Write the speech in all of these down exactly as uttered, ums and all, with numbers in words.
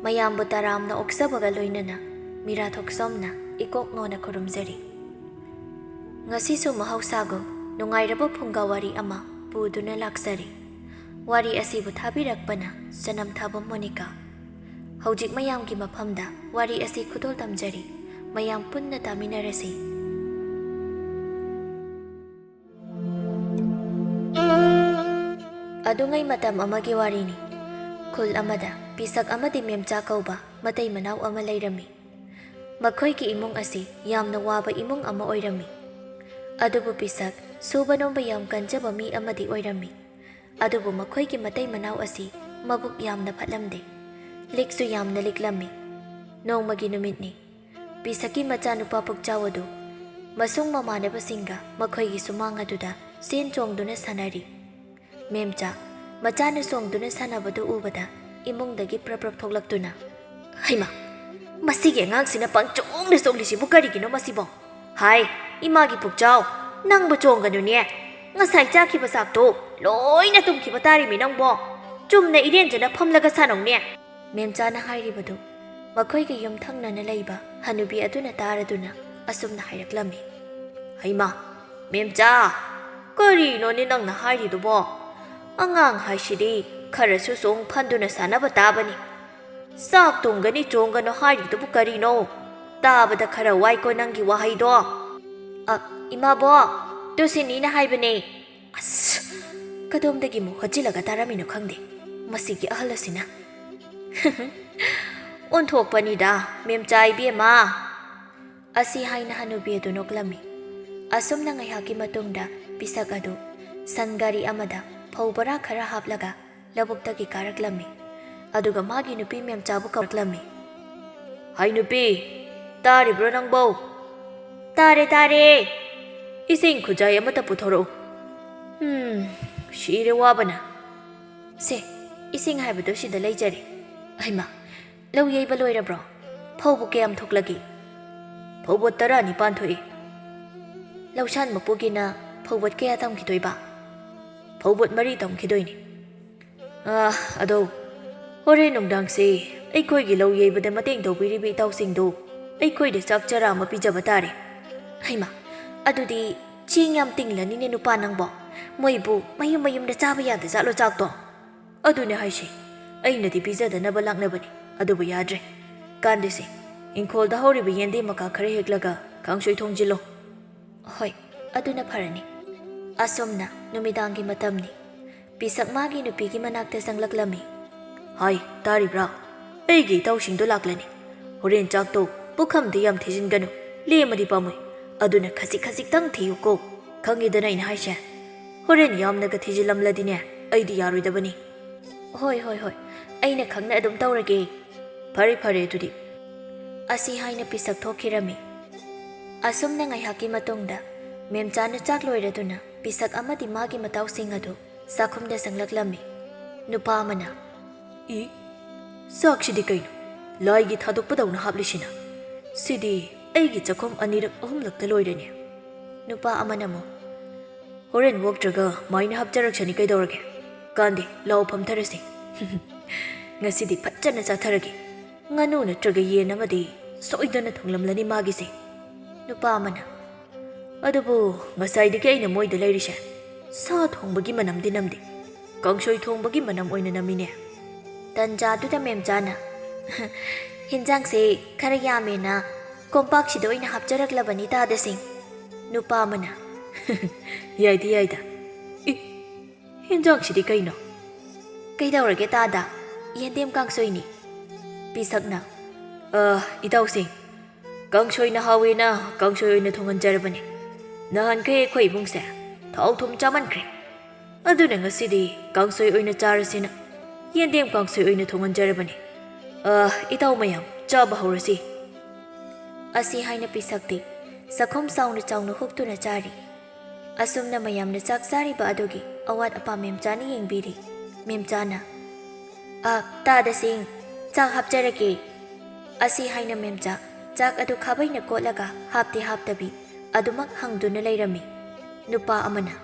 ꯃꯌꯥꯝꯕꯨ ꯇꯔꯥꯝꯅ ꯑꯣꯛꯆꯕꯒ ꯂꯣꯏꯅꯅ ꯃꯤꯔꯥꯊꯣꯛꯁꯣꯝꯅ ꯏꯀꯣꯛ ꯅꯣꯟꯅ ꯈꯨꯔꯨꯝꯖꯔꯤ꯫ ꯉꯁꯤꯁꯨ ꯃꯍꯧꯁꯥꯒꯨꯝ ꯅꯨꯡꯉꯥꯏꯔꯕ ꯐꯨꯡꯒꯥ ꯋꯥꯔꯤ ꯑꯃ ꯄꯨꯗꯨꯅ ꯂꯥꯛꯆꯔꯤ꯫ ꯋꯥꯔꯤ ꯑꯁꯤꯕꯨ ꯊꯥꯕꯤꯔꯛꯄꯅ ꯆꯅꯝ ꯊꯥꯕ ꯃꯣꯅꯤꯀꯥ꯫ ꯍꯧꯖꯤꯛ ꯃꯌꯥꯝꯒꯤ ꯃꯐꯝꯗ ꯋꯥꯔꯤ ꯑꯁꯤ ꯈꯨꯗꯣꯜ ꯇꯝꯖꯔꯤ꯫ ꯃꯌꯥꯝ ꯄꯨꯟꯅ ꯇꯥꯃꯤꯟꯅꯔꯁꯤ꯫ ꯑꯗꯨꯉꯩ ꯃꯇꯝ ꯑꯃꯒꯤ ꯋꯥꯔꯤꯅꯤ꯫ ꯈꯨꯜ ꯑꯃꯗ ꯄꯤꯁꯛ ꯑꯃꯗꯤ ꯃꯦꯝꯆꯥ ꯀꯧꯕ ꯃꯇꯩ ꯃꯅꯥꯎ ꯑꯃ ꯂꯩꯔꯝꯃꯤ꯫ ꯃꯈꯣꯏꯒꯤ ꯏꯃꯨꯡ ꯑꯁꯤ ꯌꯥꯝꯅ ꯋꯥꯕ ꯏꯃꯨꯡ ꯑꯃ ꯑꯣꯏꯔꯝꯃꯤ꯫ ꯑꯗꯨꯕꯨ ꯄꯤꯁꯛ ꯁꯨꯕ ꯅꯣꯝꯕ ꯌꯥꯝ ꯀꯟꯖꯕ ꯃꯤ ꯑꯃꯗꯤ ꯑꯣꯏꯔꯝꯃꯤ꯫ ꯑꯗꯨꯕꯨ ꯃꯈꯣꯏꯒꯤ ꯃꯇꯩ ꯃꯅꯥꯎ ꯑꯁꯤ ꯃꯕꯨꯛ ꯌꯥꯝꯅ ꯐꯠꯂꯝꯗꯦ꯫ ꯂꯤꯛꯁꯨ ꯌꯥꯝꯅ ꯂꯤꯛꯂꯝꯃꯤ꯫ ꯅꯣꯡꯃꯒꯤ ꯅꯨꯃꯤꯠꯅꯤ꯫ ꯄꯤꯁꯛꯀꯤ ꯃꯆꯥꯅꯨꯄꯥ ꯄꯨꯛꯆꯥꯎ ꯑꯗꯨ ꯃꯁꯨꯡ ꯃꯃꯥꯟꯅꯕꯁꯤꯡꯒ ꯃꯈꯣꯏꯒꯤ ꯁꯨꯃꯥꯡ ꯑꯗꯨꯗ ꯆꯦꯟ ꯆꯣꯡꯗꯨꯅ ꯁꯥꯟꯅꯔꯤ꯫ ꯃꯦꯝꯆꯥ ꯃꯆꯥꯅ ꯆꯣꯡꯗꯨꯅ ꯁꯥꯟꯅꯕꯗꯨ ꯎꯕꯗ ꯏꯃꯨꯡꯗꯒꯤ ꯄ꯭ꯔꯞ ꯄ꯭ꯔꯞ ꯊꯣꯛꯂꯛꯇꯨꯅ, "ꯍꯩꯃꯥ, ꯃꯁꯤꯒꯤ ꯑꯉꯥꯡꯁꯤꯅ ꯄꯪꯆꯣꯡꯗ ꯆꯣꯡꯂꯤꯁꯤꯕꯨ ꯀꯔꯤꯒꯤꯅꯣ ꯃꯁꯤꯕꯣ? ꯍꯥꯏ, ꯏꯃꯥꯒꯤ ꯄꯨꯛꯆꯥꯎ, ꯅꯪꯕꯨ ꯆꯣꯡꯒꯅꯨꯅꯦ꯫ ꯉꯁꯥꯏ ꯆꯥꯈꯤꯕ ꯆꯥꯛꯇꯣ ꯂꯣꯏꯅ ꯇꯨꯝꯈꯤꯕ ꯇꯥꯔꯤꯃꯤ ꯅꯪꯕꯣ꯫ ꯆꯨꯝꯅ ꯏꯔꯦꯟꯖꯅ ꯐꯝꯂꯒ ꯁꯥꯟꯅꯧꯅꯦ꯫" ꯃꯦꯝꯆꯥꯅ ꯍꯥꯏꯔꯤꯕꯗꯨ ꯃꯈꯣꯏꯒꯤ ꯌꯨꯝ ꯊꯪꯅꯅ ꯂꯩꯕ ꯍꯅꯨꯕꯤ ꯑꯗꯨꯅ ꯇꯥꯔꯗꯨꯅ ꯑꯁꯨꯝꯅ ꯍꯥꯏꯔꯛꯂꯝꯃꯤ꯫ "ꯍꯩꯃꯥ, ꯃꯦꯝꯆꯥ, ꯀꯔꯤꯅꯣꯅꯦ ꯅꯪꯅ ꯍꯥꯏꯔꯤꯗꯨꯕꯣ? ꯑꯉꯥꯡ ꯍꯥꯏꯁꯤꯗꯤ ꯈꯔꯁꯨ ꯆꯣꯡ ꯐꯟꯗꯨꯅ ꯁꯥꯟꯅꯕ ꯇꯥꯕꯅꯤ꯫ ꯆꯥꯛ ꯇꯨꯝꯒꯅꯤ ꯆꯣꯡꯒꯅꯨ ꯍꯥꯏꯔꯤꯗꯨꯕꯨ ꯀꯔꯤꯅꯣ? ꯇꯥꯕꯗ ꯈꯔ ꯋꯥꯏꯀꯣ ꯅꯪꯒꯤ ꯋꯥꯍꯩꯗꯣ꯫" "ꯑ, ꯏꯃꯥꯕꯣ, ꯇꯨꯁꯤꯅꯤꯅ ꯍꯥꯏꯕꯅꯦ꯫" ꯑꯁ, ꯀꯗꯣꯝꯗꯒꯤ ꯑꯃꯨꯛ ꯍꯣꯠꯆꯤꯜꯂꯒ ꯇꯥꯔꯝꯃꯤꯅꯣ ꯈꯪꯗꯦ ꯃꯁꯤꯒꯤ ꯑꯍꯜ ꯑꯁꯤꯅ꯫ "ꯑꯣꯟꯊꯣꯛꯄꯅꯤꯗ, ꯃꯦꯝꯆꯥ ꯏꯕꯦꯝꯃ꯫" ꯑꯁꯤ ꯍꯥꯏꯅ ꯍꯅꯨꯕꯤ ꯑꯗꯨ ꯅꯣꯛꯂꯝꯃꯤ꯫ ꯑꯁꯨꯝꯅ ꯉꯥꯏꯍꯥꯛꯀꯤ ꯃꯇꯨꯡꯗ ꯄꯤꯁꯛ ꯑꯗꯨ ꯁꯟ ꯒꯥꯔꯤ ꯑꯃꯗ ꯐꯧ ꯕꯣꯔꯥ ꯈꯔ ꯍꯥꯞꯂꯒ ꯂꯧꯕꯨꯛꯇꯒꯤ ꯀꯥꯔꯛꯂꯝꯃꯤ꯫ ꯑꯗꯨꯒ ꯃꯥꯒꯤ ꯅꯨꯄꯤ ꯃꯦꯝꯆꯥꯕꯨ ꯀꯧꯔꯛꯂꯝꯃꯤ꯫ "ꯍꯥꯏ ꯅꯨꯄꯤ, ꯇꯥꯔꯤꯕ꯭ꯔꯣ ꯅꯪꯕꯣ?" "ꯇꯥꯔꯦ, ꯇꯥꯔꯦ꯫ ꯏꯁꯤꯡ ꯈꯨꯖꯥꯏ ꯑꯃꯇ ꯄꯨꯊꯣꯔꯛꯎ꯫ ꯎꯝ, ꯁꯤꯔꯦ ꯋꯥꯕꯅ꯫" "ꯁꯦ, ꯏꯁꯤꯡ ꯍꯥꯏꯕꯗꯣ ꯁꯤꯗ ꯂꯩꯖꯔꯦ꯫ ꯍꯩꯃꯥ, ꯂꯧ ꯌꯩꯕ ꯂꯣꯏꯔꯕ꯭ꯔꯣ? ꯐꯧꯕꯨ ꯀꯌꯥꯝ ꯊꯣꯛꯂꯒꯦ?" "ꯐꯧꯕꯣꯠ ꯇꯔꯥ ꯅꯤꯄꯥꯟ ꯊꯣꯛꯏ꯫" "ꯂꯧꯁꯥꯟ ꯃꯄꯨꯒꯤꯅ ꯐꯧꯕꯣꯠ ꯀꯌꯥ ꯇꯝꯈꯤꯗꯣꯏꯕ?" "ꯐꯧꯕꯣꯠ ꯃꯔꯤ ꯇꯝꯈꯤꯗꯣꯏꯅꯤ꯫ ꯑꯥ, ꯑꯗꯣ ꯍꯣꯔꯦꯟ ꯅꯨꯡꯗꯥꯡꯁꯦ ꯑꯩꯈꯣꯏꯒꯤ ꯂꯧ ꯌꯩꯕꯗ ꯃꯇꯦꯡ ꯇꯧꯕꯤꯔꯤꯕ ꯏꯇꯥꯎꯁꯤꯡꯗꯨ ꯑꯩꯈꯣꯏꯗ ꯆꯥꯛ ꯆꯔꯥ ꯑꯃ ꯄꯤꯖꯕ ꯇꯥꯔꯦ꯫ ꯍꯩꯃꯥ, ꯑꯗꯨꯗꯤ ꯆꯦꯡ ꯌꯥꯝ ꯇꯤꯡꯂꯅꯤꯅꯦ ꯅꯨꯄꯥ ꯅꯪꯕꯣ꯫ ꯃꯣꯏꯕꯨ ꯃꯌꯨꯝ ꯃꯌꯨꯝꯗ ꯆꯥꯕ ꯌꯥꯗ ꯖꯥꯠꯂꯣ ꯆꯥꯛꯇꯣ? ꯑꯗꯨꯅꯦ ꯍꯥꯏꯁꯦ, ꯑꯩꯅꯗꯤ ꯄꯤꯖꯗꯅꯕ ꯂꯥꯛꯅꯕꯅꯤ, ꯑꯗꯨꯕꯨ ꯌꯥꯗ꯭ꯔꯦ꯫ ꯀꯥꯟꯗꯦꯁꯦ, ꯏꯪꯈꯣꯜꯗ ꯍꯧꯔꯤꯕ ꯌꯦꯟꯗꯦꯝ ꯃꯀꯥ ꯈꯔ ꯍꯦꯛꯂꯒ ꯀꯥꯡꯁꯣꯏ ꯊꯣꯡꯖꯤꯜꯂꯣ꯫ ꯍꯣꯏ, ꯑꯗꯨꯅ ꯐꯔꯅꯤ꯫ ꯑꯁꯨꯝꯅ ꯅꯨꯃꯤꯗꯥꯡꯒꯤ ꯃꯇꯝꯅꯤ꯫ ꯄꯤꯁꯛ ꯃꯥꯒꯤ ꯅꯨꯄꯤꯒꯤ ꯃꯅꯥꯛꯇ ꯆꯪꯂꯛꯂꯝꯃꯤ꯫ ꯍꯥꯏ, ꯇꯥꯔꯤꯕ꯭ꯔꯥ? ꯑꯩꯒꯤ ꯏꯇꯥꯎꯁꯤꯡꯗꯣ ꯂꯥꯛꯂꯅꯤ꯫ ꯍꯣꯔꯦꯟ ꯆꯥꯛꯇꯣ ꯄꯨꯈꯝꯗ ꯌꯥꯝ ꯊꯤꯖꯤꯟꯒꯅꯨ, ꯂꯦꯝꯃꯗꯤ ꯄꯥꯝꯃꯨꯏ꯫ ꯑꯗꯨꯅ ꯈꯖꯤꯛ ꯈꯖꯤꯛꯇꯪ ꯊꯤꯌꯨꯀꯣ꯫ ꯈꯪꯉꯤꯗꯅ ꯑꯩꯅ ꯍꯥꯏꯁꯦ꯫ ꯍꯣꯔꯦꯟ ꯌꯥꯝꯅꯒ ꯊꯤꯖꯤꯜꯂꯝꯂꯗꯤꯅꯦ, ꯑꯩꯗꯤ ꯌꯥꯔꯣꯏꯗꯕꯅꯤ꯫ ꯍꯣꯏ, ꯍꯣꯏ, ꯍꯣꯏ, ꯑꯩꯅ ꯈꯪꯅ ꯑꯗꯨꯝ ꯇꯧꯔꯒꯦ꯫ ꯐꯔꯦ, ꯐꯔꯦ ꯑꯗꯨꯗꯤ꯫ ꯑꯁꯤ ꯍꯥꯏꯅ ꯄꯤꯁꯛ ꯊꯣꯛꯈꯤꯔꯝꯃꯤ꯫ ꯑꯁꯨꯝꯅ ꯉꯥꯏꯍꯥꯛꯀꯤ ꯃꯇꯨꯡꯗ ꯃꯦꯝꯆꯥꯅ ꯆꯥꯛ ꯂꯣꯏꯔꯗꯨꯅ ꯄꯤꯁꯛ ꯑꯃꯗꯤ ꯃꯥꯒꯤ ꯃꯇꯥꯎꯁꯤꯡ ꯑꯗꯨ ꯆꯥꯛꯈꯨꯝꯗ ꯆꯪꯂꯛꯂꯝꯃꯤ꯫ ꯅꯨꯄꯥ ꯑꯃꯅ, "ꯏ, ꯆꯥꯛꯁꯤꯗꯤ ꯀꯩꯅꯣ? ꯂꯥꯏꯒꯤ ꯊꯥꯗꯣꯛꯄꯗꯧꯅ ꯍꯥꯞꯂꯤꯁꯤꯅ? ꯁꯤꯗꯤ ꯑꯩꯒꯤ ꯆꯥꯛꯈꯨꯝ ꯑꯅꯤꯔꯛ ꯑꯍꯨꯝꯂꯛꯇ ꯂꯣꯏꯔꯦꯅꯦ꯫" ꯅꯨꯄꯥ ꯑꯃꯅ ꯑꯃꯨꯛ, "ꯍꯣꯔꯦꯟ ꯑꯣꯛꯇ꯭ꯔꯒ ꯃꯥꯏꯅ ꯍꯥꯞꯆꯔꯛꯁꯅꯤ ꯀꯩꯗꯧꯔꯒꯦ? ꯀꯥꯟꯗꯦ, ꯂꯥꯎ ꯐꯝꯊꯔꯁꯤ꯫ ꯉꯁꯤꯗꯤ ꯐꯖꯅ ꯆꯥꯊꯔꯒꯦ꯫ ꯉꯥꯅꯨ ꯅꯠꯇ꯭ꯔꯒ ꯌꯦꯟ ꯑꯃꯗꯤ ꯁꯣꯏꯗꯅ ꯊꯣꯡꯂꯝꯂꯅꯤ ꯃꯥꯒꯤꯁꯦ꯫" ꯅꯨꯄꯥ ꯑꯃꯅ, "ꯑꯗꯨꯕꯨ ꯉꯁꯥꯏꯗꯒꯤ ꯑꯩꯅ ꯃꯣꯏꯗ ꯂꯩꯔꯤꯁꯦ ꯁꯥ ꯊꯣꯡꯕꯒꯤ ꯃꯅꯝꯗꯤ ꯅꯝꯗꯦ, ꯀꯥꯡꯁꯣꯏ ꯊꯣꯡꯕꯒꯤ ꯃꯅꯝ ꯑꯣꯏꯅ ꯅꯝꯃꯤꯅꯦ꯫" ꯇꯟꯖꯥꯗꯨꯗ ꯃꯦꯝꯆꯥꯅ, "ꯍꯤꯟꯖꯥꯡꯁꯦ ꯈꯔ ꯌꯥꯝꯃꯦꯅ ꯀꯣꯝꯄꯥꯛꯁꯤꯗ ꯑꯣꯏꯅ ꯍꯥꯞꯆꯔꯛꯂꯕꯅꯤ ꯇꯥꯗꯁꯤꯡ꯫" ꯅꯨꯄꯥ ꯑꯃꯅ, "ꯌꯥꯏꯗꯤ ꯌꯥꯏꯗ꯫ ꯏ, ꯍꯤꯟꯖꯥꯡꯁꯤꯗꯤ ꯀꯩꯅꯣ?" "ꯀꯩꯗꯧꯔꯒꯦ ꯇꯥꯗ? ꯌꯦꯟꯗꯦꯝ ꯀꯥꯡꯁꯣꯏꯅꯤ꯫" ꯄꯤꯁꯛꯅ, "ꯑ, ꯏꯇꯥꯎꯁꯤꯡ, ꯀꯥꯡꯁꯣꯏꯅ ꯍꯥꯎꯋꯦꯅ ꯀꯥꯡꯁꯣꯏ ꯑꯣꯏꯅ ꯊꯣꯡꯍꯟꯖꯔꯕꯅꯤ꯫ ꯅꯍꯥꯟꯈꯩ ꯑꯩꯈꯣꯏ ꯏꯃꯨꯡꯁꯦ ꯊꯥꯎ ꯊꯨꯝ ꯆꯥꯃꯟꯈ꯭ꯔꯦ꯫ ꯑꯗꯨꯅ ꯉꯁꯤꯗꯤ ꯀꯥꯡꯁꯣꯏ ꯑꯣꯏꯅ ꯆꯥꯔꯁꯦꯅ ꯌꯦꯟꯗꯦꯝ ꯀꯥꯡꯁꯣꯏ ꯑꯣꯏꯅ ꯊꯣꯡꯍꯟꯖꯔꯕꯅꯤ꯫ ꯑ, ꯏꯇꯥꯎ ꯃꯌꯥꯝ, ꯆꯥꯕ ꯍꯧꯔꯁꯤ꯫" ꯑꯁꯤ ꯍꯥꯏꯅ ꯄꯤꯁꯛꯇꯤ ꯆꯥꯛꯈꯨꯝ ꯆꯥꯎꯅ ꯆꯥꯎꯅ ꯍꯨꯛꯇꯨꯅ ꯆꯥꯔꯤ꯫ ꯑꯁꯨꯝꯅ ꯃꯌꯥꯝꯅ ꯆꯥꯛ ꯆꯥꯔꯤꯕ ꯑꯗꯨꯒꯤ ꯑꯋꯥꯠ ꯑꯄꯥ ꯃꯦꯝꯆꯥꯅ ꯌꯦꯡꯕꯤꯔꯤ꯫ ꯃꯦꯝꯆꯥꯅ, "ꯑ, ꯇꯥꯗꯁꯤꯡ, ꯆꯥꯛ ꯍꯥꯞꯆꯔꯒꯦ꯫" ꯑꯁꯤ ꯍꯥꯏꯅ ꯃꯦꯝꯆꯥ ꯆꯥꯛ ꯑꯗꯨ ꯈꯥꯕꯩꯅ ꯀꯣꯠꯂꯒ ꯍꯥꯞꯇꯤ ꯍꯥꯞꯇꯕꯤ ꯑꯗꯨꯃꯛ ꯍꯪꯗꯨꯅ ꯂꯩꯔꯝꯃꯤ꯫ ꯅꯨꯄꯥ ꯑꯃꯅ,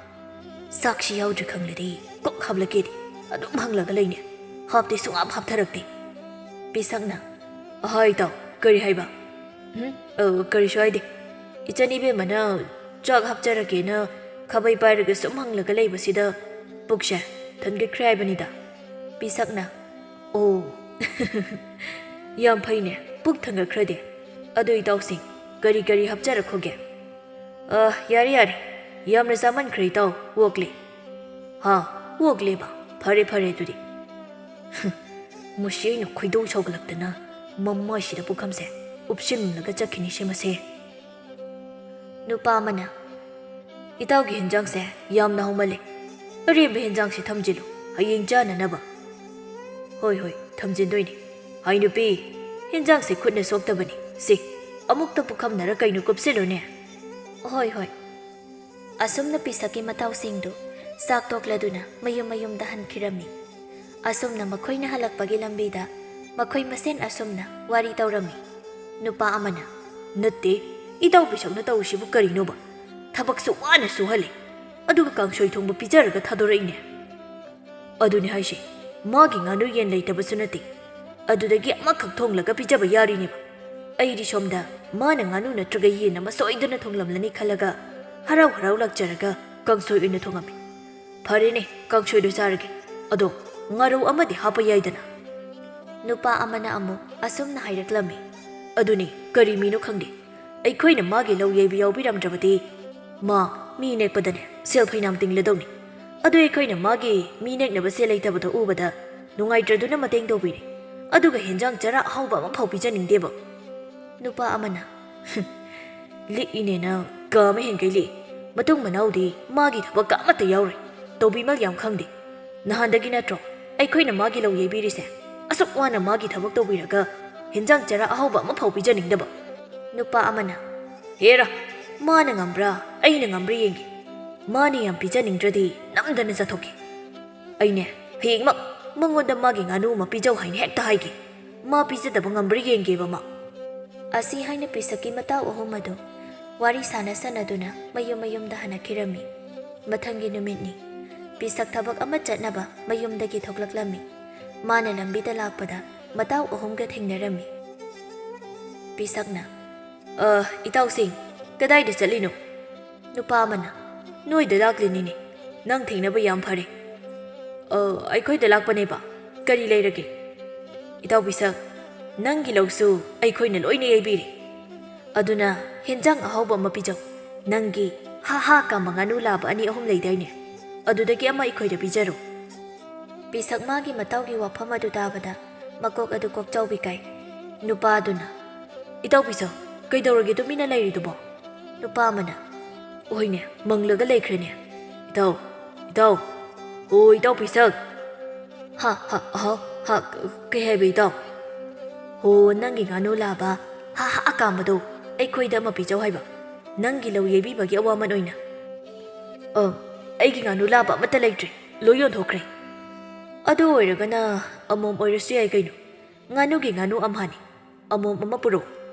"ꯆꯥꯛꯁꯤ ꯌꯥꯎꯗ꯭ꯔꯤ ꯈꯪꯂꯗꯤ ꯀꯣꯛ ꯍꯥꯞꯂꯛꯀꯦꯗꯤ ꯑꯗꯨꯝ ꯍꯪꯂꯒ ꯂꯩꯅꯦ꯫ ꯍꯥꯞꯇꯤ ꯁꯨꯡꯍꯥꯞ ꯍꯥꯞꯊꯔꯛꯇꯦ꯫" ꯄꯤꯁꯛꯅ, "ꯑꯍꯥ ꯏꯇꯥꯎ, ꯀꯔꯤ ꯍꯥꯏꯕ?" "ꯎꯝ, ꯑ, ꯀꯔꯤꯁꯨ ꯍꯥꯏꯗꯦ꯫ ꯏꯆꯟ ꯏꯕꯦꯝꯃꯅ ꯆꯥꯛ ꯍꯥꯞꯆꯔꯒꯦꯅ ꯈꯥꯕꯩ ꯄꯥꯏꯔꯒ ꯁꯨꯝ ꯍꯪꯂꯒ ꯂꯩꯕꯁꯤꯗ ꯄꯨꯛꯁꯦ ꯊꯟꯒꯠꯈ꯭ꯔꯦ ꯍꯥꯏꯕꯅꯤꯗ꯫" ꯄꯤꯁꯛꯅ, "ꯑꯣ, ꯌꯥꯝ ꯐꯩꯅꯦ, ꯄꯨꯛ ꯊꯟꯒꯠꯈ꯭ꯔꯗꯤ꯫ ꯑꯗꯨ ꯏꯇꯥꯎꯁꯤꯡ, ꯀꯔꯤ ꯀꯔꯤ ꯍꯥꯞꯆꯔꯛꯈꯣꯒꯦ?" "ꯑ, ꯌꯥꯔꯦ ꯌꯥꯔꯦ, ꯌꯥꯝꯅ ꯆꯥꯃꯟꯈ꯭ꯔꯦ ꯏꯇꯥꯎ, ꯑꯣꯛꯂꯦ꯫" "ꯍꯥ, ꯑꯣꯛꯂꯦꯕ? ꯐꯔꯦ ꯐꯔꯦ ꯑꯗꯨꯗꯤ꯫" ꯃꯁꯤ ꯑꯩꯅ ꯈꯣꯏꯗꯧ ꯁꯥꯎꯒꯠꯂꯛꯇꯅ ꯃꯃꯥꯏꯁꯤꯗ ꯄꯨꯈꯝꯁꯦ ꯎꯞꯁꯤꯜꯂꯒ ꯆꯠꯈꯤꯅꯤ ꯁꯦ ꯃꯁꯦ꯫ ꯅꯨꯄꯥ ꯑꯃꯅ, "ꯏꯇꯥꯎꯒꯤ ꯍꯦꯟꯖꯥꯡꯁꯦ ꯌꯥꯝꯅ ꯍꯥꯎꯃꯜꯂꯦ꯫ ꯑꯔꯦꯝꯕ ꯍꯦꯟꯖꯥꯡꯁꯦ ꯊꯝꯖꯤꯜꯂꯨ, ꯍꯌꯦꯡ ꯆꯥꯅꯅꯕ꯫" "ꯍꯣꯏ ꯍꯣꯏ, ꯊꯝꯖꯤꯟꯗꯣꯏꯅꯦ꯫ ꯍꯥꯏ ꯅꯨꯄꯤ, ꯍꯦꯟꯖꯥꯡꯁꯦ ꯈꯨꯠꯅ ꯁꯣꯛꯇꯕꯅꯤ꯫ ꯁꯤ, ꯑꯃꯨꯛꯇ ꯄꯨꯈꯝꯅꯔ ꯀꯩꯅꯣ ꯀꯨꯞꯁꯤꯜꯂꯨꯅꯦ꯫" "ꯍꯣꯏ ꯍꯣꯏ꯫" ꯑꯁꯨꯝꯅ ꯄꯤꯁꯛꯀꯤ ꯃꯇꯥꯎꯁꯤꯡꯗꯨ ꯆꯥꯛ ꯇꯣꯛꯂꯗꯨꯅ ꯃꯌꯨꯝ ꯃꯌꯨꯝꯗ ꯍꯟꯈꯤꯔꯝꯃꯤ꯫ ꯑꯁꯨꯝꯅ ꯃꯈꯣꯏꯅ ꯍꯜꯂꯛꯄꯒꯤ ꯂꯝꯕꯤꯗ ꯃꯈꯣꯏ ꯃꯁꯦꯟ ꯑꯁꯨꯝꯅ ꯋꯥꯔꯤ ꯇꯧꯔꯝꯃꯤ꯫ ꯅꯨꯄꯥ ꯑꯃꯅ, "ꯅꯠꯇꯦ, ꯏꯇꯥꯎ ꯄꯤꯁꯛꯅ ꯇꯧꯔꯤꯁꯤꯕꯨ ꯀꯔꯤꯅꯣꯕ? ꯊꯕꯛꯁꯨ ꯋꯥꯅ ꯁꯨꯍꯜꯂꯤ, ꯑꯗꯨꯒ ꯀꯥꯡꯁꯣꯏ ꯊꯣꯡꯕ ꯄꯤꯖꯔꯒ ꯊꯥꯗꯣꯔꯛꯏꯅꯦ꯫" "ꯑꯗꯨꯅꯤ ꯍꯥꯏꯁꯦ, ꯃꯥꯒꯤ ꯉꯥꯅꯨ ꯌꯦꯟ ꯂꯩꯇꯕꯁꯨ ꯅꯠꯇꯦ, ꯑꯗꯨꯗꯒꯤ ꯑꯃꯈꯛ ꯊꯣꯡꯂꯒ ꯄꯤꯖꯕ ꯌꯥꯔꯤꯅꯦꯕ꯫ ꯑꯩꯗꯤ ꯁꯣꯝꯗ ꯃꯥꯅ ꯉꯥꯅꯨ ꯅꯠꯇ꯭ꯔꯒ ꯌꯦꯟ ꯑꯃ ꯁꯣꯏꯗꯅ ꯊꯣꯡꯂꯝꯂꯅꯤ ꯈꯜꯂꯒ ꯍꯔꯥꯎ ꯍꯔꯥꯎ ꯂꯥꯛꯆꯔꯒ ꯀꯥꯡꯁꯣꯏ ꯑꯣꯏꯅ ꯊꯣꯡꯉꯝꯃꯤ꯫ ꯐꯔꯦꯅꯦ, ꯀꯥꯡꯁꯣꯏꯗꯣ ꯆꯥꯔꯒꯦ꯫ ꯑꯗꯣ ꯉꯥꯔꯧ ꯑꯃꯗꯤ ꯍꯥꯞꯄ ꯌꯥꯏꯗꯅ꯫" ꯅꯨꯄꯥ ꯑꯃꯅ ꯑꯃꯨꯛ ꯑꯁꯨꯝꯅ ꯍꯥꯏꯔꯛꯂꯝꯃꯤ, "ꯑꯗꯨꯅꯤ, ꯀꯔꯤ ꯃꯤꯅꯣ ꯈꯪꯗꯦ, ꯑꯩꯈꯣꯏꯅ ꯃꯥꯒꯤ ꯂꯧ ꯌꯩꯕ ꯌꯥꯎꯕꯤꯔꯝꯗ꯭ꯔꯕꯗꯤ ꯃꯥ ꯃꯤ ꯅꯦꯛꯄꯗꯅꯦ ꯁꯦꯜ ꯐꯩꯅꯥꯝ ꯇꯤꯡꯂꯗꯧꯅꯤ꯫ ꯑꯗꯨ ꯑꯩꯈꯣꯏꯅ ꯃꯥꯒꯤ ꯃꯤ ꯅꯦꯛꯅꯕ ꯁꯦꯜ ꯂꯩꯇꯕꯗꯣ ꯎꯕꯗ ꯅꯨꯡꯉꯥꯏꯇ꯭ꯔꯗꯨꯅ ꯃꯇꯦꯡ ꯇꯧꯕꯤꯔꯦ꯫ ꯑꯗꯨꯒ ꯍꯦꯟꯖꯥꯡ ꯆꯔꯥ ꯑꯍꯥꯎꯕ ꯑꯃꯐꯥꯎ ꯄꯤꯖꯅꯤꯡꯗꯦꯕ꯫" ꯅꯨꯄꯥ ꯑꯃꯅ, "ꯂꯤꯛꯏꯅꯦꯅ ꯀꯥ ꯑꯃ ꯍꯦꯟꯒꯩ ꯂꯤꯛꯏ꯫ ꯃꯇꯨꯡ ꯃꯅꯥꯎꯗꯤ ꯃꯥꯒꯤ ꯊꯕꯛꯀ ꯑꯃꯠꯇ ꯌꯥꯎꯔꯣꯏ꯫ ꯇꯧꯕꯤꯃꯜ ꯌꯥꯝ ꯈꯪꯗꯦ꯫ ꯅꯍꯥꯟꯗꯒꯤ ꯅꯠꯇ꯭ꯔꯣ ꯑꯩꯈꯣꯏꯅ ꯃꯥꯒꯤ ꯂꯧ ꯌꯩꯕꯤꯔꯤꯁꯦ? ꯑꯁꯨꯛ ꯋꯥꯅ ꯃꯥꯒꯤ ꯊꯕꯛ ꯇꯧꯕꯤꯔꯒ ꯍꯦꯟꯖꯥꯡ ꯆꯔꯥ ꯑꯍꯥꯎꯕ ꯑꯃꯐꯥꯎ ꯄꯤꯖꯅꯤꯡꯗꯕ꯫" ꯅꯨꯄꯥ ꯑꯃꯅ, "ꯍꯦꯔꯥ, ꯃꯥꯅ ꯉꯝꯕ꯭ꯔꯥ ꯑꯩꯅ ꯉꯝꯕ꯭ꯔꯥ ꯌꯦꯡꯒꯦ꯫ ꯃꯥꯅ ꯌꯥꯝ ꯄꯤꯖꯅꯤꯡꯗ꯭ꯔꯗꯤ ꯅꯝꯗꯅ ꯆꯠꯊꯣꯛꯀꯦ꯫ ꯑꯩꯅꯦ, ꯍꯌꯦꯡꯃꯛ ꯃꯉꯣꯟꯗ ꯃꯥꯒꯤ ꯉꯥꯅꯨ ꯑꯃ ꯄꯤꯖꯧ ꯍꯥꯏꯅ ꯍꯦꯛꯇ ꯍꯥꯏꯒꯦ꯫ ꯃꯥ ꯄꯤꯖꯗꯕ ꯉꯝꯕ꯭ꯔꯥ ꯌꯦꯡꯒꯦꯕ ꯃꯥ꯫" ꯑꯁꯤ ꯍꯥꯏꯅ ꯄꯤꯁꯛꯀꯤ ꯃꯇꯥꯎ ꯑꯍꯨꯝ ꯑꯗꯨ ꯋꯥꯔꯤ ꯁꯥꯟꯅ ꯁꯥꯟꯅꯗꯨꯅ ꯃꯌꯨꯝ ꯃꯌꯨꯝꯗ ꯍꯟꯅꯈꯤꯔꯝꯃꯤ꯫ ꯃꯊꯪꯒꯤ ꯅꯨꯃꯤꯠꯅꯤ꯫ ꯄꯤꯁꯛ ꯊꯕꯛ ꯑꯃ ꯆꯠꯅꯕ ꯃꯌꯨꯝꯗꯒꯤ ꯊꯣꯛꯂꯛꯂꯝꯃꯤ꯫ ꯃꯥꯅ ꯂꯝꯕꯤꯗ ꯂꯥꯛꯄꯗ ꯃꯇꯥꯎ ꯑꯍꯨꯝꯒ ꯊꯦꯡꯅꯔꯝꯃꯤ꯫ ꯄꯤꯁꯛꯅ, "ꯑ, ꯏꯇꯥꯎꯁꯤꯡ, ꯀꯗꯥꯏꯗ ꯆꯠꯂꯤꯅꯣ?" ꯅꯨꯄꯥ ꯑꯃꯅ, "ꯅꯣꯏꯗ ꯂꯥꯛꯂꯤꯅꯤꯅꯦ, ꯅꯪ ꯊꯦꯡꯅꯕ ꯌꯥꯝ ꯐꯔꯦ꯫" "ꯑ, ꯑꯩꯈꯣꯏꯗ ꯂꯥꯛꯄꯅꯦꯕ, ꯀꯔꯤ ꯂꯩꯔꯒꯦ?" "ꯏꯇꯥꯎ ꯄꯤꯁꯛ, ꯅꯪꯒꯤ ꯂꯧꯁꯨ ꯑꯩꯈꯣꯏꯅ ꯂꯣꯏꯅ ꯌꯩꯕꯤꯔꯦ꯫ ꯑꯗꯨꯅ ꯍꯦꯟꯖꯥꯡ ꯑꯍꯥꯎꯕ ꯑꯃ ꯄꯤꯖꯧ꯫ ꯅꯪꯒꯤ ꯍꯥ ꯍꯥ ꯀꯥꯝꯕ ꯉꯥꯅꯨ ꯂꯥꯕ ꯑꯅꯤ ꯑꯍꯨꯝ ꯂꯩꯗꯥꯏꯅꯦ? ꯑꯗꯨꯗꯒꯤ ꯑꯃ ꯑꯩꯈꯣꯏꯗ ꯄꯤꯖꯔꯣ꯫" ꯄꯤꯁꯛ ꯃꯥꯒꯤ ꯃꯇꯥꯎꯒꯤ ꯋꯥꯐꯝ ꯑꯗꯨ ꯇꯥꯕꯗ ꯃꯀꯣꯛ ꯑꯗꯨ ꯀꯣꯛꯆꯥꯎꯕꯤ ꯀꯥꯏ꯫ ꯅꯨꯄꯥꯗꯨꯅ, "ꯏꯇꯥꯎ ꯄꯤꯁꯛ, ꯀꯩꯗꯧꯔꯒꯦ ꯇꯨꯃꯤꯟꯅ ꯂꯩꯔꯤꯗꯨꯕꯣ?" ꯅꯨꯄꯥ ꯑꯃꯅ, "ꯍꯣꯏꯅꯦ, ꯃꯪꯂꯒ ꯂꯩꯈ꯭ꯔꯦꯅꯦ꯫ ꯏꯇꯥꯎ, ꯏꯇꯥꯎ, ꯑꯣ ꯏꯇꯥꯎ ꯄꯤꯁꯛ꯫" "ꯍꯥ, ꯍꯥ, ꯑꯍꯥꯎ, ꯍꯥ, ꯀ-, ꯀꯩ ꯍꯥꯏꯕ ꯏꯇꯥꯎ?" "ꯍꯣ, ꯅꯪꯒꯤ ꯉꯥꯅꯨ ꯂꯥꯕ, ꯍꯥ, ꯍꯥ, ꯑꯀꯥꯝꯕꯗꯣ ꯑꯩꯈꯣꯏꯗ ꯑꯃ ꯄꯤꯖꯧ ꯍꯥꯏꯕ, ꯅꯪꯒꯤ ꯂꯧ ꯌꯩꯕꯤꯕꯒꯤ ꯑꯋꯥꯃꯟ ꯑꯣꯏꯅ꯫" "ꯑ, ꯑꯩꯒꯤ ꯉꯥꯅꯨ ꯂꯥꯕ ꯑꯃꯠꯇ ꯂꯩꯇ꯭ꯔꯦ, ꯂꯣꯏ ꯌꯣꯟꯊꯣꯛꯈ꯭ꯔꯦ꯫" "ꯑꯗꯨ ꯑꯣꯏꯔꯒꯅ ꯑꯃꯣꯝ ꯑꯣꯏꯔꯁꯨ ꯌꯥꯏ ꯀꯩꯅꯣ꯫ ꯉꯥꯅꯨꯒꯤ ꯉꯥꯅꯨ ꯑꯝꯍꯥꯅꯤ꯫ ꯑꯃꯣꯝ ꯑꯃ ꯄꯨꯔꯛꯎ,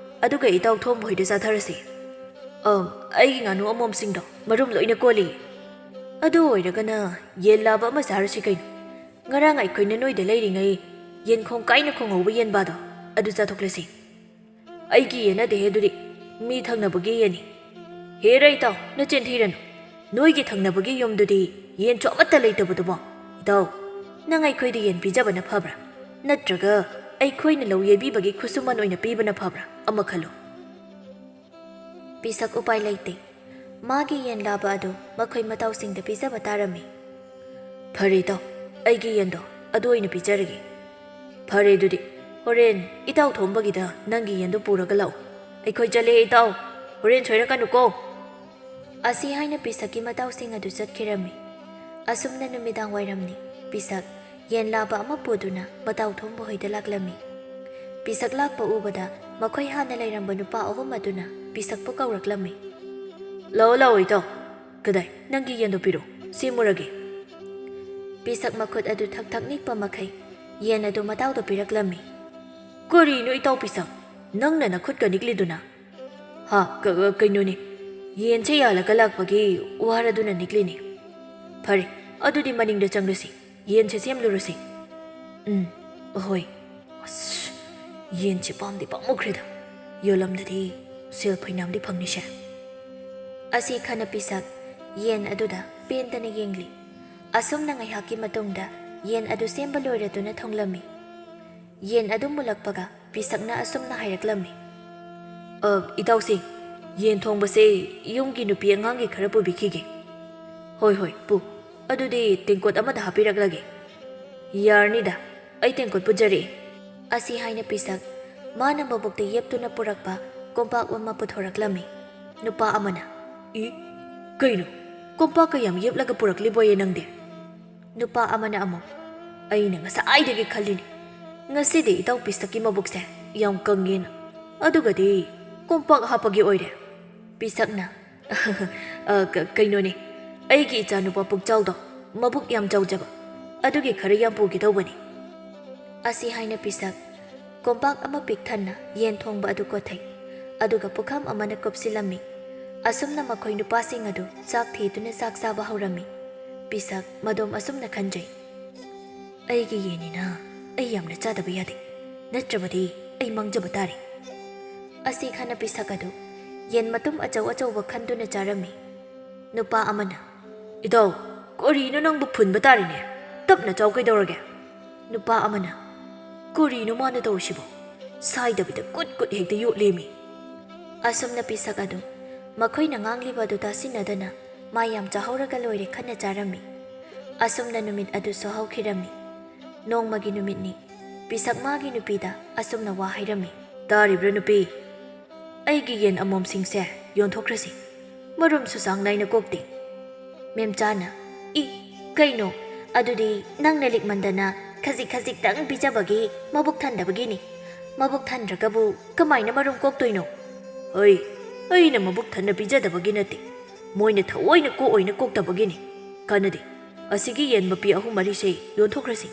ꯑꯗꯨꯒ ꯏꯇꯥꯎ ꯊꯣꯝꯕ ꯍꯣꯏꯗ ꯆꯥꯊꯔꯁꯤ꯫" "ꯑ, ꯑꯩꯒꯤ ꯉꯥꯅꯨ ꯑꯃꯣꯝꯁꯤꯡꯗꯣ ꯃꯔꯨꯝ ꯂꯣꯏꯅ ꯀꯣꯜꯂꯤ꯫" "ꯑꯗꯨ ꯑꯣꯏꯔꯒꯅ ꯌꯦꯟ ꯂꯥꯕ ꯑꯃ ꯆꯥꯔꯁꯤ ꯀꯩꯅꯣ꯫ ꯉꯔꯥꯡ ꯑꯩꯈꯣꯏꯅ ꯅꯣꯏꯗ ꯂꯩꯔꯤꯉꯩ ꯌꯦꯟꯈꯣꯡ ꯀꯥꯏꯅ ꯈꯣꯡꯍꯧꯕ ꯌꯦꯟꯕꯥꯗꯣ, ꯑꯗꯨ ꯆꯥꯊꯣꯛꯂꯁꯤ꯫" "ꯑꯩꯒꯤ ꯌꯦꯟ ꯅꯠꯇꯦꯍꯦ ꯑꯗꯨꯗꯤ, ꯃꯤ ꯊꯪꯅꯕꯒꯤ ꯌꯦꯟꯅꯤ꯫" "ꯍꯦꯔꯥ ꯏꯇꯥꯎ, ꯅꯆꯤꯟ ꯊꯤꯔꯅꯨ꯫ ꯅꯣꯏꯒꯤ ꯊꯪꯅꯕꯒꯤ ꯌꯨꯝꯗꯨꯗꯤ ꯌꯦꯟꯁꯨ ꯑꯃꯠꯇ ꯂꯩꯇꯕꯗꯨꯕꯣ? ꯏꯇꯥꯎ, ꯅꯪ ꯑꯩꯈꯣꯏꯗ ꯌꯦꯟ ꯄꯤꯖꯕꯅ ꯐꯕ꯭ꯔꯥ? ꯅꯠꯇ꯭ꯔꯒ ꯑꯩꯈꯣꯏꯅ ꯂꯧ ꯌꯩꯕꯤꯕꯒꯤ ꯈꯨꯠꯁꯨꯃꯟ ꯑꯣꯏꯅ ꯄꯤꯕꯅ ꯐꯕ꯭ꯔꯥ? ꯑꯃ ꯈꯜꯂꯨ꯫" ꯄꯤꯁꯛ ꯎꯄꯥꯏ ꯂꯩꯇꯦ꯫ ꯃꯥꯒꯤ ꯌꯦꯟ ꯂꯥꯕ ꯑꯗꯨ ꯃꯈꯣꯏ ꯃꯇꯥꯎꯁꯤꯡꯗ ꯄꯤꯖꯕ ꯇꯥꯔꯝꯃꯤ꯫ "ꯐꯔꯦ ꯏꯇꯥꯎ, ꯑꯩꯒꯤ ꯌꯦꯟꯗꯣ ꯑꯗꯨ ꯑꯣꯏꯅ ꯄꯤꯖꯔꯒꯦ꯫" "ꯐꯔꯦ ꯑꯗꯨꯗꯤ, ꯍꯣꯔꯦꯟ ꯏꯇꯥꯎ ꯊꯣꯝꯕꯒꯤꯗ ꯅꯪꯒꯤ ꯌꯦꯟꯗꯣ ꯄꯨꯔꯒ ꯂꯥꯛꯎ꯫" "ꯑꯩꯈꯣꯏ ꯆꯠꯂꯦ ꯏꯇꯥꯎ, ꯍꯣꯔꯦꯟ ꯁꯣꯏꯔꯛꯀꯅꯨꯀꯣ꯫" ꯑꯁꯤ ꯍꯥꯏꯅ ꯄꯤꯁꯛꯀꯤ ꯃꯇꯥꯎꯁꯤꯡ ꯑꯗꯨ ꯆꯠꯈꯤꯔꯝꯃꯤ꯫ ꯑꯁꯨꯝꯅ ꯅꯨꯃꯤꯗꯥꯡ ꯋꯥꯏꯔꯝꯅꯤ꯫ ꯄꯤꯁꯛ ꯌꯦꯟ ꯂꯥꯕ ꯑꯃ ꯄꯨꯗꯨꯅ ꯃꯇꯥꯎ ꯊꯣꯝꯕ ꯍꯣꯏꯗ ꯂꯥꯛꯂꯝꯃꯤ꯫ ꯄꯤꯁꯛ ꯂꯥꯛꯄ ꯎꯕꯗ ꯃꯈꯣꯏ ꯍꯥꯟꯅ ꯂꯩꯔꯝꯕ ꯅꯨꯄꯥ ꯑꯍꯨꯝ ꯑꯗꯨꯅ ꯄꯤꯁꯛꯄꯨ ꯀꯧꯔꯛꯂꯝꯃꯤ꯫ "ꯂꯥꯛꯑꯣ, ꯂꯥꯛꯑꯣ ꯏꯇꯥꯎ꯫ ꯀꯗꯥꯏ, ꯅꯪꯒꯤ ꯌꯦꯟꯗꯣ ꯄꯤꯔꯛꯑꯣ, ꯁꯦꯝꯃꯨꯔꯒꯦ꯫" ꯄꯤꯁꯛ ꯃꯈꯨꯠ ꯑꯗꯨ ꯊꯛ ꯊꯛ ꯅꯤꯛꯄ ꯃꯈꯩ ꯌꯦꯟ ꯑꯗꯨ ꯃꯇꯥꯎꯗ ꯄꯤꯔꯛꯂꯝꯃꯤ꯫ "ꯀꯔꯤꯅꯣ ꯏꯇꯥꯎ ꯄꯤꯁꯛ, ꯅꯪꯅ ꯅꯈꯨꯠꯀ ꯅꯤꯛꯂꯤꯗꯨꯅ?" "ꯍꯥ, ꯀ-, ꯀ-, ꯀꯩꯅꯣꯅꯦ, ꯌꯦꯟꯁꯦ ꯌꯥꯜꯂꯒ ꯂꯥꯛꯄꯒꯤ ꯋꯥꯔꯗꯨꯅ ꯅꯤꯛꯂꯤꯅꯦ꯫" "ꯐꯔꯦ, ꯑꯗꯨꯗꯤ ꯃꯅꯤꯡꯗ ꯆꯪꯂꯁꯤ, ꯌꯦꯟꯁꯦ ꯁꯦꯝꯂꯨꯔꯁꯤ꯫" "ꯎꯝ, ꯍꯣꯏ꯫" ꯑꯁ, ꯌꯦꯟꯁꯦ ꯄꯥꯝꯗꯤ ꯄꯥꯝꯃꯨꯈ꯭ꯔꯦꯗ꯫ ꯌꯣꯜꯂꯝꯗꯗꯤ ꯁꯦꯜ ꯐꯩꯅꯥꯝꯗꯤ ꯐꯪꯅꯤꯁꯦ꯫ ꯑꯁꯤ ꯈꯟꯅ ꯄꯤꯁꯛ ꯌꯦꯟ ꯑꯗꯨꯗ ꯄꯦꯟꯗꯅ ꯌꯦꯡꯂꯤ꯫ ꯑꯁꯨꯝꯅ ꯉꯥꯏꯍꯥꯛꯀꯤ ꯃꯇꯨꯡꯗ ꯌꯦꯟ ꯑꯗꯨ ꯁꯦꯝꯕ ꯂꯣꯏꯔꯗꯨꯅ ꯊꯣꯡꯂꯝꯃꯤ꯫ ꯌꯦꯟ ꯑꯗꯨ ꯃꯨꯜꯂꯛꯄꯒ ꯄꯤꯁꯛꯅ ꯑꯁꯨꯝꯅ ꯍꯥꯏꯔꯛꯂꯝꯃꯤ꯫ "ꯑ, ꯏꯇꯥꯎꯁꯤꯡ, ꯌꯦꯟ ꯊꯣꯡꯕꯁꯦ ꯌꯨꯝꯒꯤ ꯅꯨꯄꯤ ꯑꯉꯥꯡꯒꯤ ꯈꯔ ꯄꯨꯕꯤꯈꯤꯒꯦ꯫" "ꯍꯣꯏ, ꯍꯣꯏ, ꯄꯨ꯫ ꯑꯗꯨꯗꯤ ꯇꯦꯡꯀꯣꯠ ꯑꯃꯗ ꯍꯥꯞꯄꯤꯔꯛꯂꯒꯦ꯫" "ꯌꯥꯔꯅꯤꯗ, ꯑꯩ ꯇꯦꯡꯀꯣꯠ ꯄꯨꯖꯔꯛꯑꯦ꯫" ꯑꯁꯤ ꯍꯥꯏꯅ ꯄꯤꯁꯛ ꯃꯥꯅ ꯃꯕꯨꯛꯇ ꯌꯦꯞꯇꯨꯅ ꯄꯨꯔꯛꯄ ꯀꯣꯝꯄꯥꯛ ꯑꯃ ꯄꯨꯊꯣꯔꯛꯂꯝꯃꯤ꯫ ꯅꯨꯄꯥ ꯑꯃꯅ, "ꯏ, ꯀꯩꯅꯣ? ꯀꯣꯝꯄꯥꯛ ꯀꯌꯥꯝ ꯌꯦꯞꯂꯒ ꯄꯨꯔꯛꯂꯤꯕꯣꯌꯦ ꯅꯪꯗꯤ?" ꯅꯨꯄꯥ ꯑꯃꯅ ꯑꯃꯨꯛ, "ꯑꯩꯅ ꯉꯁꯥꯏꯗꯒꯤ ꯈꯜꯂꯤꯅꯤ, ꯉꯁꯤꯗꯤ ꯏꯇꯥꯎ ꯄꯤꯁꯛꯀꯤ ꯃꯕꯨꯛꯁꯦ ꯌꯥꯝ ꯀꯪꯉꯦꯅ, ꯑꯗꯨꯒꯗꯤ ꯀꯣꯝꯄꯥꯛ ꯍꯥꯞꯄꯒꯤ ꯑꯣꯏꯔꯦ꯫" ꯄꯤꯁꯛꯅ, "ꯑ, ꯀ-, ꯀꯩꯅꯣꯅꯦ, ꯑꯩꯒꯤ ꯏꯆꯥꯅꯨꯄꯥ ꯄꯨꯛꯆꯥꯎꯗꯣ ꯃꯕꯨꯛ ꯌꯥꯝ ꯆꯥꯎꯖꯕ, ꯑꯗꯨꯒꯤ ꯈꯔ ꯌꯥꯝ ꯄꯨꯒꯦ ꯇꯧꯕꯅꯤ꯫" ꯑꯁꯤ ꯍꯥꯏꯅ ꯄꯤꯁꯛ ꯀꯣꯝꯄꯥꯛ ꯑꯃ ꯄꯤꯛ ꯊꯟꯅ ꯌꯦꯟ ꯊꯣꯡꯕ ꯑꯗꯨ ꯀꯣꯊꯩ, ꯑꯗꯨꯒ ꯄꯨꯈꯝ ꯑꯃꯅ ꯀꯨꯞꯁꯤꯜꯂꯝꯃꯤ꯫ ꯑꯁꯨꯝꯅ ꯃꯈꯣꯏ ꯅꯨꯄꯥꯁꯤꯡ ꯑꯗꯨ ꯆꯥꯛ ꯊꯤꯗꯨꯅ ꯆꯥꯛ ꯆꯥꯕ ꯍꯧꯔꯝꯃꯤ꯫ ꯄꯤꯁꯛ ꯃꯗꯣꯝ ꯑꯁꯨꯝꯅ ꯈꯟꯖꯩ, "ꯑꯩꯒꯤ ꯌꯦꯟꯅꯤꯅ ꯑꯩ ꯌꯥꯝꯅ ꯆꯥꯗꯕ ꯌꯥꯗꯦ, ꯅꯠꯇ꯭ꯔꯕꯗꯤ ꯑꯩ ꯃꯥꯡꯖꯕ ꯇꯥꯔꯦ꯫" ꯑꯁꯤ ꯈꯟꯅ ꯄꯤꯁꯛ ꯑꯗꯨ ꯌꯦꯟ ꯃꯇꯨꯝ ꯑꯆꯧ ꯑꯆꯧꯕ ꯈꯟꯗꯨꯅ ꯆꯥꯔꯝꯃꯤ꯫ ꯅꯨꯄꯥ ꯑꯃꯅ, "ꯏꯇꯥꯎ, ꯀꯔꯤꯅꯣ ꯅꯪꯕꯨ ꯐꯨꯟꯕ ꯇꯥꯔꯤꯅꯦ? ꯇꯞꯅ ꯆꯥꯎ ꯀꯩꯗꯧꯔꯒꯦ?" ꯅꯨꯄꯥ ꯑꯃꯅ, "ꯀꯔꯤꯅꯣ ꯃꯥꯅ ꯇꯧꯔꯤꯁꯤꯕꯣ? ꯁꯥꯏꯗꯕꯤꯗ ꯀꯨꯠ ꯀꯨꯠ ꯍꯦꯛꯇ ꯌꯣꯠꯂꯦꯃꯤ꯫" ꯑꯁꯨꯝꯅ ꯄꯤꯁꯛ ꯑꯗꯨ ꯃꯈꯣꯏꯅ ꯉꯥꯡꯂꯤꯕ ꯑꯗꯨ ꯇꯥꯁꯤꯟꯅꯗꯅ ꯃꯥ ꯌꯥꯝ ꯆꯥꯍꯧꯔꯒ ꯂꯣꯏꯔꯦ ꯈꯟꯅ ꯆꯥꯔꯝꯃꯤ꯫ ꯑꯁꯨꯝꯅ ꯅꯨꯃꯤꯠ ꯑꯗꯨꯁꯨ ꯍꯧꯈꯤꯔꯝꯃꯤ꯫ ꯅꯣꯡꯃꯒꯤ ꯅꯨꯃꯤꯠꯅꯤ꯫ ꯄꯤꯁꯛ ꯃꯥꯒꯤ ꯅꯨꯄꯤꯗ ꯑꯁꯨꯝꯅ ꯋꯥ ꯍꯥꯏꯔꯝꯃꯤ, "ꯇꯥꯔꯤꯕ꯭ꯔꯥ ꯅꯨꯄꯤ? ꯑꯩꯒꯤ ꯌꯦꯟ ꯑꯃꯣꯝꯁꯤꯡꯁꯦ ꯌꯣꯟꯊꯣꯛꯈ꯭ꯔꯁꯤ꯫ ꯃꯔꯨꯝꯁꯨ ꯆꯥꯡ ꯅꯥꯏꯅ ꯀꯣꯛꯇꯦ꯫" ꯃꯦꯝꯆꯥꯅ, "ꯏ, ꯀꯩꯅꯣ? ꯑꯗꯨꯗꯤ ꯅꯪꯅ ꯂꯤꯛꯃꯟꯗꯅ ꯈꯖꯤꯛ ꯈꯖꯤꯛꯇꯪ ꯄꯤꯖꯕꯒꯤ ꯃꯕꯨꯛ ꯊꯟꯗꯕꯒꯤꯅꯤ꯫ ꯃꯕꯨꯛ ꯊꯟꯗ꯭ꯔꯒꯕꯨ ꯀꯃꯥꯏꯅ ꯃꯔꯨꯝ ꯀꯣꯛꯇꯣꯏꯅꯣ?" "ꯍꯣꯏ, ꯑꯩꯅ ꯃꯕꯨꯛ ꯊꯟꯅ ꯄꯤꯖꯗꯕꯒꯤ ꯅꯠꯇꯦ꯫ ꯃꯣꯏꯅ ꯊꯑꯣꯏꯅ ꯀꯣꯛꯑꯣꯏꯅ ꯀꯣꯛꯇꯕꯒꯤꯅꯤ꯫ ꯀꯥꯟꯅꯗꯦ꯫ ꯑꯁꯤꯒꯤ ꯌꯦꯟ ꯃꯄꯤ ꯑꯍꯨꯝ ꯃꯔꯤꯁꯦ ꯌꯣꯟꯊꯣꯛꯈ꯭ꯔꯁꯤ꯫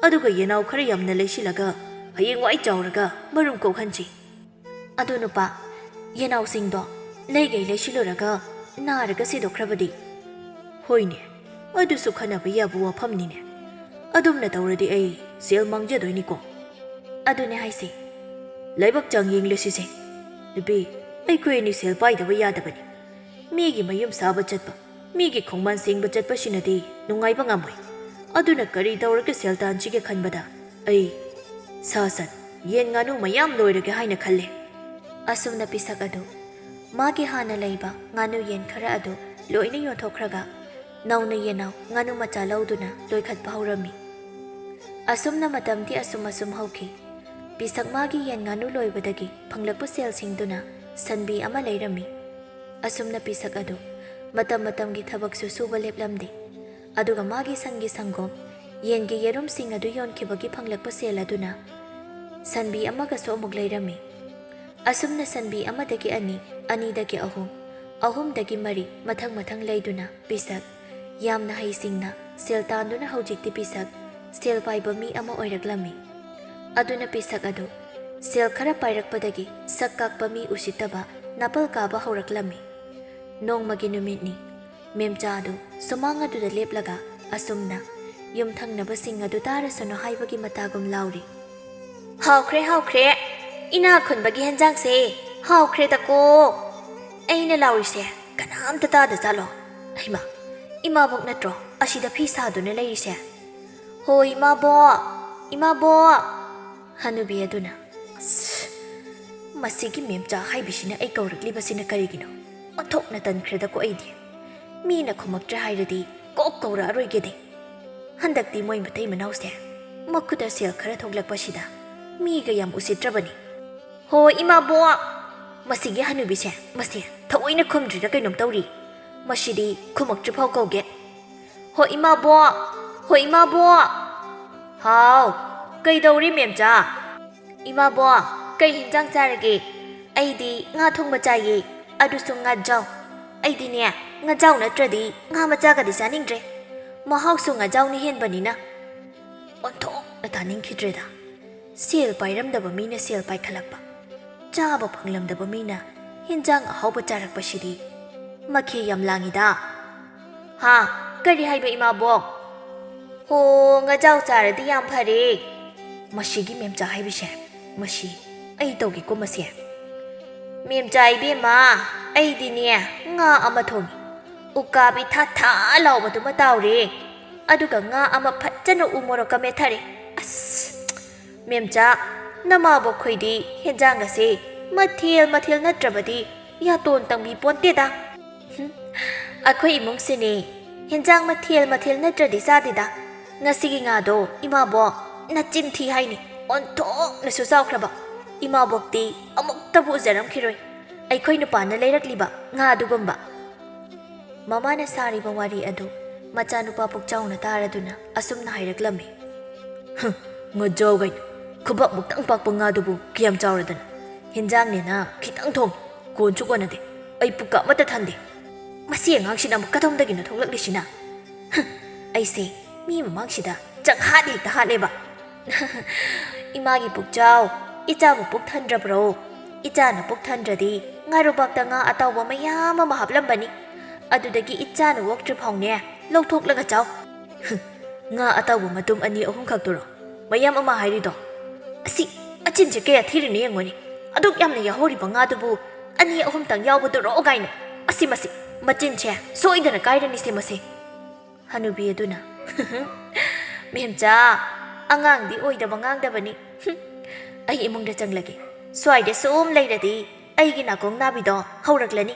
ꯑꯗꯨꯒ ꯌꯦꯅꯥꯎ ꯈꯔ ꯌꯥꯝꯅ ꯂꯩꯁꯤꯜꯂꯒ ꯍꯌꯦꯡꯋꯥꯏ ꯆꯥꯎꯔꯒ ꯃꯔꯨꯝ ꯀꯣꯛꯍꯟꯁꯤ꯫" ꯑꯗꯨ ꯅꯨꯄꯥ, ꯌꯦꯅꯥꯎꯁꯤꯡꯗꯣ ꯂꯩꯒꯩ ꯂꯩꯁꯤꯜꯂꯨꯔꯒ ꯅꯥꯔꯒ ꯁꯤꯗꯣꯛꯈ꯭ꯔꯕꯗꯤ? "ꯍꯣꯏꯅꯦ, ꯑꯗꯨꯁꯨ ꯈꯟꯅꯕ ꯌꯥꯕ ꯋꯥꯐꯝꯅꯤꯅꯦ꯫ ꯑꯗꯨꯝꯅ ꯇꯧꯔꯗꯤ ꯑꯩ ꯁꯦꯜ ꯃꯥꯡꯖꯗꯣꯏꯅꯤꯀꯣ?" ꯑꯗꯨꯅꯦ ꯍꯥꯏꯁꯦ꯫ ꯂꯥꯏꯕꯛ ꯆꯥꯡ ꯌꯦꯡꯂꯨꯁꯤꯁꯦ꯫ ꯅꯨꯄꯤ, ꯑꯩꯈꯣꯏ ꯑꯅꯤ ꯁꯦꯜ ꯄꯥꯏꯗꯕ ꯌꯥꯗꯕꯅꯤ꯫ ꯃꯤꯒꯤ ꯃꯌꯨꯝ ꯁꯥꯕ ꯆꯠꯄ, ꯃꯤꯒꯤ ꯈꯣꯡꯕꯥꯟ ꯁꯦꯡꯕ ꯆꯠꯄꯁꯤꯅꯗꯤ ꯅꯨꯡꯉꯥꯏꯕ ꯉꯝꯃꯣꯏ꯫ ꯑꯗꯨꯅ ꯀꯔꯤ ꯇꯧꯔꯒ ꯁꯦꯜ ꯇꯥꯟꯁꯤꯒꯦ ꯈꯟꯕꯗ ꯑꯩ ꯁꯥ ꯁꯟ, ꯌꯦꯟ ꯉꯥꯅꯨ ꯃꯌꯥꯝ ꯂꯣꯏꯔꯒꯦ ꯍꯥꯏꯅ ꯈꯜꯂꯦ꯫ ꯑꯁꯨꯝꯅ ꯄꯤꯁꯛ ꯑꯗꯨ ꯃꯥꯒꯤ ꯍꯥꯟꯅ ꯂꯩꯕ ꯉꯥꯅꯨ ꯌꯦꯟ ꯈꯔ ꯑꯗꯨ ꯂꯣꯏꯅ ꯌꯣꯟꯊꯣꯛꯈ꯭ꯔꯒ ꯅꯧꯅ ꯌꯦꯟꯅꯥꯎ ꯉꯥꯅꯨ ꯃꯆꯥ ꯂꯧꯗꯨꯅ ꯂꯣꯏꯈꯠꯄ ꯍꯧꯔꯝꯃꯤ꯫ ꯑꯁꯨꯝꯅ ꯃꯇꯝꯗꯤ ꯑꯁꯨꯝ ꯑꯁꯨꯝ ꯍꯧꯈꯤ꯫ ꯄꯤꯁꯛ ꯃꯥꯒꯤ ꯌꯦꯟ ꯉꯥꯅꯨ ꯂꯣꯏꯕꯗꯒꯤ ꯐꯪꯂꯛꯄ ꯁꯦꯜꯁꯤꯡꯗꯨꯅ ꯁꯟꯕꯤ ꯑꯃ ꯂꯩꯔꯝꯃꯤ꯫ ꯑꯁꯨꯝꯅ ꯄꯤꯁꯛ ꯑꯗꯨ ꯃꯇꯝ ꯃꯇꯝꯒꯤ ꯊꯕꯛꯁꯨ ꯁꯨꯕ ꯂꯦꯞꯂꯝꯗꯦ꯫ ꯑꯗꯨꯒ ꯃꯥꯒꯤ ꯁꯟꯒꯤ ꯁꯪꯒꯣꯝ, ꯌꯦꯟꯒꯤ ꯌꯦꯔꯨꯝꯁꯤꯡ ꯑꯗꯨ ꯌꯣꯟꯈꯤꯕꯒꯤ ꯐꯪꯂꯛꯄ ꯁꯦꯜ ꯑꯗꯨꯅ ꯁꯟꯕꯤ ꯑꯃꯒꯁꯨ ꯑꯃꯨꯛ ꯂꯩꯔꯝꯃꯤ꯫ ꯑꯁꯨꯝꯅ ꯁꯟꯕꯤ ꯑꯃꯗꯒꯤ ꯑꯅꯤ, ꯑꯅꯤꯗꯒꯤ ꯑꯍꯨꯝ, ꯑꯍꯨꯝꯗꯒꯤ ꯃꯔꯤ ꯃꯊꯪ ꯃꯊꯪ ꯂꯩꯗꯨꯅ ꯄꯤꯁꯛ ꯌꯥꯝꯅ ꯍꯩꯁꯤꯡꯅ ꯁꯦꯜ ꯇꯥꯟꯗꯨꯅ ꯍꯧꯖꯤꯛꯇꯤ ꯄꯤꯁꯛ ꯁꯦꯜ ꯄꯥꯏꯕ ꯃꯤ ꯑꯃ ꯑꯣꯏꯔꯛꯂꯝꯃꯤ꯫ ꯑꯗꯨꯅ ꯄꯤꯁꯛ ꯑꯗꯨ ꯁꯦꯜ ꯈꯔ ꯄꯥꯏꯔꯛꯄꯗꯒꯤ ꯁꯛ ꯀꯥꯛꯄ ꯃꯤ ꯎꯁꯤꯠꯇꯕ ꯅꯥꯄꯜ ꯀꯥꯕ ꯍꯧꯔꯛꯂꯝꯃꯤ꯫ ꯅꯣꯡꯃꯒꯤ ꯅꯨꯃꯤꯠꯅꯤ꯫ ꯃꯦꯝꯆꯥ ꯑꯗꯨ ꯁꯨꯃꯥꯡ ꯑꯗꯨꯗ ꯂꯦꯞꯂꯒ ꯑꯁꯨꯝꯅ ꯌꯨꯝꯊꯪꯅꯕꯁꯤꯡ ꯑꯗꯨ ꯇꯥꯔꯁꯅꯨ ꯍꯥꯏꯕꯒꯤ ꯃꯇꯥꯒꯨꯝ ꯂꯥꯎꯔꯤ꯫ "ꯍꯥꯎꯈ꯭ꯔꯦ, ꯍꯥꯎꯈ꯭ꯔꯦ꯫ ꯏꯅꯥꯛ ꯈꯨꯟꯕꯒꯤ ꯍꯦꯟꯖꯥꯡꯁꯦ ꯍꯥꯎꯈ꯭ꯔꯦꯗꯀꯣ꯫ ꯑꯩꯅ ꯂꯥꯎꯔꯤꯁꯦ ꯀꯅꯥꯝꯇ ꯇꯥꯗ ꯖꯥꯠꯂꯣ? ꯍꯩꯃꯥ, ꯏꯃꯥꯕꯣꯛ ꯅꯠꯇ꯭ꯔꯣ ꯑꯁꯤꯗ ꯐꯤ ꯁꯥꯗꯨꯅ ꯂꯩꯔꯤꯁꯦ? ꯍꯣ ꯏꯃꯥꯕꯣꯛ, ꯏꯃꯥꯕꯣꯛ!" ꯍꯅꯨꯕꯤ ꯑꯗꯨꯅ, "ꯑꯁ, ꯃꯁꯤꯒꯤ ꯃꯦꯝꯆꯥ ꯍꯥꯏꯕꯤꯁꯤꯅ ꯑꯩ ꯀꯧꯔꯛꯂꯤꯕꯁꯤꯅ ꯀꯔꯤꯒꯤꯅꯣ? ꯑꯣꯟꯊꯣꯛꯅ ꯇꯟꯈ꯭ꯔꯦꯗꯀꯣ ꯑꯩꯗꯤ꯫ ꯃꯤꯅ ꯈꯨꯝꯃꯛꯇ꯭ꯔꯦ ꯍꯥꯏꯔꯗꯤ ꯀꯣꯛ ꯀꯧꯔꯛꯑꯔꯣꯏꯒꯦꯗꯦ꯫ ꯍꯟꯗꯛꯇꯤ ꯃꯣꯏ ꯃꯇꯩ ꯃꯅꯥꯎꯁꯦ ꯃꯈꯨꯠꯇ ꯁꯦꯜ ꯈꯔ ꯊꯣꯛꯂꯛꯄꯁꯤꯗ ꯃꯤꯒ ꯌꯥꯝ ꯎꯁꯤꯠꯇ꯭ꯔꯕꯅꯤ꯫ ꯍꯣ ꯏꯃꯥꯕꯣꯛ, ꯃꯁꯤꯒꯤ ꯍꯅꯨꯕꯤꯁꯦ, ꯃꯁꯤ ꯊꯑꯣꯏꯅ ꯈꯨꯝꯗ꯭ꯔꯤꯔ ꯀꯩꯅꯣꯝ ꯇꯧꯔꯤ꯫ ꯃꯁꯤꯗꯤ ꯈꯨꯝꯃꯛꯇ꯭ꯔꯤꯐꯥꯎ ꯀꯧꯒꯦ꯫ ꯍꯣ ꯏꯃꯥꯕꯣꯛ, ꯍꯣ ꯏꯃꯥꯕꯣꯛ!" "ꯍꯥꯎ, ꯀꯩꯗꯧꯔꯤ ꯃꯦꯝꯆꯥ?" "ꯏꯃꯥꯕꯣꯛ, ꯀꯩ ꯍꯤꯟꯖꯥꯡ ꯆꯥꯔꯒꯦ?" "ꯑꯩꯗꯤ ꯉꯥ ꯊꯣꯡꯕ ꯆꯥꯏꯌꯦ, ꯑꯗꯨꯁꯨ ꯉꯥꯖꯥꯎ꯫ ꯑꯩꯗꯤꯅꯦ, ꯉꯥꯖꯥꯎ ꯅꯠꯇ꯭ꯔꯗꯤ ꯉꯥ ꯃꯆꯥꯒꯗꯤ ꯆꯥꯅꯤꯡꯗ꯭ꯔꯦ꯫ ꯃꯍꯥꯎꯁꯨ ꯉꯥꯖꯥꯎꯅ ꯍꯦꯟꯕꯅꯤꯅ꯫" ꯑꯣꯟꯊꯣꯛꯅ ꯇꯥꯅꯤꯡꯈꯤꯗ꯭ꯔꯦꯗ꯫ ꯁꯦꯜ ꯄꯥꯏꯔꯝꯗꯕ ꯃꯤꯅ ꯁꯦꯜ ꯄꯥꯏꯈꯠꯂꯛꯄ, ꯆꯥꯕ ꯐꯪꯂꯝꯗꯕ ꯃꯤꯅ ꯍꯤꯟꯖꯥꯡ ꯑꯍꯥꯎꯕ ꯆꯥꯔꯛꯄꯁꯤꯗꯤ ꯃꯈꯦ ꯌꯥꯝ ꯂꯥꯡꯉꯤꯗ꯫ "ꯍꯥ? ꯀꯔꯤ ꯍꯥꯏꯕ ꯏꯃꯥꯕꯣꯛ?" "ꯍꯣ, ꯉꯥꯖꯥꯎ ꯆꯥꯔꯗꯤ ꯌꯥꯝ ꯐꯔꯦ꯫ ꯃꯁꯤꯒꯤ ꯃꯦꯝꯆꯥ ꯍꯥꯏꯕꯁꯦ, ꯃꯁꯤ ꯑꯩ ꯇꯧꯒꯦꯀꯣ ꯃꯁꯦ꯫ ꯃꯦꯝꯆꯥ ꯏꯕꯦꯝꯃ, ꯑꯩꯗꯤꯅꯦ ꯉꯥ ꯑꯃ ꯊꯣꯡꯉꯤ꯫ ꯎꯀꯥꯕꯤ ꯊꯥ ꯊꯥ ꯂꯥꯎꯕꯗꯨꯃ ꯇꯥꯎꯔꯦ꯫ ꯑꯗꯨꯒ ꯉꯥ ꯑꯃ ꯐꯖꯅ ꯎ ꯃꯣꯔꯣꯛꯀ ꯃꯦꯠꯊꯔꯦ꯫ ꯑꯁ! ꯃꯦꯝꯆꯥ, ꯅꯃꯥꯕꯣꯛ ꯈꯣꯏꯗꯤ ꯍꯦꯟꯖꯥꯡ ꯑꯁꯦ ꯃꯊꯦꯜ ꯃꯊꯦꯜ ꯅꯠꯇ꯭ꯔꯕꯗꯤ ꯌꯥꯇꯣꯟ ꯇꯪꯕꯤ ꯄꯣꯟꯇꯦꯗ꯫ ꯍꯨꯝ, ꯑꯩꯈꯣꯏ ꯏꯃꯨꯡꯁꯤꯅꯦ ꯍꯦꯟꯖꯥꯡ ꯃꯊꯦꯜ ꯃꯊꯦꯜ ꯅꯠꯇ꯭ꯔꯗꯤ ꯆꯥꯗꯦꯗ꯫ ꯉꯁꯤꯒꯤ ꯉꯥꯗꯣ ꯏꯃꯥꯕꯣꯛ ꯅꯆꯤꯟ ꯊꯤ ꯍꯥꯏꯅꯤ, ꯑꯣꯟꯊꯣꯛꯅꯁꯨ ꯆꯥꯎꯈ꯭ꯔꯕ꯫ ꯏꯃꯥꯕꯣꯛꯇꯤ ꯑꯃꯨꯛꯇꯕꯨ ꯎꯖꯔꯝꯈꯤꯔꯣꯏ ꯑꯩꯈꯣꯏ ꯅꯨꯄꯥꯅ ꯂꯩꯔꯛꯂꯤꯕ ꯉꯥ ꯑꯗꯨꯒꯨꯝꯕ꯫ ꯃꯃꯥꯅ ꯁꯥꯔꯤꯕ ꯋꯥꯔꯤ ꯑꯗꯨ ꯃꯆꯥꯅꯨꯄꯥ ꯄꯨꯛꯆꯥꯎꯅ ꯇꯥꯔꯗꯨꯅ ꯑꯁꯨꯝꯅ ꯍꯥꯏꯔꯛꯂꯝꯃꯤ꯫ "ꯍꯨꯝ, ꯉꯥꯖꯥꯎ ꯀꯥꯏꯅ, ꯈꯨꯕꯥꯛ ꯃꯨꯛꯇꯪ ꯄꯥꯛꯄ ꯉꯥꯗꯨꯕꯨ ꯀꯌꯥꯝ ꯆꯥꯎꯔꯗꯅ? ꯍꯦꯟꯖꯥꯡꯅꯦꯅ ꯈꯤꯇꯪ ꯊꯣꯡ, ꯀꯣꯟꯁꯨ ꯀꯣꯟꯅꯗꯦ꯫ ꯑꯩ ꯄꯨꯛꯀ ꯑꯃꯠꯇ ꯊꯟꯗꯦ꯫ ꯃꯁꯤ ꯑꯉꯥꯡꯁꯤꯅ ꯑꯃꯨꯛ ꯀꯗꯣꯝꯗꯒꯤꯅꯣ ꯊꯣꯛꯂꯛꯂꯤꯁꯤꯅ? ꯍꯨꯝ, ꯑꯩꯁꯦ ꯃꯤ ꯃꯃꯥꯡꯁꯤꯗ ꯆꯪꯍꯥꯠ ꯍꯦꯛꯇ ꯍꯥꯠꯂꯦꯕ꯫" "ꯏꯃꯥꯒꯤ ꯄꯨꯛꯆꯥꯎ, ꯏꯆꯥꯕꯨ ꯄꯨꯛ ꯊꯟꯗ꯭ꯔꯕ꯭ꯔꯣ? ꯏꯆꯥꯅ ꯄꯨꯛ ꯊꯟꯗ꯭ꯔꯗꯤ ꯉꯥꯔꯨꯕꯥꯛꯇ ꯉꯥ ꯑꯇꯥꯎꯕ ꯃꯌꯥꯝ ꯑꯃ ꯍꯥꯞꯂꯝꯕꯅꯤ꯫ ꯑꯗꯨꯗꯒꯤ ꯏꯆꯥꯅ ꯑꯣꯛꯇ꯭ꯔꯤ ꯐꯥꯎꯅꯦ ꯂꯧꯊꯣꯛꯂꯒ ꯆꯥꯎ꯫" "ꯍꯨꯝ, ꯉꯥ ꯑꯇꯥꯎꯕ ꯃꯇꯨꯝ ꯑꯅꯤ ꯑꯍꯨꯝ ꯈꯛꯇꯨꯔꯣ ꯃꯌꯥꯝ ꯑꯃ ꯍꯥꯏꯔꯤꯗꯣ? ꯑꯁꯤ ꯃꯆꯤꯟꯁꯦ ꯀꯌꯥ ꯊꯤꯔꯤꯅꯣ ꯌꯦꯡꯉꯨꯅꯦ꯫ ꯑꯗꯨꯛ ꯌꯥꯝꯅ ꯌꯥꯎꯍꯧꯔꯤꯕ ꯉꯥꯗꯨꯕꯨ ꯑꯅꯤ ꯑꯍꯨꯝꯇꯪ ꯌꯥꯎꯕꯗꯨꯔꯣ ꯀꯥꯏꯅ꯫ ꯑꯁꯤ ꯃꯁꯤ ꯃꯆꯤꯟꯁꯦ ꯁꯣꯏꯗꯅ ꯀꯥꯏꯔꯅꯤꯁꯦ ꯃꯁꯦ꯫" ꯍꯅꯨꯕꯤ ꯑꯗꯨꯅ, "ꯃꯦꯝꯆꯥ, ꯑꯉꯥꯡꯗꯤ ꯑꯣꯏꯗꯕ ꯉꯥꯡꯗꯕꯅꯤ꯫ ꯍꯨꯝ, ꯑꯩ ꯏꯃꯨꯡꯗ ꯆꯪꯂꯒꯦ꯫ ꯁ꯭ꯋꯥꯏꯗ ꯁꯨꯝ ꯂꯩꯔꯗꯤ ꯑꯩꯒꯤ ꯅꯥꯀꯣꯡ ꯅꯥꯕꯤꯗꯣ ꯍꯧꯔꯛꯂꯅꯤ꯫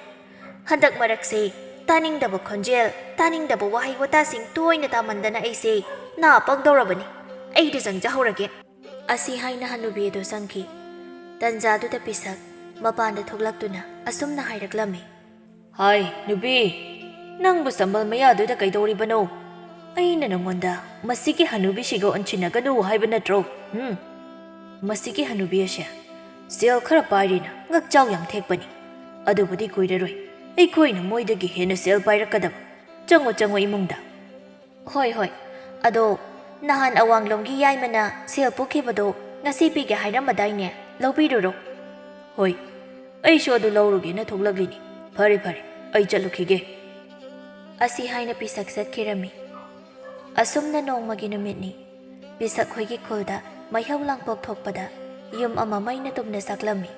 ꯍꯟꯗꯛ ꯃꯔꯛꯁꯦ ꯇꯥꯅꯤꯡꯗꯕ ꯈꯣꯟꯖꯦꯜ, ꯇꯥꯅꯤꯡꯗꯕ ꯋꯥꯍꯩ ꯋꯥꯇꯥꯁꯤꯡ ꯇꯣꯏꯅ ꯇꯥꯃꯟꯗꯅ ꯑꯩꯁꯦ ꯅꯥ ꯄꯪꯗꯧꯔꯕꯅꯤ꯫ ꯑꯩꯗꯤ ꯆꯪꯖꯍꯧꯔꯒꯦ꯫" ꯑꯁꯤ ꯍꯥꯏꯅ ꯍꯅꯨꯕꯤ ꯑꯗꯨ ꯆꯪꯈꯤ꯫ ꯇꯟꯖꯥꯗꯨꯗ ꯄꯤꯁꯛ ꯃꯄꯥꯟꯗ ꯊꯣꯛꯂꯛꯇꯨꯅ ꯑꯁꯨꯝꯅ ꯍꯥꯏꯔꯛꯂꯝꯃꯤ꯫ "ꯍꯥꯏ, ꯅꯨꯄꯤ, ꯅꯪꯕꯨ ꯁꯝꯕꯜ ꯃꯌꯥꯗꯨꯗ ꯀꯩꯗꯧꯔꯤꯕꯅꯣ? ꯑꯩꯅ ꯅꯉꯣꯟꯗ ꯃꯁꯤꯒꯤ ꯍꯅꯨꯕꯤꯁꯤꯒ ꯑꯣꯟꯁꯤꯟꯅꯒꯅꯨ ꯍꯥꯏꯕ ꯅꯠꯇ꯭ꯔꯣ? ꯎꯝ? ꯃꯁꯤꯒꯤ ꯍꯅꯨꯕꯤ ꯑꯁꯦ ꯁꯦꯜ ꯈꯔ ꯄꯥꯏꯔꯦꯅ ꯉꯛꯆꯥꯎ ꯌꯥꯝ ꯊꯦꯛꯄꯅꯤ꯫ ꯑꯗꯨꯕꯨꯗꯤ ꯀꯨꯏꯔꯔꯣꯏ ꯑꯩꯈꯣꯏꯅ ꯃꯣꯏꯗꯒꯤ ꯍꯦꯟꯅ ꯁꯦꯜ ꯄꯥꯏꯔꯛꯀꯗꯕ꯫ ꯆꯪꯉꯣ, ꯆꯪꯉꯣ ꯏꯃꯨꯡꯗ꯫" "ꯍꯣꯏ, ꯍꯣꯏ꯫ ꯑꯗꯣ ꯅꯍꯥꯟ ꯑꯋꯥꯡꯂꯣꯝꯒꯤ ꯌꯥꯏꯃꯅ ꯁꯦꯜ ꯄꯨꯈꯤꯕꯗꯣ ꯉꯁꯤ ꯄꯤꯒꯦ ꯍꯥꯏꯔꯝꯃꯗꯥꯏꯅꯦ? ꯂꯧꯕꯤꯔꯨꯔꯣ꯫" "ꯍꯣꯏ, ꯑꯩꯁꯨ ꯑꯗꯨ ꯂꯧꯔꯨꯒꯦꯅ ꯊꯣꯛꯂꯛꯂꯤꯅꯤ꯫ ꯐꯔꯦ, ꯐꯔꯦ, ꯑꯩ ꯆꯠꯂꯨꯈꯤꯒꯦ꯫" ꯑꯁꯤ ꯍꯥꯏꯅ ꯄꯤꯁꯛ ꯆꯠꯈꯤꯔꯝꯃꯤ꯫ ꯑꯁꯨꯝꯅ ꯅꯣꯡꯃꯒꯤ ꯅꯨꯃꯤꯠꯅꯤ꯫ ꯄꯤꯁꯛ ꯈꯣꯏꯒꯤ ꯈꯨꯜꯗ ꯃꯩꯍꯧ ꯂꯥꯡꯄꯣꯛ ꯊꯣꯛꯄꯗ ꯌꯨꯝ ꯑꯃ ꯃꯩꯅ ꯇꯨꯝꯅ ꯆꯥꯛꯂꯝꯃꯤ꯫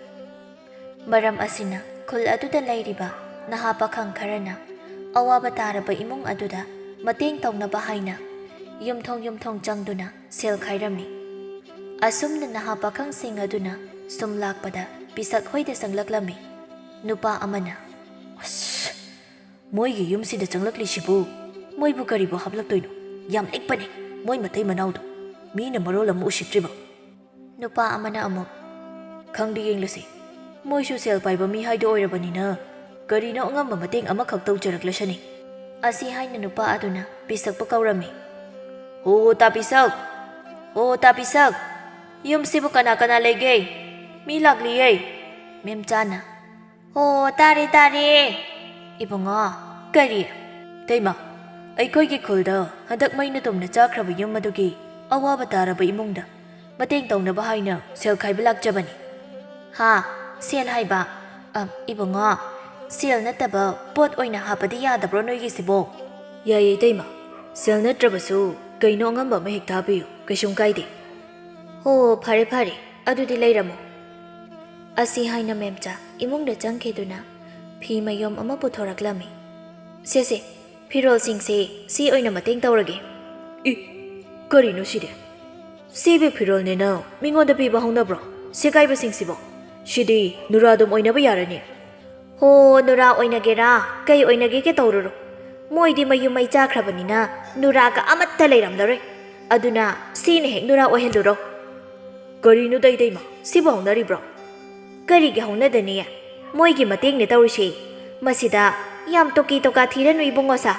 ꯃꯔꯝ ꯑꯁꯤꯅ ꯈꯨꯜ ꯑꯗꯨꯗ ꯂꯩꯔꯤꯕ ꯅꯍꯥ ꯄꯥꯈꯪ ꯈꯔꯅ ꯑꯋꯥꯕ ꯇꯥꯔꯕ ꯏꯃꯨꯡ ꯑꯗꯨꯗ ꯃꯇꯦꯡ ꯇꯧꯅꯕ ꯍꯥꯏꯅ ꯌꯨꯝꯊꯣꯡ ꯌꯨꯝꯊꯣꯡ ꯆꯪꯗꯨꯅ ꯁꯦꯜ ꯈꯥꯏꯔꯝꯃꯤ꯫ ꯑꯁꯨꯝꯅ ꯅꯍꯥ ꯄꯥꯈꯪꯁꯤꯡ ꯑꯗꯨꯅ ꯁꯨꯝ ꯂꯥꯛꯄꯗ ꯄꯤꯁꯛ ꯍꯣꯏꯗ ꯆꯪꯂꯛꯂꯝꯃꯤ꯫ ꯅꯨꯄꯥ ꯑꯃꯅ, "ꯑꯁ, ꯃꯣꯏꯒꯤ ꯌꯨꯝꯁꯤꯗ ꯆꯪꯂꯛꯂꯤꯁꯤꯕꯨ ꯃꯣꯏꯕꯨ ꯀꯔꯤꯕꯨ ꯍꯥꯞꯂꯛꯇꯣꯏꯅꯣ? ꯌꯥꯝ ꯂꯤꯛꯄꯅꯦ ꯃꯣꯏ ꯃꯇꯩ ꯃꯅꯥꯎꯗꯣ꯫ ꯃꯤꯅ ꯃꯔꯣꯜ ꯑꯃ ꯎꯁꯤꯠꯇ꯭ꯔꯤꯕ꯫" ꯅꯨꯄꯥ ꯑꯃꯅ ꯑꯃꯨꯛ, "ꯈꯪꯗꯦ, ꯌꯦꯡꯂꯁꯤ꯫ ꯃꯣꯏꯁꯨ ꯁꯦꯜ ꯄꯥꯏꯕ ꯃꯤ ꯍꯥꯏꯗꯣ ꯑꯣꯏꯔꯕꯅꯤꯅ ꯀꯔꯤꯅꯣ ꯑꯉꯝꯕ ꯃꯇꯦꯡ ꯑꯃꯈꯛ ꯇꯧꯖꯔꯛꯂꯁꯅꯤ꯫" ꯑꯁꯤ ꯍꯥꯏꯅ ꯅꯨꯄꯥ ꯑꯗꯨꯅ ꯄꯤꯁꯛꯄꯨ ꯀꯧꯔꯝꯃꯤ꯫ "ꯍꯣ, ꯇꯥ ꯄꯤꯁꯛ! ꯍꯣ, ꯇꯥ ꯄꯤꯁꯛ! ꯌꯨꯝꯁꯤꯕꯨ ꯀꯅꯥ ꯀꯅꯥ ꯂꯩꯒꯦ? ꯃꯤ ꯂꯥꯛꯂꯤꯌꯦ꯫" ꯃꯦꯝꯆꯥꯅ, "ꯍꯣ, ꯇꯥꯔꯦ, ꯇꯥꯔꯦ꯫" "ꯏꯕꯨꯡꯉꯣ, ꯀꯔꯤ?" "ꯇꯩꯃ, ꯑꯩꯈꯣꯏꯒꯤ ꯈꯨꯜꯗ ꯍꯟꯗꯛ ꯃꯩꯅ ꯇꯨꯝꯅ ꯆꯥꯈ꯭ꯔꯕ ꯌꯨꯝ ꯑꯗꯨꯒꯤ ꯑꯋꯥꯕ ꯇꯥꯔꯕ ꯏꯃꯨꯡꯗ ꯃꯇꯦꯡ ꯇꯧꯅꯕ ꯍꯥꯏꯅ ꯁꯦꯜ ꯈꯥꯏꯕ ꯂꯥꯛꯆꯕꯅꯤ꯫" "ꯍꯥ? ꯁꯦꯜ ꯍꯥꯏꯕ? ꯑ, ꯏꯕꯨꯡꯉꯣ, ꯁꯦꯜ ꯅꯠꯇꯕ ꯄꯣꯠ ꯑꯣꯏꯅ ꯍꯥꯞꯄꯗꯤ ꯌꯥꯗꯕ꯭ꯔꯣ ꯅꯣꯏꯒꯤꯁꯤꯕꯣ?" "ꯌꯥꯏꯌꯦ ꯏꯇꯩꯃ, ꯁꯦꯜ ꯅꯠꯇ꯭ꯔꯕꯁꯨ ꯀꯩꯅꯣ ꯑꯉꯝꯕ ꯑꯃ ꯍꯦꯛꯇ ꯍꯥꯞꯄꯤꯌꯨ, ꯀꯩꯁꯨꯝ ꯀꯥꯏꯗꯦ꯫" "ꯍꯣ, ꯐꯔꯦ ꯐꯔꯦ, ꯑꯗꯨꯗꯤ ꯂꯩꯔꯝꯃꯣ꯫" ꯑꯁꯤ ꯍꯥꯏꯅ ꯃꯦꯝꯆꯥ ꯏꯃꯨꯡꯗ ꯆꯪꯈꯤꯗꯨꯅ ꯐꯤ ꯃꯌꯣꯝ ꯑꯃ ꯄꯨꯊꯣꯔꯛꯂꯝꯃꯤ꯫ "ꯁꯦ ꯁꯦ, ꯐꯤꯔꯣꯜꯁꯤꯡꯁꯦ ꯁꯤ ꯑꯣꯏꯅ ꯃꯇꯦꯡ ꯇꯧꯔꯒꯦ꯫" "ꯏ, ꯀꯔꯤꯅꯣ ꯁꯤꯗꯤ? ꯁꯤꯕꯨ ꯐꯤꯔꯣꯜꯅꯦꯅ ꯃꯤꯉꯣꯟꯗ ꯄꯤꯕ ꯍꯧꯅꯕ꯭ꯔꯣ? ꯁꯦꯒꯥꯏꯕꯁꯤꯡꯁꯤꯕꯣ? ꯁꯤꯗꯤ ꯅꯨꯔꯥꯗꯨꯝ ꯑꯣꯏꯅꯕ ꯌꯥꯔꯅꯤ꯫" "ꯍꯣ, ꯅꯨꯔꯥ ꯑꯣꯏꯅꯒꯦꯔꯥ, ꯀꯩ ꯑꯣꯏꯅꯒꯦꯒꯦ ꯇꯧꯔꯨꯔꯣ꯫ ꯃꯣꯏꯗꯤ ꯃꯌꯨꯝ ꯃꯩ ꯆꯥꯈ꯭ꯔꯕꯅꯤꯅ ꯅꯨꯔꯥꯒ ꯑꯃꯠꯇ ꯂꯩꯔꯝꯂꯔꯣꯏ꯫ ꯑꯗꯨꯅ ꯁꯤꯅ ꯍꯦꯛ ꯅꯨꯔꯥ ꯑꯣꯏꯍꯜꯂꯨꯔꯣ꯫" "ꯀꯔꯤꯅꯣ ꯏꯇꯩꯃ, ꯁꯤꯕꯨ ꯍꯧꯅꯔꯤꯕ꯭ꯔꯣ?" "ꯀꯔꯤꯒꯤ ꯍꯧꯅꯗꯅꯤ? ꯃꯣꯏꯒꯤ ꯃꯇꯦꯡꯅꯦ ꯇꯧꯔꯤꯁꯦ꯫ ꯃꯁꯤꯗ ꯌꯥꯝ ꯇꯣꯀꯤ ꯇꯣꯀꯥ ꯊꯤꯔꯅꯨ ꯏꯕꯨꯡꯉꯣ ꯁꯥ꯫"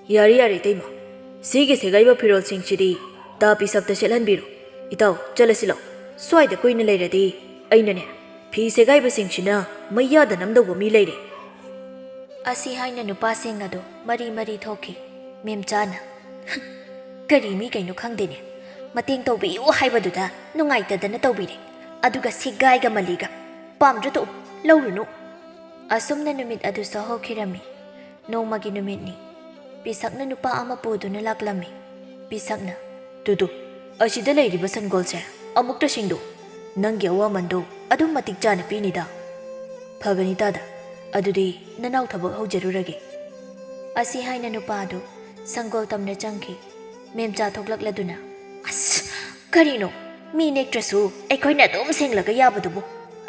"ꯌꯥꯔꯦ, ꯌꯥꯔꯦ ꯏꯇꯩꯃ, ꯁꯤꯒꯤ ꯁꯦꯒꯥꯏꯕ ꯐꯤꯔꯣꯜꯁꯤꯡꯁꯤꯗꯤ ꯇꯥ ꯄꯤꯁꯛꯇ ꯁꯦꯠꯍꯟꯕꯤꯔꯣ꯫ ꯏꯇꯥꯎ, ꯆꯠꯂꯁꯤ ꯂꯥꯎ꯫ ꯁ꯭ꯋꯥꯏꯗ ꯀꯨꯏꯅ ꯂꯩꯔꯗꯤ ꯑꯩꯅꯅꯦ, ꯐꯤ ꯁꯦꯒꯥꯏꯕꯁꯤꯡꯁꯤꯅ ꯃꯩꯌꯥꯗ ꯅꯝꯗꯧꯕ ꯃꯤ ꯂꯩꯔꯦ꯫" ꯑꯁꯤ ꯍꯥꯏꯅ ꯅꯨꯄꯥꯁꯤꯡ ꯑꯗꯨ ꯃꯔꯤ ꯃꯔꯤ ꯊꯣꯛꯈꯤ꯫ ꯃꯦꯝꯆꯥꯅ, "ꯀꯔꯤ ꯃꯤ ꯀꯩꯅꯣ ꯈꯪꯗꯦꯅꯦ, ꯃꯇꯦꯡ ꯇꯧꯕꯤꯌꯨ ꯍꯥꯏꯕꯗꯨꯗ ꯅꯨꯡꯉꯥꯏꯇꯗꯅ ꯇꯧꯕꯤꯔꯦ, ꯑꯗꯨꯒ ꯁꯦꯒꯥꯏꯒ ꯃꯂꯤꯒ꯫ ꯄꯥꯝꯗ꯭ꯔ ꯇꯣꯛꯎ, ꯂꯧꯔꯨꯅꯨ꯫" ꯑꯁꯨꯝꯅ ꯅꯨꯃꯤꯠ ꯑꯗꯨꯁꯨ ꯍꯧꯈꯤꯔꯝꯃꯤ꯫ ꯅꯣꯡꯃꯒꯤ ꯅꯨꯃꯤꯠꯅꯤ꯫ ꯄꯤꯁꯛꯅ ꯅꯨꯄꯥ ꯑꯃ ꯄꯨꯗꯨꯅ ꯂꯥꯛꯂꯝꯃꯤ꯫ ꯄꯤꯁꯛꯅ, "ꯇꯨꯗꯨ, "ꯑꯁꯤꯗ ꯂꯩꯔꯤꯕ ꯁꯪꯒꯣꯜꯁꯦ ꯑꯃꯨꯛꯇ ꯁꯦꯡꯗꯣꯛ꯫ ꯅꯪꯒꯤ ꯑꯋꯥꯃꯟꯗꯣ ꯑꯗꯨꯝ ꯃꯇꯤꯛ ꯆꯥꯅ ꯄꯤꯅꯤꯗ꯫" "ꯐꯒꯅꯤ ꯇꯥꯗ, ꯑꯗꯨꯗꯤ ꯅꯅꯥꯎ ꯊꯕꯛ ꯍꯧꯖꯔꯨꯔꯒꯦ꯫" ꯑꯁꯤ ꯍꯥꯏꯅ ꯅꯨꯄꯥ ꯑꯗꯨ ꯁꯪꯒꯣꯜ ꯇꯝꯅ ꯆꯪꯈꯤ꯫ ꯃꯦꯝꯆꯥ ꯊꯣꯛꯂꯛꯂꯗꯨꯅ, "ꯑꯁ, ꯀꯔꯤꯅꯣ? ꯃꯤ ꯅꯦꯛꯇ꯭ꯔꯁꯨ ꯑꯩꯈꯣꯏꯅ ꯑꯗꯨꯝ ꯁꯦꯡꯂꯒ ꯌꯥꯕꯗꯨꯕꯨ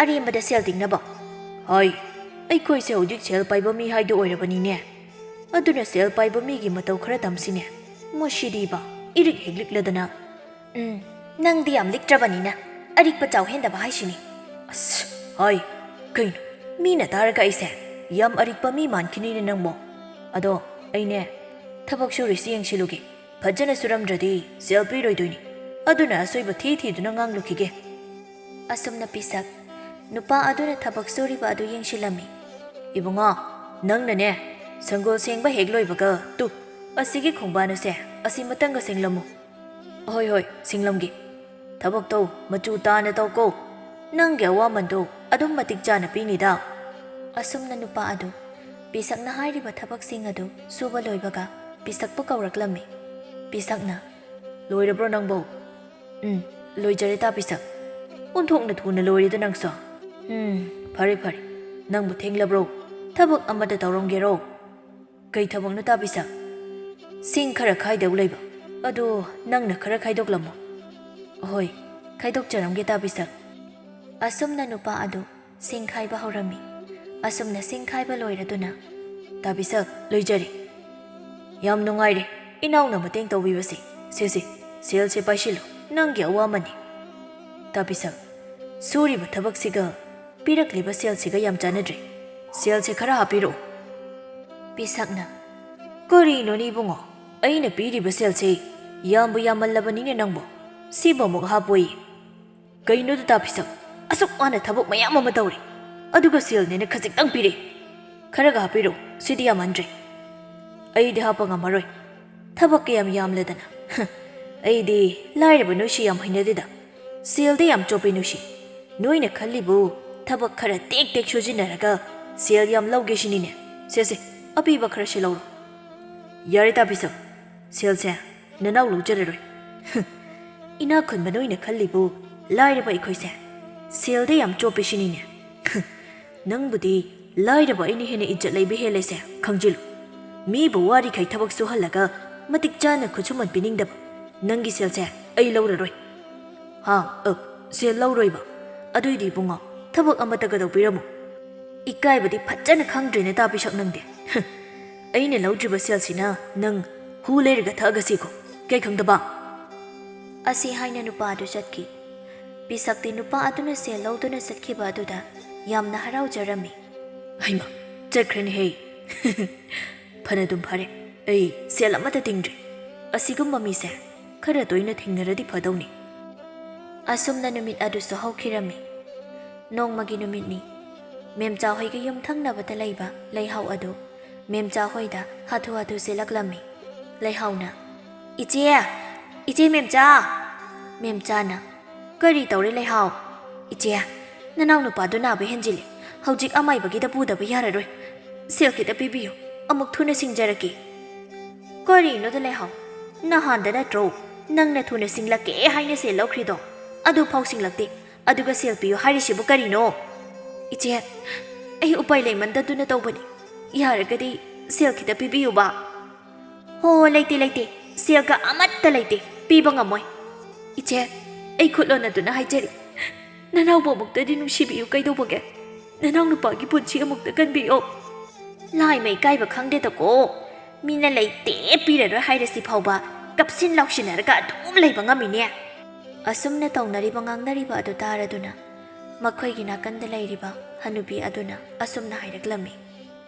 ꯑꯔꯦꯝꯕꯗ ꯁꯦꯜ ꯇꯤꯡꯅꯕ?" "ꯍꯣꯏ, ꯑꯩꯈꯣꯏꯁꯦ ꯍꯧꯖꯤꯛ ꯁꯦꯜ ꯄꯥꯏꯕ ꯃꯤ ꯍꯥꯏꯗꯨ ꯑꯣꯏꯔꯕꯅꯤꯅꯦ꯫ ꯑꯗꯨꯅ ꯁꯦꯜ ꯄꯥꯏꯕ ꯃꯤꯒꯤ ꯃꯇꯧ ꯈꯔ ꯇꯝꯁꯤꯅꯦ꯫ ꯃꯁꯤꯗꯤꯕ, ꯏꯔꯤꯛ ꯍꯦꯛꯂꯤꯛꯂꯗꯅ꯫ ꯎꯝ, ꯅꯪꯗꯤ ꯌꯥꯝ ꯂꯤꯛꯇ꯭ꯔꯕꯅꯤꯅ ꯑꯔꯤꯛꯄ ꯆꯥꯎ ꯍꯦꯟꯗꯕ ꯍꯥꯏꯁꯤꯅꯤ꯫" "ꯑꯁ, ꯍꯣꯏ, ꯀꯩꯅꯣ? ꯃꯤꯅ ꯇꯥꯔꯒ ꯑꯩꯁꯦ ꯌꯥꯝ ꯑꯔꯤꯛꯄ ꯃꯤ ꯃꯥꯟꯈꯤꯅꯤꯅꯦ ꯅꯪꯕꯣ꯫ ꯑꯗꯣ ꯑꯩꯅꯦ, ꯊꯕꯛ ꯁꯨꯔꯤꯁꯤ ꯌꯦꯡꯁꯤꯜꯂꯨꯒꯦ꯫ ꯐꯖꯅ ꯁꯨꯔꯝꯗ꯭ꯔꯗꯤ ꯁꯦꯜ ꯄꯤꯔꯣꯏꯗꯣꯏꯅꯤ꯫ ꯑꯗꯨꯅ ꯑꯁꯣꯏꯕ ꯊꯤ ꯊꯤꯗꯨꯅ ꯉꯥꯡꯂꯨꯈꯤꯒꯦ꯫" ꯑꯁꯨꯝꯅ ꯄꯤꯁꯛ ꯅꯨꯄꯥ ꯑꯗꯨꯅ ꯊꯕꯛ ꯁꯨꯔꯤꯕ ꯑꯗꯨ ꯌꯦꯡꯁꯤꯜꯂꯝꯃꯤ꯫ "ꯏꯕꯨꯡꯉꯣ, ꯅꯪꯅꯅꯦ, ꯁꯪꯒꯣꯜ ꯁꯦꯡꯕ ꯍꯦꯛ ꯂꯣꯏꯕꯒ, ꯇꯨ, ꯑꯁꯤꯒꯤ ꯈꯣꯡꯕꯥꯟ ꯑꯁꯦ ꯑꯁꯤꯃꯇꯪꯒ ꯁꯦꯡꯂꯝꯃꯨ꯫" "ꯍꯣꯏ, ꯍꯣꯏ, ꯁꯦꯡꯂꯝꯒꯦ꯫ ꯊꯕꯛꯇꯣ ꯃꯆꯨ ꯇꯥꯅ ꯇꯧꯀꯣ꯫ ꯅꯪꯒꯤ ꯑꯋꯥꯃꯟꯗꯣ ꯑꯗꯨꯝ ꯃꯇꯤꯛ ꯆꯥꯅ ꯄꯤꯅꯤꯗ꯫" ꯑꯁꯨꯝꯅ ꯅꯨꯄꯥ ꯑꯗꯨ ꯄꯤꯁꯛꯅ ꯍꯥꯏꯔꯤꯕ ꯊꯕꯛꯁꯤꯡ ꯑꯗꯨ ꯁꯨꯕ ꯂꯣꯏꯕꯒ ꯄꯤꯁꯛꯄꯨ ꯀꯧꯔꯛꯂꯝꯃꯤ꯫ ꯄꯤꯁꯛꯅ, "ꯂꯣꯏꯔꯕ꯭ꯔꯣ ꯅꯪꯕꯣ?" "ꯎꯝ, ꯂꯣꯏꯖꯔꯦ ꯇꯥ ꯄꯤꯁꯛ꯫ ꯑꯣꯟꯊꯣꯛꯅ ꯊꯨꯅ ꯂꯣꯏꯔꯦꯗ ꯅꯪꯁꯨ꯫" "ꯎꯝ, ꯐꯔꯦ, ꯐꯔꯦ꯫ ꯅꯪꯕꯨ ꯊꯦꯡꯂꯕ꯭ꯔꯣ? ꯊꯕꯛ ꯑꯃꯇ ꯇꯧꯔꯝꯒꯦꯔꯣ?" "ꯀꯩ ꯊꯕꯛꯅꯣ ꯇꯥ ꯄꯤꯁꯛ?" "ꯁꯤꯡ ꯈꯔ ꯈꯥꯏꯗꯧ ꯂꯩꯕ꯫ ꯑꯗꯨ ꯅꯪꯅ ꯈꯔ ꯈꯥꯏꯗꯣꯛꯂꯝꯃꯣ꯫" "ꯍꯣꯏ, ꯈꯥꯏꯗꯣꯛꯆꯔꯝꯒꯦ ꯇꯥ ꯄꯤꯁꯛ꯫" ꯑꯁꯨꯝꯅ ꯅꯨꯄꯥ ꯑꯗꯨ ꯁꯤꯡ ꯈꯥꯏꯕ ꯍꯧꯔꯝꯃꯤ꯫ ꯑꯁꯨꯝꯅ ꯁꯤꯡ ꯈꯥꯏꯕ ꯂꯣꯏꯔꯗꯨꯅ, "ꯇꯥ ꯄꯤꯁꯛ, ꯂꯣꯏꯖꯔꯦ꯫ ꯌꯥꯝ ꯅꯨꯡꯉꯥꯏꯔꯦ ꯏꯅꯥꯎꯅ ꯃꯇꯦꯡ ꯇꯧꯕꯤꯕꯁꯦ꯫ ꯁꯦ, ꯁꯦ, ꯁꯦꯜꯁꯦ ꯄꯥꯏꯁꯤꯜꯂꯨ, ꯅꯪꯒꯤ ꯑꯋꯥꯃꯟꯅꯤ꯫ ꯇꯥ ꯄꯤꯁꯛ, ꯁꯨꯔꯤꯕ ꯊꯕꯛꯁꯤꯒ ꯄꯤꯔꯛꯂꯤꯕ ꯁꯦꯜꯁꯤꯒ ꯌꯥꯝ ꯆꯥꯟꯅꯗ꯭ꯔꯦ꯫ ꯁꯦꯜꯁꯦ ꯈꯔ ꯍꯥꯞꯄꯤꯔꯛꯑꯣ꯫" ꯄꯤꯁꯛꯅ, "ꯀꯔꯤꯅꯣꯅꯦ ꯏꯕꯨꯡꯉꯣ, ꯑꯩꯅ ꯄꯤꯔꯤꯕ ꯁꯦꯜꯁꯦ ꯌꯥꯝꯕꯨ ꯌꯥꯝꯃꯜꯂꯕꯅꯤꯅꯦ ꯅꯪꯕꯣ꯫ ꯁꯤꯕꯨ ꯑꯃꯨꯛ ꯍꯥꯞꯄꯣꯌꯦ꯫ ꯀꯩꯅꯣꯗ ꯇꯥ ꯄꯤꯁꯛ, ꯑꯁꯨꯛ ꯋꯥꯅ ꯊꯕꯛ ꯃꯌꯥꯝ ꯑꯃ ꯇꯧꯔꯤ, ꯑꯗꯨꯒ ꯁꯦꯜꯅꯦꯅ ꯈꯖꯤꯛꯇꯪ ꯄꯤꯔꯛꯏ꯫ ꯈꯔꯒ ꯍꯥꯞꯄꯤꯔꯛꯑꯣ, ꯁꯤꯗꯤ ꯌꯥꯝꯃꯟꯗ꯭ꯔꯦ꯫" "ꯑꯩꯗꯤ ꯍꯥꯞꯄ ꯉꯝꯃꯔꯣꯏ, ꯊꯕꯛ ꯀꯌꯥꯝ ꯌꯥꯝꯂꯗꯅ꯫ ꯑꯩꯗꯤ ꯂꯥꯏꯔꯕ ꯅꯣꯏꯁꯤ ꯌꯥꯝ ꯍꯩꯅꯗꯦꯗ꯫ ꯁꯦꯜꯗ ꯌꯥꯝ ꯆꯣꯞꯄꯤ ꯅꯣꯏꯁꯤ꯫ ꯅꯣꯏꯅ ꯈꯜꯂꯤꯕꯨ ꯊꯕꯛ ꯈꯔ ꯇꯦꯛ ꯇꯦꯛ ꯁꯨꯖꯤꯟꯅꯔꯒ ꯁꯦꯜ ꯌꯥꯝ ꯂꯧꯒꯦ ꯁꯤꯅꯤꯅꯦ꯫ ꯁꯦ, ꯁꯦ, ꯑꯄꯤꯕ ꯈꯔꯁꯦ ꯂꯧꯔꯣ꯫" "ꯌꯥꯔꯦ ꯇꯥ ꯄꯤꯁꯛ, ꯁꯦꯜꯁꯦ ꯅꯅꯥꯎ ꯂꯧꯖꯔꯔꯣꯏ꯫" ꯏꯅꯥꯛ ꯈꯨꯟꯕ ꯅꯣꯏꯅ ꯈꯜꯂꯤꯕꯨ ꯂꯥꯏꯔꯕ ꯑꯩꯈꯣꯏꯁꯦ ꯁꯦꯜꯗ ꯌꯥꯝ ꯆꯣꯞꯄꯤ ꯁꯤꯅꯤꯅꯦ? ꯅꯪꯕꯨꯗꯤ ꯂꯥꯏꯔꯕ ꯑꯩꯅ ꯍꯦꯟꯅ ꯏꯖꯠ ꯂꯩꯕ ꯍꯦꯜꯂꯦꯁꯦ ꯈꯪꯖꯤꯜꯂꯨ꯫ ꯃꯤꯕꯨ ꯋꯥꯔꯤꯈꯩ ꯊꯕꯛ ꯁꯨꯍꯜꯂꯒ ꯃꯇꯤꯛ ꯆꯥꯅ ꯈꯨꯠꯁꯨꯃꯟ ꯄꯤꯅꯤꯡꯗꯕ ꯅꯪꯒꯤ ꯁꯦꯜꯁꯦ ꯑꯩ ꯂꯧꯔꯔꯣꯏ꯫ ꯍꯥ? ꯑ, ꯁꯦꯜ ꯂꯧꯔꯣꯏꯕ? ꯑꯗꯨꯏꯗꯤ ꯏꯕꯨꯡꯉꯣ, ꯊꯕꯛ ꯑꯃꯠꯇꯒ ꯇꯧꯕꯤꯔꯝꯃꯣ꯫ ꯏꯀꯥꯏꯕꯗꯤ ꯐꯖꯅ ꯈꯪꯗ꯭ꯔꯦꯅꯦ ꯇꯥ ꯄꯤꯁꯛ ꯅꯪꯗꯤ꯫ ꯑꯩꯅ ꯂꯧꯗ꯭ꯔꯤꯕ ꯁꯦꯜꯁꯤꯅ ꯅꯪ ꯍꯨ ꯂꯩꯔꯒ ꯊꯛꯑꯒ ꯁꯤꯀꯣ꯫ ꯀꯩ ꯈꯪꯗꯕ? ꯑꯁꯤ ꯍꯥꯏꯅ ꯅꯨꯄꯥ ꯑꯗꯨ ꯆꯠꯈꯤ꯫ ꯄꯤꯁꯛꯇꯤ ꯅꯨꯄꯥ ꯑꯗꯨꯅ ꯁꯦꯜ ꯂꯧꯗꯨꯅ ꯆꯠꯈꯤꯕ ꯑꯗꯨꯗ ꯌꯥꯝꯅ ꯍꯔꯥꯎꯖꯔꯝꯃꯤ꯫ ꯍꯩꯃꯥ, ꯆꯠꯈ꯭ꯔꯦꯅꯦꯍꯦ꯫ ꯐꯅꯗꯨꯝ ꯐꯔꯦ, ꯑꯩ ꯁꯦꯜ ꯑꯃꯠꯇ ꯇꯤꯡꯗ꯭ꯔꯦ꯫ ꯑꯁꯤꯒꯨꯝꯕ ꯃꯤꯁꯦ ꯈꯔ ꯇꯣꯏꯅ ꯊꯦꯡꯅꯔꯗꯤ ꯐꯗꯧꯅꯤ꯫ ꯑꯁꯨꯝꯅ ꯅꯨꯃꯤꯠ ꯑꯗꯨꯁꯨ ꯍꯧꯈꯤꯔꯝꯃꯤ꯫ ꯅꯣꯡꯃꯒꯤ ꯅꯨꯃꯤꯠꯅꯤ꯫ ꯃꯦꯝꯆꯥ ꯍꯣꯏꯒꯤ ꯌꯨꯝ ꯊꯪꯅꯕꯗ ꯂꯩꯕ ꯂꯩꯍꯥꯎ ꯑꯗꯨ ꯃꯦꯝꯆꯥ ꯍꯣꯏꯗ ꯍꯥꯊꯨ ꯍꯥꯊꯨ ꯆꯦꯜꯂꯛꯂꯝꯃꯤ꯫ ꯂꯩꯍꯥꯎꯅ, "ꯏꯆꯦ! ꯏꯆꯦ ꯃꯦꯝꯆꯥ!" ꯃꯦꯝꯆꯥꯅ, "ꯀꯔꯤ ꯇꯧꯔꯦ ꯂꯩꯍꯥꯎ?" "ꯏꯆꯦ, ꯅꯅꯥꯎ ꯅꯨꯄꯥꯗꯨ ꯅꯥꯕ ꯍꯦꯟꯖꯤꯜꯂꯦ꯫ ꯍꯧꯖꯤꯛ ꯑꯃꯥꯏꯕꯒꯤꯗ ꯄꯨꯗꯕ ꯌꯥꯔꯔꯣꯏ꯫ ꯁꯦꯜ ꯈꯤꯇ ꯄꯤꯕꯤꯌꯨ, ꯑꯃꯨꯛ ꯊꯨꯅ ꯁꯤꯡꯖꯔꯛꯀꯦ꯫" "ꯀꯔꯤꯅꯣꯗ ꯂꯩꯍꯥꯎ? ꯅꯍꯥꯟꯗ ꯅꯠꯇ꯭ꯔꯣ ꯅꯪꯅ ꯊꯨꯅ ꯁꯤꯡꯂꯛꯀꯦ ꯍꯥꯏꯅ ꯁꯦꯜ ꯂꯧꯈ꯭ꯔꯤꯗꯣ? ꯑꯗꯨꯐꯥꯎ ꯁꯤꯡꯂꯛꯇꯦ, ꯑꯗꯨꯒ ꯁꯦꯜ ꯄꯤꯌꯨ ꯍꯥꯏꯔꯤꯁꯤꯕꯨ ꯀꯔꯤꯅꯣ?" "ꯏꯆꯦ, ꯑꯩ ꯎꯄꯥꯏ ꯂꯩꯃꯟꯗꯗꯨꯅ ꯇꯧꯕꯅꯤ꯫ ꯌꯥꯔꯒꯗꯤ ꯁꯦꯜ ꯈꯤꯇ ꯄꯤꯕꯤꯌꯨꯕ꯫" "ꯍꯣ, ꯂꯩꯇꯦ, ꯂꯩꯇꯦ꯫ ꯁꯦꯜꯒ ꯑꯃꯠꯇ ꯂꯩꯇꯦ꯫ ꯄꯤꯕ ꯉꯝꯃꯣꯏ꯫" "ꯏꯆꯦ, ꯑꯩ ꯈꯨꯠ ꯂꯣꯟꯅꯗꯨꯅ ꯍꯥꯏꯖꯔꯤ꯫ ꯅꯅꯥꯎꯕꯨ ꯑꯃꯨꯛꯇꯗꯤ ꯅꯨꯡꯁꯤꯕꯤꯌꯨ ꯀꯩꯗꯧꯕꯒꯦ? ꯅꯅꯥꯎ ꯅꯨꯄꯥꯒꯤ ꯄꯨꯟꯁꯤ ꯑꯃꯨꯛꯇ ꯀꯟꯕꯤꯌꯣ꯫" "ꯂꯥꯏꯃ ꯏꯀꯥꯏꯕ ꯈꯪꯗꯦꯗꯀꯣ꯫ ꯃꯤꯅ ꯂꯩꯇꯦ ꯄꯤꯔꯔꯣꯏ ꯍꯥꯏꯔꯁꯤ ꯐꯥꯎꯕ ꯀꯞꯁꯤꯟ ꯂꯥꯎꯁꯤꯟꯅꯔꯒ ꯑꯗꯨꯝ ꯂꯩꯕ ꯉꯝꯃꯤꯅꯦ꯫" ꯑꯁꯨꯝꯅ ꯇꯧꯅꯔꯤꯕ ꯉꯥꯡꯅꯔꯤꯕ ꯑꯗꯨ ꯇꯥꯔꯗꯨꯅ ꯃꯈꯣꯏꯒꯤ ꯅꯥꯀꯟꯗ ꯂꯩꯔꯤꯕ ꯍꯅꯨꯕꯤ ꯑꯗꯨꯅ ꯑꯁꯨꯝꯅ ꯍꯥꯏꯔꯛꯂꯝꯃꯤ꯫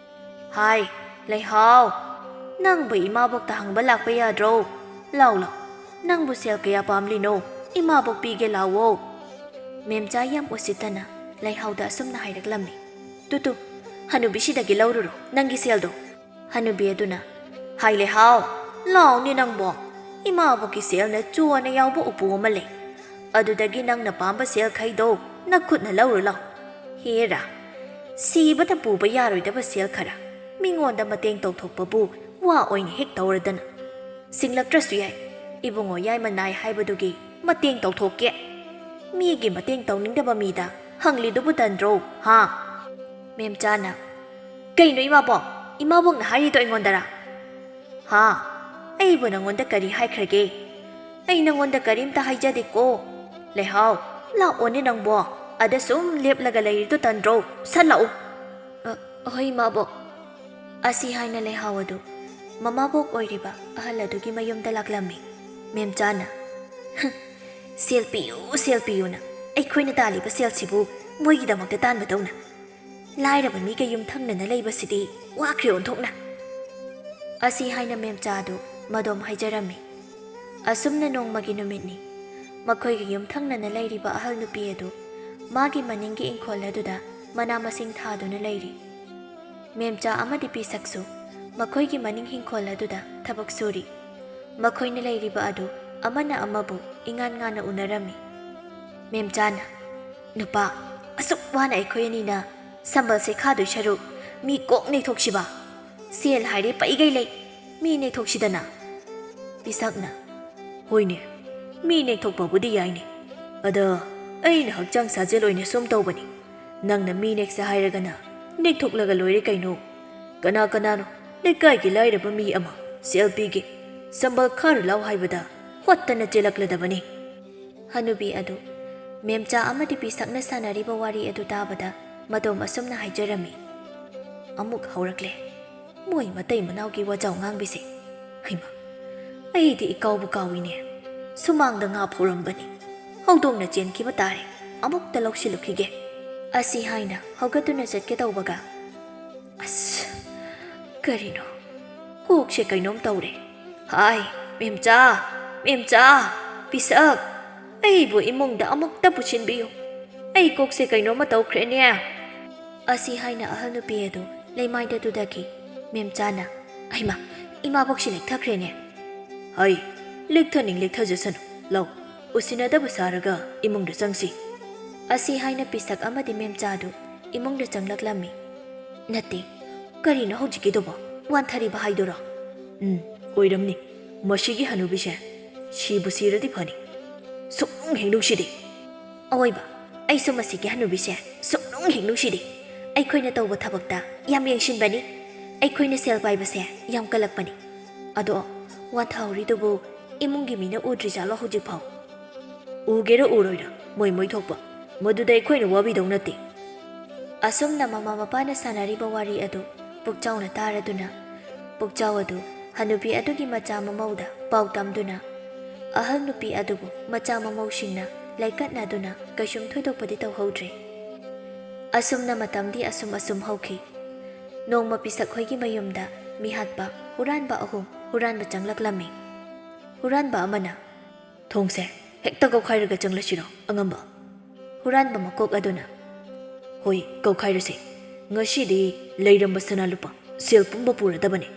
"ꯍꯥꯏ, ꯂꯩꯍꯥꯎ, ꯅꯪꯕꯨ ꯏꯃꯥꯕꯣꯛꯇ ꯍꯪꯕ ꯂꯥꯛꯄ ꯌꯥꯗ꯭ꯔꯣ? ꯂꯥꯎ, ꯂꯥꯎ, ꯅꯪꯕꯨ ꯁꯦꯜ ꯀꯌꯥ ꯄꯥꯝꯂꯤꯅꯣ? ꯏꯃꯥꯕꯣꯛ ꯄꯤꯒꯦ ꯂꯥꯎꯋꯣ꯫" ꯃꯦꯝꯆꯥ ꯌꯥꯝ ꯎꯁꯤꯠꯇꯅ ꯂꯩꯍꯥꯎꯗ ꯑꯁꯨꯝꯅ ꯍꯥꯏꯔꯛꯂꯝꯃꯤ꯫ "ꯇꯨ, ꯇꯨ, ꯍꯅꯨꯕꯤꯁꯤꯗꯒꯤ ꯂꯧꯔꯨꯔꯣ ꯅꯪꯒꯤ ꯁꯦꯜꯗꯣ꯫" ꯍꯅꯨꯕꯤ ꯑꯗꯨꯅ, "ꯍꯥꯏ ꯂꯩꯍꯥꯎ, ꯂꯥꯎꯅꯦ ꯅꯪꯕꯣ꯫ ꯏꯃꯥꯕꯣꯛꯀꯤ ꯁꯦꯜꯅ ꯆꯣꯅ ꯌꯥꯎꯕ ꯎꯄꯨ ꯑꯃ ꯂꯩ꯫ ꯑꯗꯨꯗꯒꯤ ꯅꯪꯅ ꯄꯥꯝꯕ ꯁꯦꯜꯈꯩꯗꯣ ꯅꯈꯨꯠꯅ ꯂꯧꯔꯨ ꯂꯥꯎ꯫ ꯍꯦꯔꯥ, ꯁꯤꯕꯗ ꯄꯨꯕ ꯌꯥꯔꯣꯏꯗꯕ ꯁꯦꯜ ꯈꯔ ꯃꯤꯉꯣꯟꯗ ꯃꯇꯦꯡ ꯇꯧꯊꯣꯛꯄꯕꯨ ꯋꯥ ꯑꯣꯏꯅ ꯍꯦꯛ ꯇꯧꯔꯗꯅ꯫ ꯁꯤꯡꯂꯛꯇ꯭ꯔꯁꯨ ꯌꯥꯏ, ꯏꯕꯨꯡꯉꯣ ꯌꯥꯏꯃ ꯅꯥꯏ ꯍꯥꯏꯕꯗꯨꯒꯤ ꯃꯇꯦꯡ ꯇꯧꯊꯣꯛꯀꯦ꯫ ꯃꯤꯒꯤ ꯃꯇꯦꯡ ꯇꯧꯅꯤꯡꯗꯕ ꯃꯤꯗ ꯍꯪꯂꯤꯗꯨꯕꯨ ꯇꯟꯗ꯭ꯔꯣ, ꯍꯥ? ꯃꯦꯝꯆꯥꯅ, "ꯀꯩꯅꯣ ꯏꯃꯥꯕꯣꯛ? ꯏꯃꯥꯕꯣꯛꯅ ꯍꯥꯏꯔꯤꯗꯣ ꯑꯩꯉꯣꯟꯗꯔꯥ?" "ꯍꯥ? ꯑꯩꯕꯨ ꯅꯪꯉꯣꯟꯗ ꯀꯔꯤ ꯍꯥꯏꯈ꯭ꯔꯒꯦ? ꯑꯩ ꯅꯪꯉꯣꯟꯗ ꯀꯔꯤꯝꯇ ꯍꯥꯏꯖꯗꯦꯀꯣ꯫ ꯂꯩꯍꯥꯎ, ꯂꯥꯛꯑꯣꯅꯦ ꯅꯪꯕꯣ꯫ ꯑꯗ ꯁꯨꯝ ꯂꯦꯞꯂꯒ ꯂꯩꯔꯤꯗꯣ ꯇꯟꯗ꯭ꯔꯣ? ꯁꯠ ꯂꯥꯛꯎ꯫" "ꯑ, ꯍꯣꯏ ꯏꯃꯥꯕꯣꯛ꯫" ꯑꯁꯤ ꯍꯥꯏꯅ ꯂꯩꯍꯥꯎ ꯑꯗꯨ ꯃꯃꯥꯕꯣꯛ ꯑꯣꯏꯔꯤꯕ ꯑꯍꯜ ꯑꯗꯨꯒꯤ ꯃꯌꯨꯝꯗ ꯂꯥꯛꯂꯝꯃꯤ꯫ ꯃꯦꯝꯆꯥꯅ, "ꯍꯝ, ꯁꯦꯜ ꯄꯤꯌꯨ, ꯁꯦꯜ ꯄꯤꯌꯨꯅ ꯑꯩꯈꯣꯏꯅ ꯇꯥꯜꯂꯤꯕ ꯁꯦꯜꯁꯤꯕꯨ ꯃꯣꯏꯒꯤꯗꯃꯛꯇ ꯇꯥꯟꯕꯗꯧꯅ꯫ ꯂꯥꯏꯔꯕ ꯃꯤꯒ ꯌꯨꯝꯊꯪꯅꯅ ꯂꯩꯕꯁꯤꯗꯤ ꯋꯥꯈ꯭ꯔꯦ ꯑꯣꯟꯊꯣꯛꯅ꯫" ꯑꯁꯤ ꯍꯥꯏꯅ ꯃꯦꯝꯆꯥ ꯑꯗꯨ ꯃꯗꯣꯝ ꯍꯥꯏꯖꯔꯝꯃꯤ꯫ ꯑꯁꯨꯝꯅ ꯅꯣꯡꯃꯒꯤ ꯅꯨꯃꯤꯠꯅꯤ꯫ ꯃꯈꯣꯏꯒꯤ ꯌꯨꯝꯊꯪꯅꯅ ꯂꯩꯔꯤꯕ ꯑꯍꯜ ꯅꯨꯄꯤ ꯑꯗꯨ ꯃꯥꯒꯤ ꯃꯅꯤꯡꯒꯤ ꯏꯪꯈꯣꯜ ꯑꯗꯨꯗ ꯃꯅꯥ ꯃꯁꯤꯡ ꯊꯥꯗꯨꯅ ꯂꯩꯔꯤ꯫ ꯃꯦꯝꯆꯥ ꯑꯃꯗꯤ ꯄꯤꯁꯛꯁꯨ ꯃꯈꯣꯏꯒꯤ ꯃꯅꯤꯡ ꯏꯪꯈꯣꯜ ꯑꯗꯨꯗ ꯊꯕꯛ ꯁꯨꯔꯤ꯫ ꯃꯈꯣꯏꯅ ꯂꯩꯔꯤꯕ ꯑꯗꯨ ꯑꯃꯅ ꯑꯃꯕꯨ ꯏꯉꯥꯟ ꯉꯥꯟꯅ ꯎꯅꯔꯝꯃꯤ꯫ ꯃꯦꯝꯆꯥꯅ, "ꯅꯨꯄꯥ, ꯑꯁꯨꯛ ꯋꯥꯅ ꯑꯩꯈꯣꯏ ꯑꯅꯤꯅ ꯁꯝꯕꯜꯁꯦ ꯈꯥꯗꯣꯏ ꯁꯔꯨꯛ ꯃꯤ ꯀꯣꯛ ꯅꯦꯛꯊꯣꯛꯁꯤꯕ꯫ ꯁꯦꯜ ꯍꯥꯏꯔꯦ ꯄꯩꯒꯩ ꯂꯩ, ꯃꯤ ꯅꯦꯛꯊꯣꯛꯁꯤꯗꯅ꯫" ꯄꯤꯁꯛꯅ, "ꯍꯣꯏꯅꯦ, ꯃꯤ ꯅꯦꯛꯊꯣꯛꯄꯕꯨꯗꯤ ꯌꯥꯏꯅꯦ꯫ ꯑꯗ ꯑꯩꯅ ꯍꯛꯆꯥꯡ ꯁꯥꯖꯦꯜ ꯑꯣꯏꯅ ꯁꯨꯝ ꯇꯧꯕꯅꯤ꯫ ꯅꯪꯅ ꯃꯤ ꯅꯦꯛꯁꯦ ꯍꯥꯏꯔꯒꯅ ꯅꯦꯛꯊꯣꯛꯂꯒ ꯂꯣꯏꯔꯦ ꯀꯩꯅꯣ꯫ ꯀꯅꯥ ꯀꯅꯥꯅꯣ ꯂꯩꯀꯥꯏꯒꯤ ꯂꯥꯏꯔꯕ ꯃꯤ ꯑꯃ ꯁꯦꯜ ꯄꯤꯒꯦ, ꯁꯝꯕꯜ ꯈꯥꯔꯨ ꯂꯥꯎ ꯍꯥꯏꯕꯗ ꯍꯣꯠꯇꯅ ꯆꯦꯜꯂꯛꯂꯗꯕꯅꯤ꯫" ꯍꯅꯨꯕꯤ ꯑꯗꯨ ꯃꯦꯝꯆꯥ ꯑꯃꯗꯤ ꯄꯤꯁꯛꯅ ꯁꯥꯟꯅꯔꯤꯕ ꯋꯥꯔꯤ ꯑꯗꯨ ꯇꯥꯕꯗ ꯃꯗꯣꯝ ꯑꯁꯨꯝꯅ ꯍꯥꯏꯖꯔꯝꯃꯤ, "ꯑꯃꯨꯛ ꯍꯧꯔꯛꯂꯦ ꯃꯣꯏ ꯃꯇꯩ ꯃꯅꯥꯎꯒꯤ ꯋꯥꯖꯥꯎ ꯉꯥꯡꯕꯤꯁꯦ꯫ ꯍꯩꯃꯥ, ꯑꯩꯗꯤ ꯏꯀꯥꯎꯕꯨ ꯀꯥꯎꯏꯅꯦ꯫ ꯁꯨꯃꯥꯡꯗ ꯉꯥ ꯐꯧꯔꯝꯕꯅꯤ꯫ ꯍꯧꯗꯣꯡꯅ ꯆꯦꯟꯈꯤꯕ ꯇꯥꯔꯦ꯫ ꯑꯃꯨꯛꯇ ꯂꯧꯁꯤꯜꯂꯨꯈꯤꯒꯦ꯫" ꯑꯁꯤ ꯍꯥꯏꯅ ꯍꯧꯒꯠꯇꯨꯅ ꯆꯠꯀꯦ ꯇꯧꯕꯒ, "ꯑꯁ, ꯀꯔꯤꯅꯣ? ꯀꯣꯛꯁꯦ ꯀꯩꯅꯣꯝ ꯇꯧꯔꯦ꯫ ꯍꯥꯏ, ꯃꯦꯝꯆꯥ, ꯃꯦꯝꯆꯥ, ꯄꯤꯁꯛ, ꯑꯩꯕꯨ ꯏꯃꯨꯡꯗ ꯑꯃꯨꯛꯇ ꯄꯨꯁꯤꯟꯕꯤꯌꯨ꯫ ꯑꯩ ꯀꯣꯛꯁꯦ ꯀꯩꯅꯣꯝꯃ ꯇꯧꯈ꯭ꯔꯦꯅꯦ꯫" ꯑꯁꯤ ꯍꯥꯏꯅ ꯑꯍꯜ ꯅꯨꯄꯤ ꯑꯗꯨ ꯂꯩꯃꯥꯏꯗ ꯇꯨꯊꯈꯤ꯫ ꯃꯦꯝꯆꯥꯅ, "ꯍꯩꯃꯥ, ꯏꯃꯥꯕꯣꯛꯁꯤ ꯂꯦꯛꯊꯈ꯭ꯔꯦꯅꯦ꯫" "ꯍꯩ, ꯂꯦꯛꯊꯅꯤꯡ ꯂꯦꯛꯊꯖꯁꯅꯨ꯫ ꯂꯧ, ꯎꯁꯤꯟꯅꯗꯕ ꯁꯥꯔꯒ ꯏꯃꯨꯡꯗ ꯆꯪꯁꯤ꯫" ꯑꯁꯤ ꯍꯥꯏꯅ ꯄꯤꯁꯛ ꯑꯃꯗꯤ ꯃꯦꯝꯆꯥꯗꯨ ꯏꯃꯨꯡꯗ ꯆꯪꯂꯛꯂꯝꯃꯤ꯫ "ꯅꯠꯇꯦ, ꯀꯔꯤꯅꯣ ꯍꯧꯖꯤꯛꯀꯤꯗꯨꯕꯣ? ꯋꯥꯟꯊꯔꯤꯕ ꯍꯥꯏꯗꯨꯔꯣ?" "ꯎꯝ, ꯑꯣꯏꯔꯝꯅꯤ꯫ ꯃꯁꯤꯒꯤ ꯍꯅꯨꯕꯤꯁꯦ ꯁꯤꯕꯨ ꯁꯤꯔꯗꯤ ꯐꯅꯤ꯫ ꯁꯨꯛꯅꯨꯡ ꯍꯦꯛ ꯅꯨꯡꯁꯤꯗꯦ꯫ ꯑꯋꯣꯏꯕ, ꯑꯩꯁꯨ ꯃꯁꯤꯒꯤ ꯍꯅꯨꯕꯤꯁꯦ ꯁꯨꯛꯅꯨꯡ ꯍꯦꯛ ꯅꯨꯡꯁꯤꯗꯦ꯫ ꯑꯩꯈꯣꯏꯅ ꯇꯧꯕ ꯊꯕꯛꯇ ꯌꯥꯝ ꯌꯦꯡꯁꯤꯟꯕꯅꯤ꯫ ꯑꯩꯈꯣꯏꯅ ꯁꯦꯜ ꯄꯥꯏꯕꯁꯦ ꯌꯥꯝ ꯀꯜꯂꯛꯄꯅꯤ꯫ ꯑꯗꯣ, ꯋꯥꯟꯊꯍꯧꯔꯤꯗꯨꯕꯨ ꯏꯃꯨꯡꯒꯤ ꯃꯤꯅ ꯎꯗ꯭ꯔꯤꯖꯥꯠꯂꯣ ꯍꯧꯖꯤꯛꯐꯥꯎ? ꯎꯒꯦꯔꯥ ꯎꯔꯣꯏꯔꯥ, ꯃꯣꯏ ꯃꯣꯏ ꯊꯣꯛꯄ꯫ ꯃꯗꯨꯗ ꯑꯩꯈꯣꯏꯅ ꯋꯥꯕꯤꯗꯧ ꯅꯠꯇꯦ꯫ ꯑꯁꯨꯝꯅ ꯃꯃꯥ ꯃꯄꯥꯅ ꯁꯥꯟꯅꯔꯤꯕ ꯋꯥꯔꯤ ꯑꯗꯨ ꯄꯨꯛꯆꯥꯎꯅ ꯇꯥꯔꯗꯨꯅ, ꯄꯨꯛꯆꯥꯎ ꯑꯗꯨ ꯍꯅꯨꯕꯤ ꯑꯗꯨꯒꯤ ꯃꯆꯥ ꯃꯃꯧꯗ ꯄꯥꯎ ꯇꯝꯗꯨꯅ, ꯑꯍꯜ ꯅꯨꯄꯤ ꯑꯗꯨꯕꯨ ꯃꯆꯥ ꯃꯃꯧꯁꯤꯡꯅ ꯂꯩꯀꯠꯅꯗꯨꯅ ꯀꯩꯁꯨꯝ ꯊꯣꯏꯗꯣꯛꯄꯗꯤ ꯇꯧꯍꯧꯗ꯭ꯔꯦ꯫ ꯑꯁꯨꯝꯅ ꯃꯇꯝꯗꯤ ꯑꯁꯨꯝ ꯑꯁꯨꯝ ꯍꯧꯈꯤ꯫ ꯅꯣꯡꯃ ꯄꯤꯁꯛ ꯍꯣꯏꯒꯤ ꯃꯌꯨꯝꯗ ꯃꯤꯍꯥꯠꯄ ꯍꯨꯔꯥꯟꯕ ꯑꯍꯨꯝ ꯍꯨꯔꯥꯟꯕ ꯆꯪꯂꯛꯂꯝꯃꯤ꯫ ꯍꯨꯔꯥꯟꯕ ꯑꯃꯅ, "ꯊꯣꯡꯁꯦ ꯍꯦꯛꯇ ꯀꯧꯈꯥꯏꯔꯒ ꯆꯪꯂꯁꯤꯔꯣ, ꯑꯉꯝꯕ?" ꯍꯨꯔꯥꯟꯕ ꯃꯀꯣꯛ ꯑꯗꯨꯅ, "ꯍꯣꯏ, ꯀꯧꯈꯥꯏꯔꯁꯦ꯫ ꯉꯁꯤꯗꯤ ꯂꯩꯔꯝꯕ ꯁꯅꯥ ꯂꯨꯄꯥ, ꯁꯦꯜ ꯄꯨꯝꯕ ꯄꯨꯔꯗꯕꯅꯦ꯫"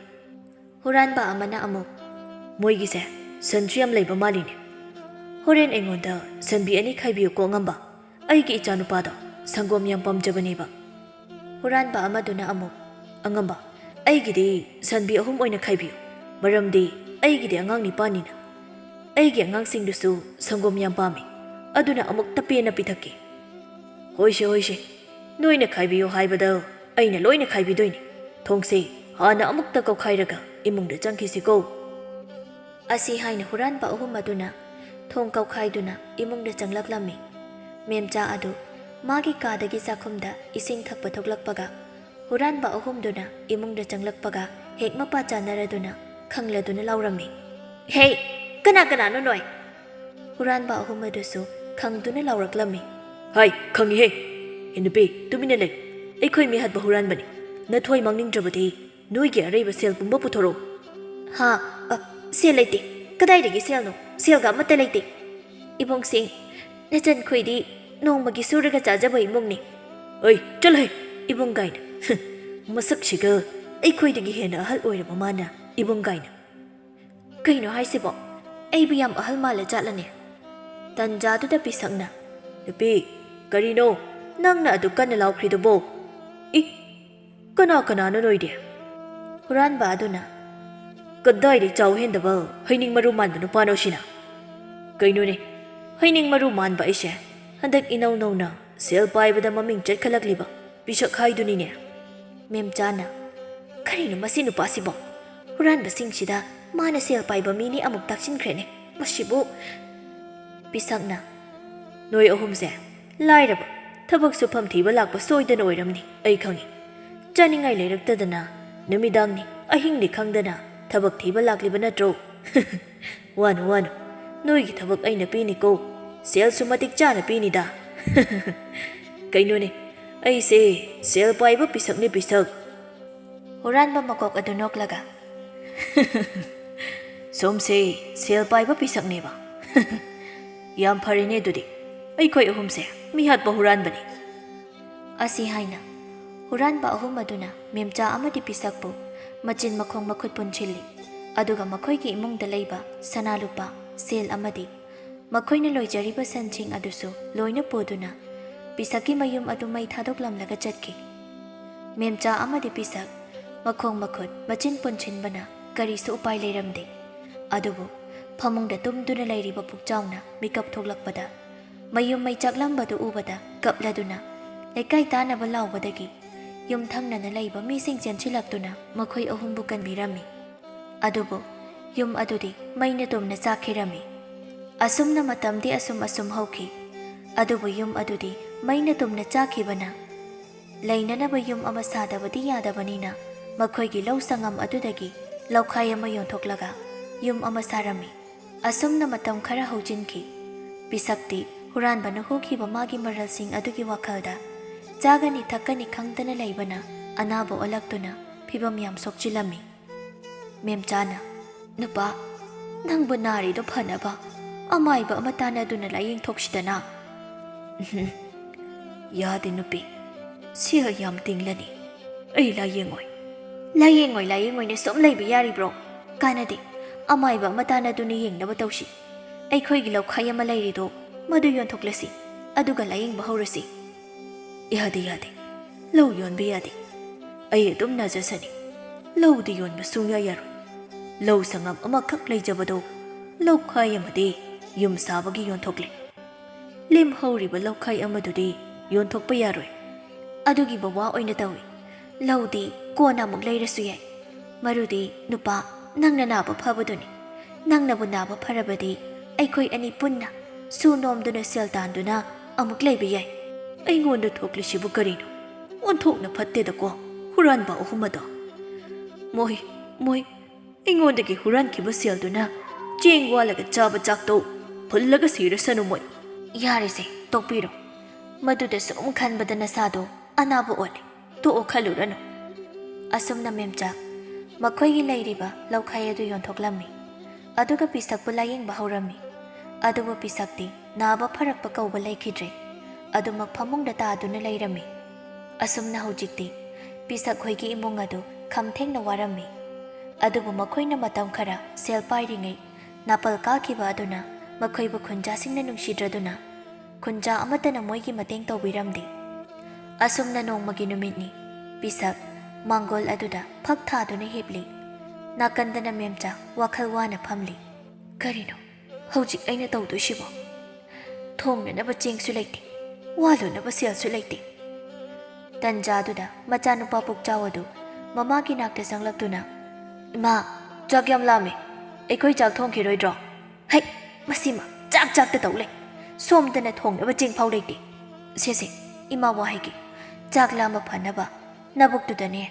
ꯍꯨꯔꯥꯟꯕ ꯑꯃꯅ ꯑꯃꯨꯛ, "ꯃꯣꯏꯒꯤꯁꯦ ꯁꯟꯁꯨ ꯌꯥꯝ ꯂꯩꯕ ꯃꯥꯜꯂꯤꯅꯦ꯫ ꯍꯣꯔꯦꯟ ꯑꯩꯉꯣꯟꯗ ꯁꯟꯕꯤ ꯑꯅꯤ ꯈꯥꯏꯕꯤꯌꯨꯀꯣ, ꯑꯉꯝꯕ꯫ ꯑꯩꯒꯤ ꯏꯆꯥꯅꯨꯄꯥꯗꯣ ꯁꯪꯒꯣꯝ ꯌꯥꯝ ꯄꯥꯝꯖꯕꯅꯦꯕ꯫" ꯍꯨꯔꯥꯟꯕ ꯑꯃꯗꯨꯅ ꯑꯃꯨꯛ, "ꯑꯉꯝꯕ, ꯑꯩꯒꯤꯗꯤ ꯁꯟꯕꯤ ꯑꯍꯨꯝ ꯑꯣꯏꯅ ꯈꯥꯏꯕꯤꯌꯨ, ꯃꯔꯝꯗꯤ ꯑꯩꯒꯤꯗꯤ ꯑꯉꯥꯡ ꯅꯤꯄꯥꯅꯤꯅ꯫ ꯑꯩꯒꯤ ꯑꯉꯥꯡꯁꯤꯡꯗꯨꯁꯨ ꯁꯪꯒꯣꯝ ꯌꯥꯝ ꯄꯥꯝꯃꯤ, ꯑꯗꯨꯅ ꯑꯃꯨꯛꯇ ꯄꯦꯟꯅ ꯄꯤꯊꯛꯀꯦ꯫" "ꯍꯣꯏꯁꯦ, ꯍꯣꯏꯁꯦ, ꯅꯣꯏꯅ ꯈꯥꯏꯕꯤꯌꯨ ꯍꯥꯏꯕꯗ ꯑꯩꯅ ꯂꯣꯏꯅ ꯈꯥꯏꯕꯤꯗꯣꯏꯅꯤ꯫ ꯊꯣꯡꯁꯦ ꯍꯥꯟꯅ ꯑꯃꯨꯛꯇ ꯀꯧꯈꯥꯏꯔꯒ ꯏꯃꯨꯡꯗ ꯆꯪꯈꯤꯁꯤꯀꯣ꯫" ꯑꯁꯤ ꯍꯥꯏꯅ ꯍꯨꯔꯥꯟꯕ ꯑꯍꯨꯝ ꯑꯗꯨꯅ ꯊꯣꯡ ꯀꯧꯈꯥꯏꯗꯨꯅ ꯏꯃꯨꯡꯗ ꯆꯪꯂꯛꯂꯝꯃꯤ꯫ ꯃꯦꯝꯆꯥ ꯑꯗꯨ ꯃꯥꯒꯤ ꯀꯥꯗꯒꯤ ꯆꯥꯛꯈꯨꯝꯗ ꯏꯁꯤꯡ ꯊꯛꯄ ꯊꯣꯛꯂꯛꯄꯒ, ꯍꯨꯔꯥꯟꯕ ꯑꯍꯨꯝꯗꯨꯅ ꯏꯃꯨꯡꯗ ꯆꯪꯂꯛꯄꯒ ꯍꯦꯛ ꯃꯄꯥ ꯆꯥꯟꯅꯔꯗꯨꯅ ꯈꯪꯂꯗꯨꯅ ꯂꯥꯎꯔꯝꯃꯤ, "ꯍꯦ, ꯀꯅꯥ ꯀꯅꯥꯅꯣ ꯅꯣꯏ?" ꯍꯨꯔꯥꯟꯕ ꯑꯍꯨꯝ ꯑꯗꯨꯁꯨ ꯈꯪꯗꯨꯅ ꯂꯥꯎꯔꯛꯂꯝꯃꯤ꯫ "ꯍꯥꯏ, ꯈꯪꯉꯤꯍꯦ꯫ ꯍꯦ ꯅꯨꯄꯤ, ꯇꯨꯃꯤꯟꯅ ꯂꯩ꯫ ꯑꯩꯈꯣꯏ ꯃꯤꯍꯥꯠꯄ ꯍꯨꯔꯥꯟꯕꯅꯤ꯫ ꯅꯊ꯭ꯋꯥꯏ ꯃꯥꯡꯅꯤꯡꯗ꯭ꯔꯕꯗꯤ ꯅꯣꯏꯒꯤ ꯑꯔꯩꯕ ꯁꯦꯜ ꯄꯨꯝꯕ ꯄꯨꯊꯣꯔꯛꯎ꯫" "ꯍꯥ? ꯑ, ꯁꯦꯜ ꯂꯩꯇꯦ꯫ ꯀꯗꯥꯏꯗꯒꯤ ꯁꯦꯜꯅꯣ? ꯁꯦꯜꯒ ꯑꯃꯠꯇ ꯂꯩꯇꯦ꯫ ꯏꯕꯨꯡꯁꯤꯡ, ꯅꯆꯟꯈꯣꯏꯗꯤ ꯅꯣꯡꯃꯒꯤ ꯁꯨꯔꯒ ꯆꯥꯖꯕ ꯏꯃꯨꯡꯅꯤ꯫" "ꯑꯩ, ꯆꯠꯂꯣꯍꯦ, ꯏꯕꯨꯡ ꯀꯥꯏꯅ꯫ ꯃꯁꯛꯁꯤꯒ ꯑꯩꯈꯣꯏꯗꯒꯤ ꯍꯦꯟꯅ ꯑꯍꯜ ꯑꯣꯏꯔꯕ ꯃꯥꯅ ꯏꯕꯨꯡ ꯀꯥꯏꯅ꯫ ꯀꯩꯅꯣ ꯍꯥꯏꯁꯤꯕꯣ? ꯑꯩꯕꯨ ꯌꯥꯝ ꯑꯍꯜ ꯃꯥꯜꯂ ꯖꯥꯠꯂꯅꯦ?" ꯇꯟꯖꯥꯗꯨꯗ ꯄꯤꯁꯛꯅ, "ꯅꯨꯄꯤ, ꯀꯔꯤꯅꯣ ꯅꯪꯅ ꯑꯗꯨ ꯀꯟꯅ ꯂꯥꯎꯈ꯭ꯔꯤꯗꯨꯕꯣ? ꯏ, ꯀꯅꯥ ꯀꯅꯥꯅꯣ ꯅꯣꯏꯗꯤ?" ꯍꯨꯔꯥꯟꯕ ꯑꯗꯨꯅ, "ꯀꯗꯥꯏꯗꯩ ꯆꯥꯎ ꯍꯦꯟꯗꯕ ꯍꯩꯅꯤꯡ ꯃꯔꯨ ꯃꯥꯟꯕ ꯅꯨꯄꯥꯅꯣ ꯁꯤꯅ? ꯀꯩꯅꯣꯅꯦ, ꯍꯩꯅꯤꯡ ꯃꯔꯨ ꯃꯥꯟꯕ ꯑꯩꯁꯦ ꯍꯟꯗꯛ ꯏꯅꯧ ꯅꯧꯅ ꯁꯦꯜ ꯄꯥꯏꯕꯗ ꯃꯃꯤꯡ ꯆꯠꯈꯠꯂꯛꯂꯤꯕ ꯄꯤꯁꯛ ꯍꯥꯏꯗꯨꯅꯤꯅꯦ꯫ ꯃꯦꯝꯆꯥꯅ, "ꯀꯔꯤꯅꯣ ꯃꯁꯤ ꯅꯨꯄꯥꯁꯤꯕꯣ? ꯍꯨꯔꯥꯟꯕꯁꯤꯡꯁꯤꯗ ꯃꯥꯅ ꯁꯦꯜ ꯄꯥꯏꯕ ꯃꯤꯅꯤ ꯑꯃꯨꯛ ꯇꯥꯛꯁꯤꯟꯈ꯭ꯔꯦꯅꯦ ꯃꯁꯤꯕꯨ!" ꯄꯤꯁꯛꯅ, "ꯅꯣꯏ ꯑꯍꯨꯝꯁꯦ ꯂꯥꯏꯔꯕ ꯊꯕꯛ ꯁꯨꯐꯝ ꯊꯤꯕ ꯂꯥꯛꯄ ꯁꯣꯏꯗꯅ ꯑꯣꯏꯔꯝꯅꯤ, ꯑꯩ ꯈꯪꯏ꯫ ꯆꯥꯅꯤꯡꯉꯥꯏ ꯂꯩꯔꯛꯇꯗꯅ ꯅꯨꯃꯤꯗꯥꯡꯅꯤ ꯑꯍꯤꯡꯅꯤ ꯈꯪꯗꯅ ꯊꯕꯛ ꯊꯤꯕ ꯂꯥꯛꯂꯤꯕ ꯅꯠꯇ꯭ꯔꯣ? ꯋꯥꯅꯨ ꯋꯥꯅꯨ, ꯅꯣꯏꯒꯤ ꯊꯕꯛ ꯑꯩꯅ ꯄꯤꯅꯤꯀꯣ, ꯁꯦꯜꯁꯨ ꯃꯇꯤꯛ ꯆꯥꯅ ꯄꯤꯅꯤꯗ꯫" "ꯀꯩꯅꯣꯅꯦ, ꯑꯩꯁꯦ ꯁꯦꯜ ꯄꯥꯏꯕ ꯄꯤꯁꯛꯅꯤ ꯄꯤꯁꯛ꯫" ꯍꯨꯔꯥꯟꯕ ꯃꯀꯣꯛ ꯑꯗꯨ ꯅꯣꯛꯂꯒ, "ꯁꯣꯝꯁꯦ ꯁꯦꯜ ꯄꯥꯏꯕ ꯄꯤꯁꯛꯅꯦꯕ꯫ ꯌꯥꯝ ꯐꯔꯦꯅꯦ ꯑꯗꯨꯗꯤ, ꯑꯩꯈꯣꯏ ꯑꯍꯨꯝꯁꯦ ꯃꯤꯍꯥꯠꯄ ꯍꯨꯔꯥꯟꯕꯅꯤ꯫" ꯑꯁꯤ ꯍꯥꯏꯅ ꯍꯨꯔꯥꯟꯕ ꯑꯍꯨꯝ ꯑꯗꯨꯅ ꯃꯦꯝꯆꯥ ꯑꯃꯗꯤ ꯄꯤꯁꯛꯄꯨ ꯃꯆꯤꯟ ꯃꯈꯣꯡ ꯃꯈꯨꯠ ꯄꯨꯟꯁꯤꯜꯂꯤ꯫ ꯑꯗꯨꯒ ꯃꯈꯣꯏꯒꯤ ꯏꯃꯨꯡꯗ ꯂꯩꯕ ꯁꯅꯥ ꯂꯨꯄꯥ, ꯁꯦꯜ ꯑꯃꯗꯤ ꯃꯈꯣꯏꯅ ꯂꯣꯏꯖꯔꯤꯕ ꯁꯟꯁꯤꯡ ꯑꯗꯨꯁꯨ ꯂꯣꯏꯅ ꯄꯨꯗꯨꯅ ꯄꯤꯁꯛꯀꯤ ꯃꯌꯨꯝ ꯑꯗꯨ ꯃꯩ ꯊꯥꯗꯣꯛꯂꯝꯂꯒ ꯆꯠꯈꯤ꯫ ꯃꯦꯝꯆꯥ ꯑꯃꯗꯤ ꯄꯤꯁꯛ ꯃꯈꯣꯡ ꯃꯈꯨꯠ ꯃꯆꯤꯟ ꯄꯨꯟꯁꯤꯟꯕꯅ ꯀꯔꯤꯁꯨ ꯎꯄꯥꯏ ꯂꯩꯔꯝꯗꯦ꯫ ꯑꯗꯨꯕꯨ ꯐꯃꯨꯡꯗ ꯇꯨꯝꯗꯨꯅ ꯂꯩꯔꯤꯕ ꯄꯨꯛꯆꯥꯎꯅ ꯃꯤꯀꯞ ꯊꯣꯛꯂꯛꯄꯗ ꯃꯌꯨꯝ ꯃꯩ ꯆꯥꯛꯂꯝꯕꯗꯨ ꯎꯕꯗ ꯀꯞꯂꯗꯨꯅ ꯂꯩꯀꯥꯏ ꯇꯥꯅꯕ ꯂꯥꯎꯕꯗꯒꯤ ꯌꯨꯝ ꯊꯪꯅꯅ ꯂꯩꯕ ꯃꯤꯁꯤꯡ ꯆꯦꯟꯁꯤꯜꯂꯛꯇꯨꯅ ꯃꯈꯣꯏ ꯑꯍꯨꯝꯕꯨ ꯀꯟꯕꯤꯔꯝꯃꯤ꯫ ꯑꯗꯨꯕꯨ ꯌꯨꯝ ꯑꯗꯨꯗꯤ ꯃꯩꯅ ꯇꯨꯝꯅ ꯆꯥꯛꯈꯤꯔꯝꯃꯤ꯫ ꯑꯁꯨꯝꯅ ꯃꯇꯝꯗꯤ ꯑꯁꯨꯝ ꯑꯁꯨꯝ ꯍꯧꯈꯤ꯫ ꯑꯗꯨꯕꯨ ꯌꯨꯝ ꯑꯗꯨꯗꯤ ꯃꯩꯅ ꯇꯨꯝꯅ ꯆꯥꯛꯈꯤꯕꯅ ꯂꯩꯅꯅꯕ ꯌꯨꯝ ꯑꯃ ꯁꯥꯗꯕꯗꯤ ꯌꯥꯗꯕꯅꯤꯅ ꯃꯈꯣꯏꯒꯤ ꯂꯧ ꯁꯪꯉꯝ ꯑꯗꯨꯗꯒꯤ ꯂꯧꯈꯥꯏ ꯑꯃ ꯌꯣꯟꯊꯣꯛꯂꯒ ꯌꯨꯝ ꯑꯃ ꯁꯥꯔꯝꯃꯤ꯫ ꯑꯁꯨꯝꯅ ꯃꯇꯝ ꯈꯔ ꯍꯧꯖꯤꯟꯈꯤ꯫ ꯄꯤꯁꯛꯇꯤ ꯍꯨꯔꯥꯟꯕꯅ ꯍꯨꯈꯤꯕ ꯃꯥꯒꯤ ꯃꯔꯜꯁꯤꯡ ꯑꯗꯨꯒꯤ ꯋꯥꯈꯜꯗ ꯆꯥꯒꯅꯤ ꯊꯛꯀꯅꯤ ꯈꯪꯗꯅ ꯂꯩꯕꯅ ꯑꯅꯥꯕ ꯑꯣꯜꯂꯛꯇꯨꯅ ꯐꯤꯕꯝ ꯌꯥꯝ ꯁꯣꯛꯆꯤꯜꯂꯝꯃꯤ꯫ ꯃꯦꯝꯆꯥꯅ, "ꯅꯨꯄꯥ, ꯅꯪꯕꯨ ꯅꯥꯔꯤꯗꯣ ꯐꯅꯕ ꯑꯃꯥꯏꯕ ꯑꯃ ꯇꯥꯟꯅꯗꯨꯅ ꯂꯥꯌꯦꯡꯊꯣꯛꯁꯤꯗꯅ꯫" "ꯎꯝꯍꯨꯝ, ꯌꯥꯗꯦ ꯅꯨꯄꯤ, ꯁꯦꯜ ꯌꯥꯝ ꯇꯤꯡꯂꯅꯤ, ꯑꯩ ꯂꯥꯌꯦꯡꯉꯣꯏ꯫" "ꯂꯥꯌꯦꯡꯉꯣꯏ ꯂꯥꯌꯦꯡꯉꯣꯏꯅ ꯁꯨꯝ ꯂꯩꯕ ꯌꯥꯔꯤꯕ꯭ꯔꯣ? ꯀꯥꯟꯅꯗꯦ, ꯑꯃꯥꯏꯕ ꯑꯃ ꯇꯥꯟꯅꯗꯨꯅ ꯌꯦꯡꯅꯕ ꯇꯧꯁꯤ꯫ ꯑꯩꯈꯣꯏꯒꯤ ꯂꯧꯈꯥꯏ ꯑꯃ ꯂꯩꯔꯤꯗꯣ ꯃꯗꯨ ꯌꯣꯟꯊꯣꯛꯂꯁꯤ, ꯑꯗꯨꯒ ꯂꯥꯌꯦꯡꯕ ꯍꯧꯔꯁꯤ꯫" "ꯌꯥꯗꯦ, ꯌꯥꯗꯦ, ꯂꯧ ꯌꯣꯟꯕ ꯌꯥꯗꯦ꯫ ꯑꯩ ꯑꯗꯨꯝ ꯅꯥꯖꯁꯅꯤ, ꯂꯧꯗꯤ ꯌꯣꯟꯕ ꯁꯨꯡꯌꯥ ꯌꯥꯔꯣꯏ꯫ ꯂꯧ ꯁꯪꯉꯝ ꯑꯃꯈꯛ ꯂꯩꯖꯕꯗꯣ ꯂꯧꯈꯥꯏ ꯑꯃꯗꯤ ꯌꯨꯝ ꯁꯥꯕꯒꯤ ꯌꯣꯟꯊꯣꯛꯂꯦ꯫ ꯂꯦꯝꯍꯧꯔꯤꯕ ꯂꯧꯈꯥꯏ ꯑꯃꯗꯨꯗꯤ ꯌꯣꯟꯊꯣꯛꯄ ꯌꯥꯔꯣꯏ꯫ ꯑꯗꯨꯒꯤ ꯕꯕꯥ ꯑꯣꯏꯅ ꯇꯧꯏ꯫ ꯂꯧꯗꯤ ꯀꯣꯟꯅ ꯑꯃꯨꯛ ꯂꯩꯔꯁꯨ ꯌꯥꯏ꯫ ꯃꯔꯨꯗꯤ ꯅꯨꯄꯥ, ꯅꯪꯅ ꯅꯥꯕ ꯐꯕꯗꯨꯅꯤ꯫ ꯅꯪꯅꯕꯨ ꯅꯥꯕ ꯐꯔꯕꯗꯤ ꯑꯩꯈꯣꯏ ꯑꯅꯤ ꯄꯨꯟꯅ ꯁꯨ ꯅꯣꯝꯗꯨꯅ ꯁꯦꯜ ꯇꯥꯟꯗꯨꯅ ꯑꯃꯨꯛ ꯂꯩꯕ ꯌꯥꯏ꯫ ꯑꯩꯉꯣꯟꯗ ꯊꯣꯛꯂꯤꯁꯤꯕꯨ ꯀꯔꯤꯅꯣ? ꯑꯣꯟꯊꯣꯛꯅ ꯐꯠꯇꯦꯗꯀꯣ, ꯍꯨꯔꯥꯟꯕ ꯑꯍꯨꯝ ꯑꯗꯣ꯫ ꯃꯣꯏ, ꯃꯣꯏ ꯑꯩꯉꯣꯟꯗꯒꯤ ꯍꯨꯔꯥꯟꯈꯤꯕ ꯁꯦꯜꯗꯨꯅ ꯆꯦꯡ ꯋꯥꯜꯂꯒ ꯆꯥꯕ ꯆꯥꯛꯇꯣ ꯐꯨꯜꯂꯒ ꯁꯤꯔꯁꯅꯨ ꯃꯣꯏ꯫ ꯌꯥꯔꯦꯁꯦ, ꯇꯣꯛꯄꯤꯔꯣ꯫ ꯃꯗꯨꯗ ꯁꯨꯝ ꯈꯟꯕꯗ ꯅꯁꯥꯗꯣ ꯑꯅꯥꯕ ꯑꯣꯜꯂꯦ꯫ ꯇꯣꯛꯑꯣ, ꯈꯜꯂꯨꯔꯅꯨ꯫ ꯑꯁꯨꯝꯅ ꯃꯦꯝꯆꯥ ꯃꯈꯣꯏꯒꯤ ꯂꯩꯔꯤꯕ ꯂꯧꯈꯥꯏ ꯑꯗꯨ ꯌꯣꯟꯊꯣꯛꯂꯝꯃꯤ꯫ ꯑꯗꯨꯒ ꯄꯤꯁꯛꯄꯨ ꯂꯥꯌꯦꯡꯕ ꯍꯧꯔꯝꯃꯤ꯫ ꯑꯗꯨꯕꯨ ꯄꯤꯁꯛꯇꯤ ꯅꯥꯕ ꯐꯔꯛꯄ ꯀꯧꯕ ꯂꯩꯈꯤꯗ꯭ꯔꯦ꯫ ꯑꯗꯨꯃꯛ ꯐꯃꯨꯡꯗ ꯇꯥꯗꯨꯅ ꯂꯩꯔꯝꯃꯤ꯫ ꯑꯁꯨꯝꯅ ꯍꯧꯖꯤꯛꯇꯤ ꯄꯤꯁꯛ ꯍꯣꯏꯒꯤ ꯏꯃꯨꯡ ꯑꯗꯨ ꯈꯝ ꯊꯦꯡꯅ ꯋꯥꯔꯝꯃꯤ꯫ ꯑꯗꯨꯕꯨ ꯃꯈꯣꯏꯅ ꯃꯇꯝ ꯈꯔ ꯁꯦꯜ ꯄꯥꯏꯔꯤꯉꯩ ꯅꯥꯄꯜ ꯀꯥꯈꯤꯕ ꯑꯗꯨꯅ ꯃꯈꯣꯏꯕꯨ ꯈꯨꯟꯖꯥꯁꯤꯡꯅ ꯅꯨꯡꯁꯤꯗ꯭ꯔꯗꯨꯅ ꯈꯨꯟꯖꯥ ꯑꯃꯠꯇꯅ ꯃꯣꯏꯒꯤ ꯃꯇꯦꯡ ꯇꯧꯕꯤꯔꯝꯗꯦ꯫ ꯑꯁꯨꯝꯅ ꯅꯣꯡꯃꯒꯤ ꯅꯨꯃꯤꯠꯅꯤ꯫ ꯄꯤꯁꯛ ꯃꯥꯡꯒꯣꯜ ꯑꯗꯨꯗ ꯐꯛ ꯊꯥꯗꯨꯅ ꯍꯤꯞꯂꯤ꯫ ꯅꯥꯀꯟꯗꯅ ꯃꯦꯝꯆꯥ ꯋꯥꯈꯜ ꯋꯥꯅ ꯐꯝꯂꯤ꯫ ꯀꯔꯤꯅꯣ ꯍꯧꯖꯤꯛ ꯑꯩꯅ ꯇꯧꯗꯣꯏꯁꯤꯕꯣ? ꯊꯣꯡꯅꯅꯕ ꯆꯦꯡꯁꯨ ꯂꯩꯇꯦ, ꯋꯥꯜꯂꯨꯅꯕ ꯁꯦꯜꯁꯨ ꯂꯩꯇꯦ꯫ ꯇꯟꯖꯥꯗꯨꯗ ꯃꯆꯥꯅꯨꯄꯥ ꯄꯨꯛꯆꯥꯎ ꯑꯗꯨ ꯃꯃꯥꯒꯤ ꯅꯥꯛꯇ ꯆꯪꯂꯛꯇꯨꯅ, "ꯏꯃꯥ, ꯆꯥꯛ ꯌꯥꯝ ꯂꯥꯝꯃꯦ, ꯑꯩꯈꯣꯏ ꯆꯥꯛ ꯊꯣꯡꯈꯤꯔꯣꯏꯗ꯭ꯔꯣ?" "ꯍꯩ, ꯃꯁꯤꯃ ꯆꯥꯛ ꯆꯥꯛꯇ ꯇꯧ ꯂꯩ꯫ ꯁꯣꯝꯗꯅ ꯊꯣꯡꯅꯕ ꯆꯦꯡ ꯐꯥꯎ ꯂꯩꯇꯦ꯫ ꯁꯦ ꯁꯦ, ꯏꯃꯥ ꯋꯥ ꯍꯥꯏꯒꯦ, ꯆꯥꯛ ꯂꯥꯝꯕ ꯐꯅꯕ ꯅꯕꯨꯛꯇꯨꯗꯅꯦ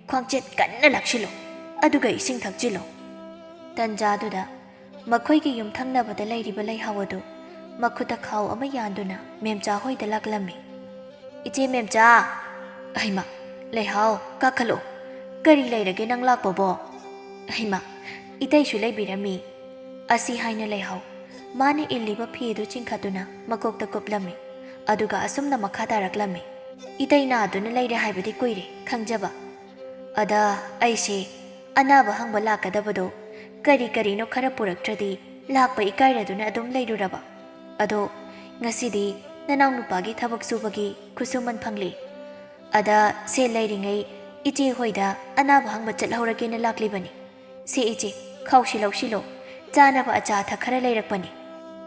ꯈ꯭ꯋꯥꯡꯆꯦꯠ ꯀꯟꯅ ꯂꯥꯛꯁꯤꯜꯂꯨ, ꯑꯗꯨꯒ ꯏꯁꯤꯡ ꯊꯛꯆꯤꯜꯂꯨ꯫" ꯇꯟꯖꯥꯗꯨꯗ ꯃꯈꯣꯏꯒꯤ ꯌꯨꯝꯊꯪꯅꯕꯗ ꯂꯩꯔꯤꯕ ꯂꯩꯍꯥꯎ ꯑꯗꯨ ꯃꯈꯨꯠꯇ ꯈꯥꯎ ꯑꯃ ꯌꯥꯟꯗꯨꯅ ꯃꯦꯝꯆꯥ ꯍꯣꯏꯗ ꯂꯥꯛꯂꯝꯃꯤ꯫ "ꯏꯆꯦ ꯃꯦꯝꯆꯥ!" "ꯍꯩꯃꯥ, ꯂꯩꯍꯥꯎ, ꯀꯥꯈꯠꯂꯛꯑꯣ꯫ ꯀꯔꯤ ꯂꯩꯔꯒꯦ ꯅꯪ ꯂꯥꯛꯄꯕꯣ?" "ꯍꯩꯃꯥ, ꯏꯇꯩꯁꯨ ꯂꯩꯕꯤꯔꯝꯃꯤ꯫" ꯑꯁꯤ ꯍꯥꯏꯅ ꯂꯩꯍꯥꯎ ꯃꯥꯅ ꯏꯜꯂꯤꯕ ꯐꯤꯗꯨ ꯆꯤꯡꯈꯠꯇꯨꯅ ꯃꯀꯣꯛꯇ ꯀꯨꯞꯂꯝꯃꯤ꯫ ꯑꯗꯨꯒ ꯑꯁꯨꯝꯅ ꯃꯈꯥ ꯇꯥꯔꯛꯂꯝꯃꯤ꯫ "ꯏꯇꯩ ꯅꯥꯗꯨꯅ ꯂꯩꯔꯦ ꯍꯥꯏꯕꯗꯤ ꯀꯨꯏꯔꯦ ꯈꯪꯖꯕ꯫ ꯑꯗ ꯑꯩꯁꯦ ꯑꯅꯥꯕ ꯍꯪꯕ ꯂꯥꯛꯀꯗꯕꯗꯣ ꯀꯔꯤ ꯀꯔꯤꯅꯣ ꯈꯔ ꯄꯨꯔꯛꯇ꯭ꯔꯗꯤ ꯂꯥꯛꯄ ꯏꯀꯥꯏꯔꯗꯨꯅ ꯑꯗꯨꯝ ꯂꯩꯔꯨꯔꯕ꯫ ꯑꯗꯣ ꯉꯁꯤꯗꯤ ꯅꯅꯥꯎꯅꯨꯄꯥꯒꯤ ꯊꯕꯛ ꯁꯨꯕꯒꯤ ꯈꯨꯠꯁꯨꯃꯟ ꯐꯪꯂꯦ꯫ ꯑꯗ ꯁꯦꯜ ꯂꯩꯔꯤꯉꯩ ꯏꯆꯦ ꯍꯣꯏꯗ ꯑꯅꯥꯕ ꯍꯪꯕ ꯆꯠꯍꯧꯔꯒꯦꯅ ꯂꯥꯛꯂꯤꯕꯅꯤ꯫ ꯁꯦ ꯏꯆꯦ, ꯈꯥꯎꯁꯤ ꯂꯧꯁꯤꯜꯂꯣ, ꯆꯥꯅꯕ ꯑꯆꯥ ꯑꯊꯛ ꯈꯔ ꯂꯩꯔꯛꯄꯅꯤ꯫"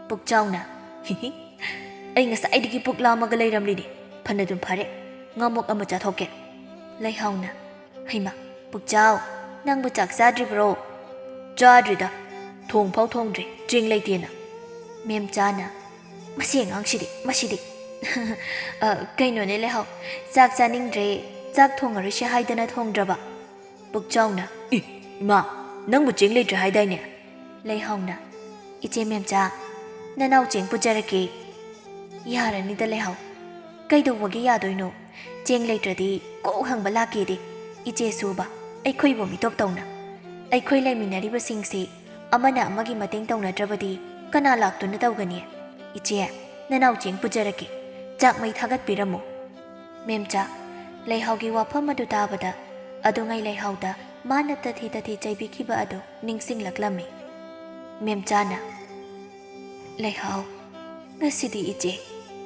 ꯄꯨꯛꯆꯥꯎꯅ, "ꯍꯤꯍꯤ, ꯑꯩ ꯉꯁꯥꯏꯗꯒꯤ ꯄꯨꯛ ꯂꯥꯝꯃꯒ ꯂꯩꯔꯝꯂꯤꯅꯤ꯫ ꯐꯅꯗꯨꯝ ꯐꯔꯦ, ꯉꯥꯃꯣꯛ ꯑꯃ ꯆꯥꯊꯣꯛꯀꯦ꯫" ꯂꯩꯍꯥꯎꯅ, "ꯍꯩꯃꯥ, ꯄꯨꯛꯆꯥꯎ, ꯅꯪꯕꯨ ꯆꯥꯛ ꯆꯥꯗ꯭ꯔꯤꯕ꯭ꯔꯣ?" "ꯆꯥꯗ꯭ꯔꯤꯗ, ꯊꯣꯡ ꯐꯥꯎ ꯊꯣꯡꯗ꯭ꯔꯤ, ꯆꯦꯡ ꯂꯩꯇꯦꯅ꯫" ꯃꯦꯝꯆꯥꯅ, "ꯃꯁꯤ ꯑꯉꯥꯡꯁꯤꯗꯤ, ꯃꯁꯤꯗꯤ꯫" "ꯑ, ꯀꯩꯅꯣꯅꯦ ꯂꯩꯍꯥꯎ, ꯆꯥꯛ ꯆꯥꯅꯤꯡꯗ꯭ꯔꯦ, ꯆꯥꯛ ꯊꯣꯡꯉꯔꯣꯏꯁꯦ ꯍꯥꯏꯗꯅ ꯊꯣꯡꯗ꯭ꯔꯕ?" ꯄꯨꯛꯆꯥꯎꯅ, "ꯏ, ꯏꯃꯥ, ꯅꯪꯕꯨ ꯆꯦꯡ ꯂꯩꯇ꯭ꯔꯦ ꯍꯥꯏꯗꯥꯏꯅꯦ?" ꯂꯩꯍꯥꯎꯅ, "ꯏꯆꯦ ꯃꯦꯝꯆꯥ, ꯅꯅꯥꯎ ꯆꯦꯡ ꯄꯨꯖꯔꯛꯀꯦ꯫" "ꯌꯥꯔꯅꯤꯗ ꯂꯩꯍꯥꯎ, ꯀꯩꯗꯧꯕꯒꯤ ꯌꯥꯗꯣꯏꯅꯣ? ꯆꯦꯡ ꯂꯩꯇ꯭ꯔꯗꯤ ꯀꯣꯛ ꯍꯪꯕ ꯂꯥꯛꯀꯦꯗꯤ, ꯏꯆꯦꯁꯨꯕ, ꯑꯩꯈꯣꯏꯕꯨ ꯃꯤꯇꯣꯞ ꯇꯧꯅ꯫ ꯑꯩꯈꯣꯏ ꯂꯩꯃꯤꯟꯅꯔꯤꯕꯁꯤꯡꯁꯤ ꯑꯃꯅ ꯑꯃꯒꯤ ꯃꯇꯦꯡ ꯇꯧꯅꯗ꯭ꯔꯕꯗꯤ ꯀꯅꯥ ꯂꯥꯛꯇꯨꯅ ꯇꯧꯒꯅꯤ? ꯏꯆꯦ, ꯅꯅꯥꯎ ꯆꯦꯡ ꯄꯨꯖꯔꯛꯀꯦ, ꯆꯥꯛ ꯃꯩ ꯊꯥꯒꯠꯄꯤꯔꯝꯃꯨ꯫" ꯃꯦꯝꯆꯥ, ꯂꯩꯍꯥꯎꯒꯤ ꯋꯥꯐꯝ ꯑꯗꯨ ꯇꯥꯕꯗ, ꯑꯗꯨꯉꯩ ꯂꯩꯍꯥꯎꯗ ꯃꯥꯅ ꯇꯊꯤ ꯇꯊꯤ ꯆꯩꯕꯤꯈꯤꯕ ꯑꯗꯨ ꯅꯤꯡꯁꯤꯡꯂꯛꯂꯝꯃꯤ꯫ ꯃꯦꯝꯆꯥꯅ, "ꯂꯩꯍꯥꯎ, ꯉꯁꯤꯗꯤ ꯏꯆꯦ,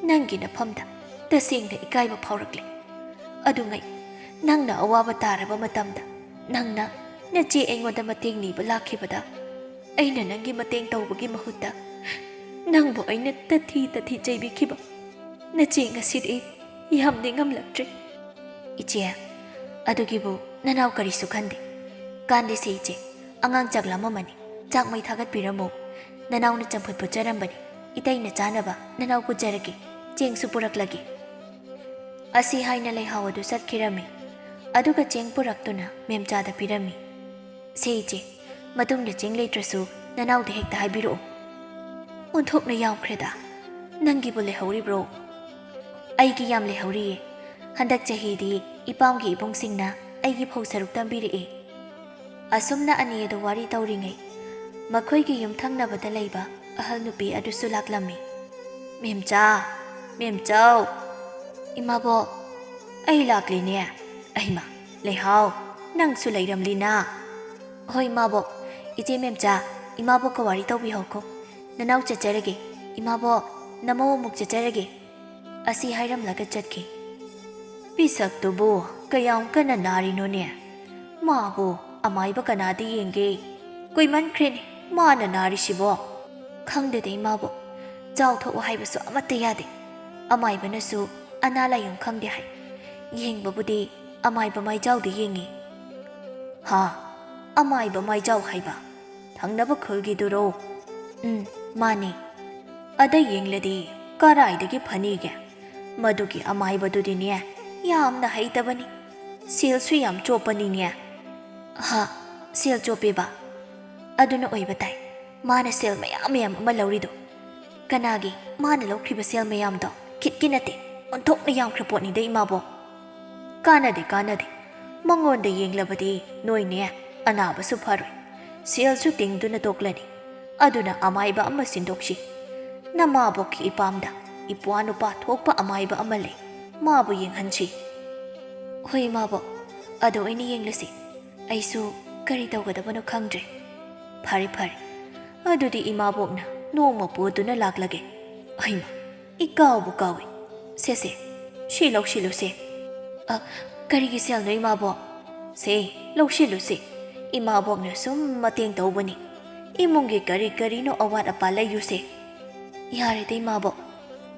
ꯅꯪꯒꯤ ꯅꯐꯝꯗ ꯇꯁꯦꯡꯅ ꯏꯀꯥꯏꯕ ꯐꯥꯎꯔꯛꯂꯦ꯫ ꯑꯗꯨꯉꯩ, ꯅꯪꯅ ꯑꯋꯥꯕ ꯇꯥꯔꯕ ꯃꯇꯝꯗ, ꯅꯪꯅ ꯅꯆꯦ ꯑꯩꯉꯣꯟꯗ ꯃꯇꯦꯡ ꯅꯤꯕ ꯂꯥꯛꯈꯤꯕꯗ, ꯑꯩꯅ ꯅꯪꯒꯤ ꯃꯇꯦꯡ ꯇꯧꯕꯒꯤ ꯃꯍꯨꯠꯇ ꯅꯪꯕꯨ ꯑꯩꯅ ꯇꯊꯤ ꯇꯊꯤ ꯆꯩꯕꯤꯈꯤꯕ ꯅꯆꯦ ꯉꯁꯤꯗꯤ ꯌꯥꯝ ꯅꯤꯡꯉꯝꯂꯛꯇ꯭ꯔꯦ꯫" "ꯏꯆꯦ, ꯑꯗꯨꯒꯤꯕꯨ ꯅꯅꯥꯎ ꯀꯔꯤꯁꯨ ꯈꯟꯗꯦ꯫ ꯀꯥꯟꯗꯦꯁꯦ ꯏꯆꯦ, ꯑꯉꯥꯡ ꯆꯥꯛ ꯂꯥꯝꯃꯝꯃꯅꯤ, ꯆꯥꯛ ꯃꯩ ꯊꯥꯒꯠꯄꯤꯔꯝꯃꯨ꯫ ꯅꯅꯥꯎꯅ ꯆꯝꯐꯨꯠ ꯐꯨꯠꯆꯔꯝꯕꯅꯤ, ꯏꯇꯩꯅ ꯆꯥꯅꯕ ꯅꯅꯥꯎ ꯄꯨꯖꯔꯒꯦ, ꯆꯦꯡꯁꯨ ꯄꯨꯔꯛꯂꯒꯦ꯫" ꯑꯁꯤ ꯍꯥꯏꯅ ꯂꯩꯍꯥꯎ ꯑꯗꯨ ꯆꯠꯈꯤꯔꯝꯃꯤ꯫ ꯑꯗꯨꯒ ꯆꯦꯡ ꯄꯨꯔꯛꯇꯨꯅ ꯃꯦꯝꯆꯥꯗ ꯄꯤꯔꯝꯃꯤ꯫ "ꯁꯦ ꯏꯆꯦ, ꯃꯇꯨꯡꯗ ꯆꯦꯡ ꯂꯩꯇ꯭ꯔꯁꯨ ꯅꯅꯥꯎꯗ ꯍꯦꯛꯇ ꯍꯥꯏꯕꯤꯔꯛꯑꯣ꯫" "ꯑꯣꯟꯊꯣꯛꯅ ꯌꯥꯝꯈ꯭ꯔꯦꯗ꯫ ꯅꯪꯒꯤꯕꯨ ꯂꯩꯍꯧꯔꯤꯕ꯭ꯔꯣ?" "ꯑꯩꯒꯤ ꯌꯥꯝ ꯂꯩꯍꯧꯔꯤꯌꯦ꯫ ꯍꯟꯗꯛ ꯆꯍꯤꯗꯤ ꯏꯄꯥꯝꯒꯤ ꯏꯕꯨꯡꯁꯤꯡꯅ ꯑꯩꯒꯤ ꯐꯧ ꯁꯔꯨꯛ ꯇꯝꯕꯤꯔꯛꯑꯦ꯫" ꯑꯁꯨꯝꯅ ꯑꯅꯤ ꯑꯗꯨ ꯋꯥꯔꯤ ꯇꯧꯔꯤꯉꯩ, ꯃꯈꯣꯏꯒꯤ ꯌꯨꯝ ꯊꯪꯅꯕꯗ ꯂꯩꯕ ꯑꯍꯜ ꯅꯨꯄꯤ ꯑꯗꯨꯁꯨ ꯂꯥꯛꯂꯝꯃꯤ꯫ "ꯃꯦꯝꯆꯥ, ꯃꯦꯝꯆꯧ!" "ꯏꯃꯥꯕꯣꯛ, ꯑꯩ ꯂꯥꯛꯂꯤꯅꯦ꯫ ꯑꯩꯃ, ꯂꯩꯍꯥꯎ, ꯅꯪꯁꯨ ꯂꯩꯔꯝꯂꯤꯅ?" "ꯍꯣꯏ ꯏꯃꯥꯕꯣꯛ꯫ ꯏꯆꯦ ꯃꯦꯝꯆꯥ, ꯏꯃꯥꯕꯣꯛꯀ ꯋꯥꯔꯤ ꯇꯧꯕꯤꯍꯧꯀꯣ꯫ ꯅꯅꯥꯎ ꯆꯠꯆꯔꯒꯦ꯫ ꯏꯃꯥꯕꯣꯛ, ꯅꯃꯧ ꯑꯃꯨꯛ ꯆꯠꯆꯔꯒꯦ꯫" ꯑꯁꯤ ꯍꯥꯏꯔꯝꯂꯒ ꯆꯠꯈꯤ꯫ "ꯄꯤꯁꯛꯇꯨꯕꯨ ꯀꯌꯥꯝ ꯀꯟꯅ ꯅꯥꯔꯤꯅꯣꯅꯦ? ꯃꯥꯕꯨ ꯑꯃꯥꯏꯕ ꯀꯅꯥꯗ ꯌꯦꯡꯒꯦ? ꯀꯨꯏꯃꯟꯈ꯭ꯔꯦꯅꯦ ꯃꯥꯅ ꯅꯥꯔꯤꯁꯤꯕꯣ?" ꯈꯪꯗꯦꯗ ꯏꯃꯥꯕꯣꯛ, ꯆꯥꯎ ꯊꯛꯎ ꯍꯥꯏꯕꯁꯨ ꯑꯃꯠꯇ ꯌꯥꯗꯦ꯫ ꯑꯃꯥꯏꯕꯅꯁꯨ ꯑꯅꯥ ꯂꯥꯏꯌꯣꯡ ꯈꯪꯗꯦ ꯍꯥꯏ꯫ ꯌꯦꯡꯕꯕꯨꯗꯤ ꯑꯃꯥꯏꯕ ꯃꯥꯏꯖꯥꯎꯗ ꯌꯦꯡꯉꯤ꯫ ꯍꯥ? ꯑꯃꯥꯏꯕ ꯃꯥꯏꯖꯥꯎ ꯍꯥꯏꯕ? ꯊꯪꯅꯕ ꯈꯨꯜꯒꯤꯗꯨꯔꯣ? ꯎꯝ, ꯃꯥꯅꯤ꯫ ꯑꯗ ꯌꯦꯡꯂꯗꯤ ꯀꯔꯥꯏꯗꯒꯤ ꯐꯅꯤꯒꯦ? ꯃꯗꯨꯒꯤ ꯑꯃꯥꯏꯕꯗꯨꯗꯤꯅꯦ, ꯌꯥꯝꯅ ꯍꯩꯇꯕꯅꯤ꯫ ꯁꯦꯜꯁꯨ ꯌꯥꯝ ꯆꯣꯞꯄꯅꯤꯅꯦ꯫ ꯍꯥ, ꯁꯦꯜ ꯆꯣꯞꯄꯦꯕ? ꯑꯗꯨꯅ ꯑꯣꯏꯕ ꯇꯥꯏ꯫ ꯃꯥꯅ ꯁꯦꯜ ꯃꯌꯥꯝ ꯃꯌꯥꯝ ꯑꯃ ꯂꯧꯔꯤꯗꯣ꯫ ꯀꯅꯥꯒꯤ? ꯃꯥꯅ ꯂꯧꯈ꯭ꯔꯤꯕ ꯁꯦꯜ ꯃꯌꯥꯝꯗꯣ ꯈꯤꯠꯀꯤ ꯅꯠꯇꯦ, ꯑꯣꯟꯊꯣꯛꯅ ꯌꯥꯝꯈ꯭ꯔ ꯄꯣꯠꯅꯤꯗ ꯏꯃꯥꯕꯣꯛ꯫ ꯀꯥꯟꯅꯗꯦ, ꯀꯥꯟꯅꯗꯦ꯫ ꯃꯉꯣꯟꯗ ꯌꯦꯡꯂꯕꯗꯤ ꯅꯣꯏꯅꯦ ꯑꯅꯥꯕꯁꯨ ꯐꯔꯣꯏ, ꯁꯦꯜꯁꯨ ꯇꯤꯡꯗꯨꯅ ꯇꯣꯛꯂꯅꯤ꯫ ꯑꯗꯨꯅ ꯑꯃꯥꯏꯕ ꯑꯃ ꯁꯤꯟꯗꯣꯛꯁꯤ꯫ ꯅꯃꯥꯕꯣꯛꯀꯤ ꯏꯄꯥꯝꯗ ꯏꯄ꯭ꯋꯥ ꯅꯨꯄꯥ ꯊꯣꯛꯄ ꯑꯃꯥꯏꯕ ꯑꯃ ꯂꯩ, ꯃꯥꯕꯨ ꯌꯦꯡꯍꯟꯁꯤ꯫ ꯍꯣꯏ ꯏꯃꯥꯕꯣꯛ, ꯑꯗꯨ ꯑꯣꯏꯅ ꯌꯦꯡꯂꯁꯤ꯫ ꯑꯩꯁꯨ ꯀꯔꯤ ꯇꯧꯒꯗꯕꯅꯣ ꯈꯪꯗ꯭ꯔꯦ꯫ ꯐꯔꯦ, ꯐꯔꯦ꯫ ꯑꯗꯨꯗꯤ ꯏꯃꯥꯕꯣꯛꯅ ꯅꯣꯡꯃ ꯄꯨꯗꯨꯅ ꯂꯥꯛꯂꯒꯦ꯫ ꯍꯩꯃꯥ, ꯏꯀꯥꯎꯕꯨ ꯀꯥꯎꯏ꯫ ꯁꯦ, ꯁꯦ, ꯁꯤ ꯂꯧꯁꯤꯜꯂꯨꯁꯦ꯫ ꯑ, ꯀꯔꯤꯒꯤ ꯁꯦꯜꯅꯣ ꯏꯃꯥꯕꯣꯛ? ꯁꯦ, ꯂꯧꯁꯤꯜꯂꯨꯁꯦ꯫ ꯏꯃꯥꯕꯣꯛꯅ ꯁꯨꯝ ꯃꯇꯦꯡ ꯇꯧꯕꯅꯤ꯫ ꯏꯃꯨꯡꯒꯤ ꯀꯔꯤ ꯀꯔꯤꯅꯣ ꯑꯋꯥꯠ ꯑꯄꯥ ꯂꯩꯌꯨꯁꯦ꯫ ꯌꯥꯔꯦꯗ ꯏꯃꯥꯕꯣꯛ꯫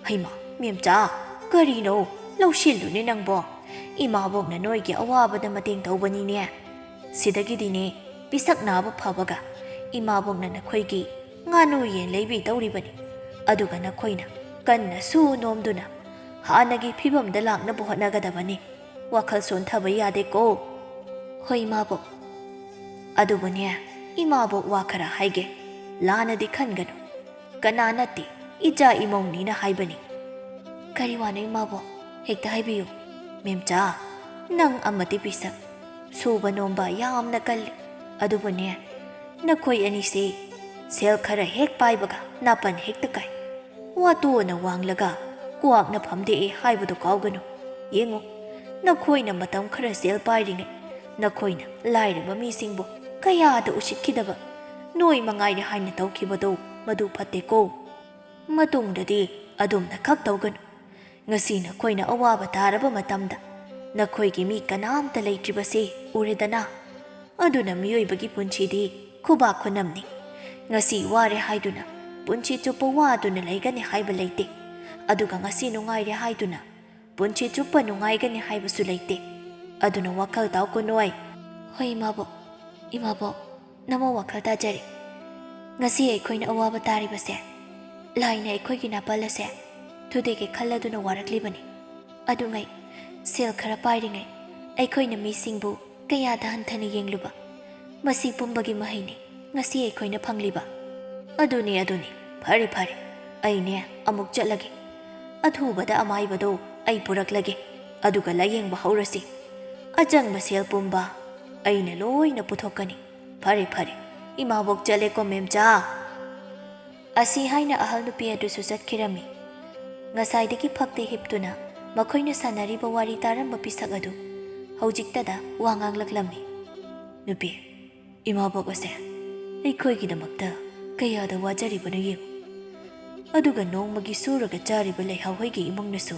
ꯍꯩꯃꯥ, ꯃꯦꯝꯆꯥ, ꯀꯔꯤꯅꯣ? ꯂꯧꯁꯤꯜꯂꯨꯅꯦ ꯅꯪꯕꯣ꯫ ꯏꯃꯥꯕꯣꯛꯅ ꯅꯣꯏꯒꯤ ꯑꯋꯥꯕꯗ ꯃꯇꯦꯡ ꯇꯧꯕꯅꯤꯅꯦ꯫ ꯁꯤꯗꯒꯤꯗꯤꯅꯦ, ꯄꯤꯁꯛ ꯅꯥꯕ ꯐꯕꯒ ꯏꯃꯥꯕꯣꯛꯅ ꯅꯈꯣꯏꯒꯤ ꯉꯥꯅꯨ ꯌꯦꯟ ꯂꯩꯕꯤꯗꯧꯔꯤꯕꯅꯤ꯫ ꯑꯗꯨꯒ ꯅꯈꯣꯏꯅ ꯀꯟꯅ ꯁꯨ ꯅꯣꯝꯗꯨꯅ ꯍꯥꯟꯅꯒꯤ ꯐꯤꯕꯝꯗ ꯂꯥꯛꯅꯕ ꯍꯣꯠꯅꯒꯗꯕꯅꯤ꯫ ꯋꯥꯈꯜ ꯁꯣꯟꯊꯕ ꯌꯥꯗꯦꯀꯣ꯫ ꯍꯣꯏ ꯏꯃꯥꯕꯣꯛ꯫ ꯑꯗꯨꯕꯨꯅꯦ, ꯏꯃꯥꯕꯣꯛ ꯋꯥ ꯈꯔ ꯍꯥꯏꯒꯦ꯫ ꯂꯥꯟꯅꯗꯤ ꯈꯟꯒꯅꯨ꯫ ꯀꯅꯥ ꯅꯠꯇꯦ, ꯏꯆꯥ ꯏꯃꯧꯅꯤꯅ ꯍꯥꯏꯕꯅꯤ꯫ ꯀꯔꯤ ꯋꯥꯅꯣ ꯏꯃꯥꯕꯣꯛ? ꯍꯦꯛꯇ ꯍꯥꯏꯕꯤꯌꯨ꯫ ꯃꯦꯝꯆꯥ, ꯅꯪ ꯑꯃꯗꯤ ꯄꯤꯁꯛ ꯁꯨꯕ ꯅꯣꯝꯕ ꯌꯥꯝꯅ ꯀꯜꯂꯤ꯫ ꯑꯗꯨꯕꯨꯅꯦ, ꯅꯈꯣꯏ ꯑꯅꯤꯁꯦ ꯁꯦꯜ ꯈꯔ ꯍꯦꯛ ꯄꯥꯏꯕꯒ ꯅꯥꯄꯟ ꯍꯦꯛꯇ ꯀꯥꯏ꯫ ꯋꯥꯇꯣꯟꯅ ꯋꯥꯡꯂꯒ ꯀ꯭ꯋꯥꯛꯅ ꯐꯝꯗꯦꯛꯑꯦ ꯍꯥꯏꯕꯗꯨ ꯀꯥꯎꯒꯅꯨ꯫ ꯌꯦꯡꯉꯨ, ꯅꯈꯣꯏꯅ ꯃꯇꯝ ꯈꯔ ꯁꯦꯜ ꯄꯥꯏꯔꯤꯉꯩ ꯅꯈꯣꯏꯅ ꯂꯥꯏꯔꯕ ꯃꯤꯁꯤꯡꯕꯨ ꯀꯌꯥꯗ ꯎꯁꯤꯠꯈꯤꯗꯕ, ꯅꯣꯏ ꯃꯉꯥꯏꯔꯦ ꯍꯥꯏꯅ ꯇꯧꯈꯤꯕꯗꯣ ꯃꯗꯨ ꯐꯠꯇꯦꯀꯣ꯫ ꯃꯇꯨꯡꯗꯗꯤ ꯑꯗꯨꯝꯅ ꯈꯛ ꯇꯧꯒꯅꯨ꯫ ꯉꯁꯤ ꯅꯈꯣꯏꯅ ꯑꯋꯥꯕ ꯇꯥꯔꯕ ꯃꯇꯝꯗ ꯅꯈꯣꯏꯒꯤ ꯃꯤ ꯀꯅꯥꯝꯇ ꯂꯩꯇ꯭ꯔꯤꯕꯁꯤ ꯎꯔꯦꯗꯅ? ꯑꯗꯨꯅ ꯃꯤꯑꯣꯏꯕꯒꯤ ꯄꯨꯟꯁꯤꯗꯤ ꯈꯨꯕꯥꯛ ꯈꯨꯅꯝꯅꯤ꯫ ꯉꯁꯤ ꯋꯥꯔꯦ ꯍꯥꯏꯗꯨꯅ ꯄꯨꯟꯁꯤ ꯆꯨꯞꯄ ꯋꯥꯗꯨꯅ ꯂꯩꯒꯅꯤ ꯍꯥꯏꯕ ꯂꯩꯇꯦ꯫ ꯑꯗꯨꯒ ꯉꯁꯤ ꯅꯨꯡꯉꯥꯏꯔꯦ ꯍꯥꯏꯗꯨꯅ ꯄꯨꯟꯁꯤ ꯆꯨꯞꯄ ꯅꯨꯡꯉꯥꯏꯒꯅꯤ ꯍꯥꯏꯕꯁꯨ ꯂꯩꯇꯦ꯫ ꯑꯗꯨꯅ ꯋꯥꯈꯜ ꯇꯥꯎꯀꯣ ꯅꯣꯏ꯫ ꯍꯣꯏ ꯏꯃꯥꯕꯣꯛ꯫ ꯏꯃꯥꯕꯣꯛ, ꯅꯃꯣ ꯋꯥꯈꯜ ꯇꯥꯖꯔꯤ꯫ ꯉꯁꯤ ꯑꯩꯈꯣꯏꯅ ꯑꯋꯥꯕ ꯇꯥꯔꯤꯕꯁꯦ ꯂꯥꯏꯅ ꯑꯩꯈꯣꯏꯒꯤ ꯅꯥꯄꯜ ꯑꯁꯦ ꯊꯨꯗꯦꯛꯀꯦ ꯈꯜꯂꯗꯨꯅ ꯋꯥꯔꯛꯂꯤꯕꯅꯤ꯫ ꯑꯗꯨꯉꯩ ꯁꯦꯜ ꯈꯔ ꯄꯥꯏꯔꯤꯉꯩ ꯑꯩꯈꯣꯏꯅ ꯃꯤꯁꯤꯡꯕꯨ ꯀꯌꯥꯗ ꯍꯟꯊꯅ ꯌꯦꯡꯂꯨꯕ, ꯃꯁꯤ ꯄꯨꯝꯕꯒꯤ ꯃꯍꯩꯅꯤ ꯉꯁꯤ ꯑꯩꯈꯣꯏꯅ ꯐꯪꯂꯤꯕ꯫ ꯑꯗꯨꯅꯤ, ꯑꯗꯨꯅꯤ꯫ ꯐꯔꯦ, ꯐꯔꯦ꯫ ꯑꯩꯅꯦ ꯑꯃꯨꯛ ꯆꯠꯂꯒꯦ꯫ ꯑꯊꯨꯕꯗ ꯑꯃꯥꯏꯕꯗꯣ ꯑꯩ ꯄꯨꯔꯛꯂꯒꯦ꯫ ꯑꯗꯨꯒ ꯂꯥꯌꯦꯡꯕ ꯍꯧꯔꯁꯤ꯫ ꯑꯆꯪꯕ ꯁꯦꯜ ꯄꯨꯝꯕ ꯑꯩꯅ ꯂꯣꯏꯅ ꯄꯨꯊꯣꯛꯀꯅꯤ꯫ ꯐꯔꯦ, ꯐꯔꯦ꯫ ꯏꯃꯥꯕꯣꯛ ꯆꯠꯂꯦꯀꯣ, ꯃꯦꯝꯆꯥ꯫ ꯑꯁꯤ ꯍꯥꯏꯅ ꯑꯍꯜ ꯅꯨꯄꯤ ꯑꯗꯨꯁꯨ ꯆꯠꯈꯤꯔꯝꯃꯤ꯫ ꯉꯁꯥꯏꯗꯒꯤ ꯐꯛꯇ ꯍꯤꯞꯇꯨꯅ ꯃꯈꯣꯏꯅ ꯁꯥꯟꯅꯔꯤꯕ ꯋꯥꯔꯤ ꯇꯥꯔꯝꯕ ꯄꯤꯁꯛ ꯑꯗꯨ ꯍꯧꯖꯤꯛꯇꯗ ꯋꯥ ꯉꯥꯡꯂꯛꯂꯝꯃꯤ꯫ ꯅꯨꯄꯤ, ꯏꯃꯥꯕꯣꯛ ꯑꯁꯦ ꯑꯩꯈꯣꯏꯒꯤꯗꯃꯛꯇ ꯀꯌꯥꯗ ꯋꯥꯖꯔꯤꯕꯅꯣ ꯌꯦꯡꯉꯨ꯫ ꯑꯗꯨꯒ ꯅꯣꯡꯃꯒꯤ ꯁꯨꯔꯒ ꯆꯥꯔꯤꯕ ꯂꯩꯍꯥꯎ ꯍꯣꯏꯒꯤ ꯏꯃꯨꯡꯅꯁꯨ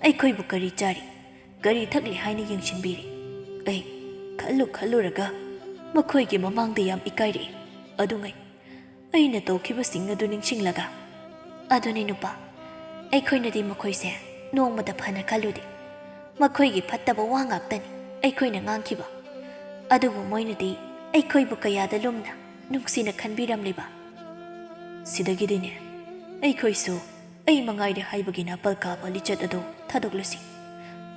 ꯑꯩꯈꯣꯏꯕꯨ ꯀꯔꯤ ꯆꯥꯔꯤ, ꯀꯔꯤ ꯊꯛꯂꯤ ꯍꯥꯏꯅ ꯌꯦꯡꯁꯤꯟꯕꯤꯔꯤ꯫ ꯑꯩ ꯈꯜꯂꯨ ꯈꯜꯂꯨꯔꯒ ꯃꯈꯣꯏꯒꯤ ꯃꯃꯥꯡꯗ ꯌꯥꯝ ꯏꯀꯥꯏꯔꯛꯏ꯫ ꯑꯗꯨꯉꯩ ꯑꯩꯅ ꯇꯧꯈꯤꯕꯁꯤꯡ ꯑꯗꯨ ꯅꯤꯡꯁꯤꯡꯂꯒ꯫ ꯑꯗꯨꯅꯤ ꯅꯨꯄꯥ, ꯑꯩꯈꯣꯏꯅꯗꯤ ꯃꯈꯣꯏꯁꯦ ꯅꯣꯡꯃꯗ ꯐꯅ ꯈꯜꯂꯨꯗꯦ꯫ ꯃꯈꯣꯏꯒꯤ ꯐꯠꯇꯕ ꯋꯥ ꯉꯥꯛꯇꯅꯤ ꯑꯩꯈꯣꯏꯅ ꯉꯥꯡꯈꯤꯕ꯫ ꯑꯗꯨꯕꯨ ꯃꯣꯏꯅꯗꯤ ꯑꯩꯈꯣꯏꯕꯨ ꯀꯌꯥꯗ ꯂꯨꯝꯅ, ꯅꯨꯡꯁꯤꯅ ꯈꯟꯕꯤꯔꯝꯂꯤꯕ꯫ ꯁꯤꯗꯒꯤꯗꯤꯅꯦ, ꯑꯩꯈꯣꯏꯁꯨ ꯑꯩ ꯃꯉꯥꯏꯔꯦ ꯍꯥꯏꯕꯒꯤ ꯅꯥꯄꯜ ꯀꯥꯕ ꯂꯤꯆꯠ ꯑꯗꯨ ꯊꯥꯗꯣꯛꯂꯁꯤ꯫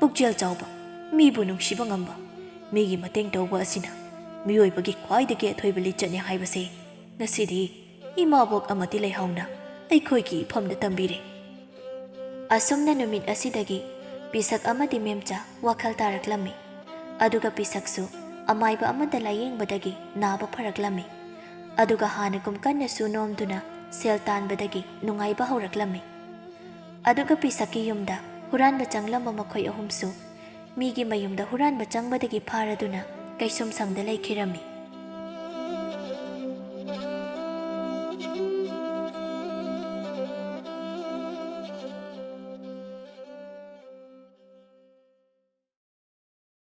ꯄꯨꯛꯆꯦꯜ ꯆꯥꯎꯕ, ꯃꯤꯕꯨ ꯅꯨꯡꯁꯤꯕ ꯉꯝꯕ, ꯃꯤꯒꯤ ꯃꯇꯦꯡ ꯇꯧꯕ ꯑꯁꯤꯅ ꯃꯤꯑꯣꯏꯕꯒꯤ ꯈ꯭ꯋꯥꯏꯗꯒꯤ ꯑꯊꯣꯏꯕ ꯂꯤꯆꯠꯅꯤ ꯍꯥꯏꯕꯁꯦ ꯉꯁꯤꯗꯤ ꯏꯃꯥꯕꯣꯛ ꯑꯃꯗꯤ ꯂꯩꯍꯥꯎꯅ ꯑꯩꯈꯣꯏꯒꯤ ꯏꯐꯝꯗ ꯇꯝꯕꯤꯔꯦ꯫ ꯑꯁꯨꯝꯅ ꯅꯨꯃꯤꯠ ꯑꯁꯤꯗꯒꯤ ꯄꯤꯁꯛ ꯑꯃꯗꯤ ꯃꯦꯝꯆꯥ ꯋꯥꯈꯜ ꯇꯥꯔꯛꯂꯝꯃꯤ꯫ ꯑꯗꯨꯒ ꯄꯤꯁꯛꯁꯨ ꯑꯃꯥꯏꯕ ꯑꯃꯗ ꯂꯥꯌꯦꯡꯕꯗꯒꯤ ꯅꯥꯕ ꯐꯔꯛꯂꯝꯃꯤ꯫ ꯑꯗꯨꯒ ꯍꯥꯟꯅꯒꯨꯝ ꯀꯟꯅꯁꯨ ꯅꯣꯝꯗꯨꯅ ꯁꯦꯜ ꯇꯥꯟꯕꯗꯒꯤ ꯅꯨꯡꯉꯥꯏꯕ ꯍꯧꯔꯛꯂꯝꯃꯤ꯫ ꯑꯗꯨꯒ ꯄꯤꯁꯛꯀꯤ ꯌꯨꯝꯗ ꯍꯨꯔꯥꯟꯕ ꯆꯪꯂꯝꯕ ꯃꯈꯣꯏ ꯑꯍꯨꯝꯁꯨ ꯃꯤꯒꯤ ꯃꯌꯨꯝꯗ ꯍꯨꯔꯥꯟꯕ ꯆꯪꯕꯗꯒꯤ ꯐꯥꯔꯗꯨꯅ ꯀꯩꯁꯨꯝꯁꯪꯗ ꯂꯩꯈꯤꯔꯝꯃꯤ꯫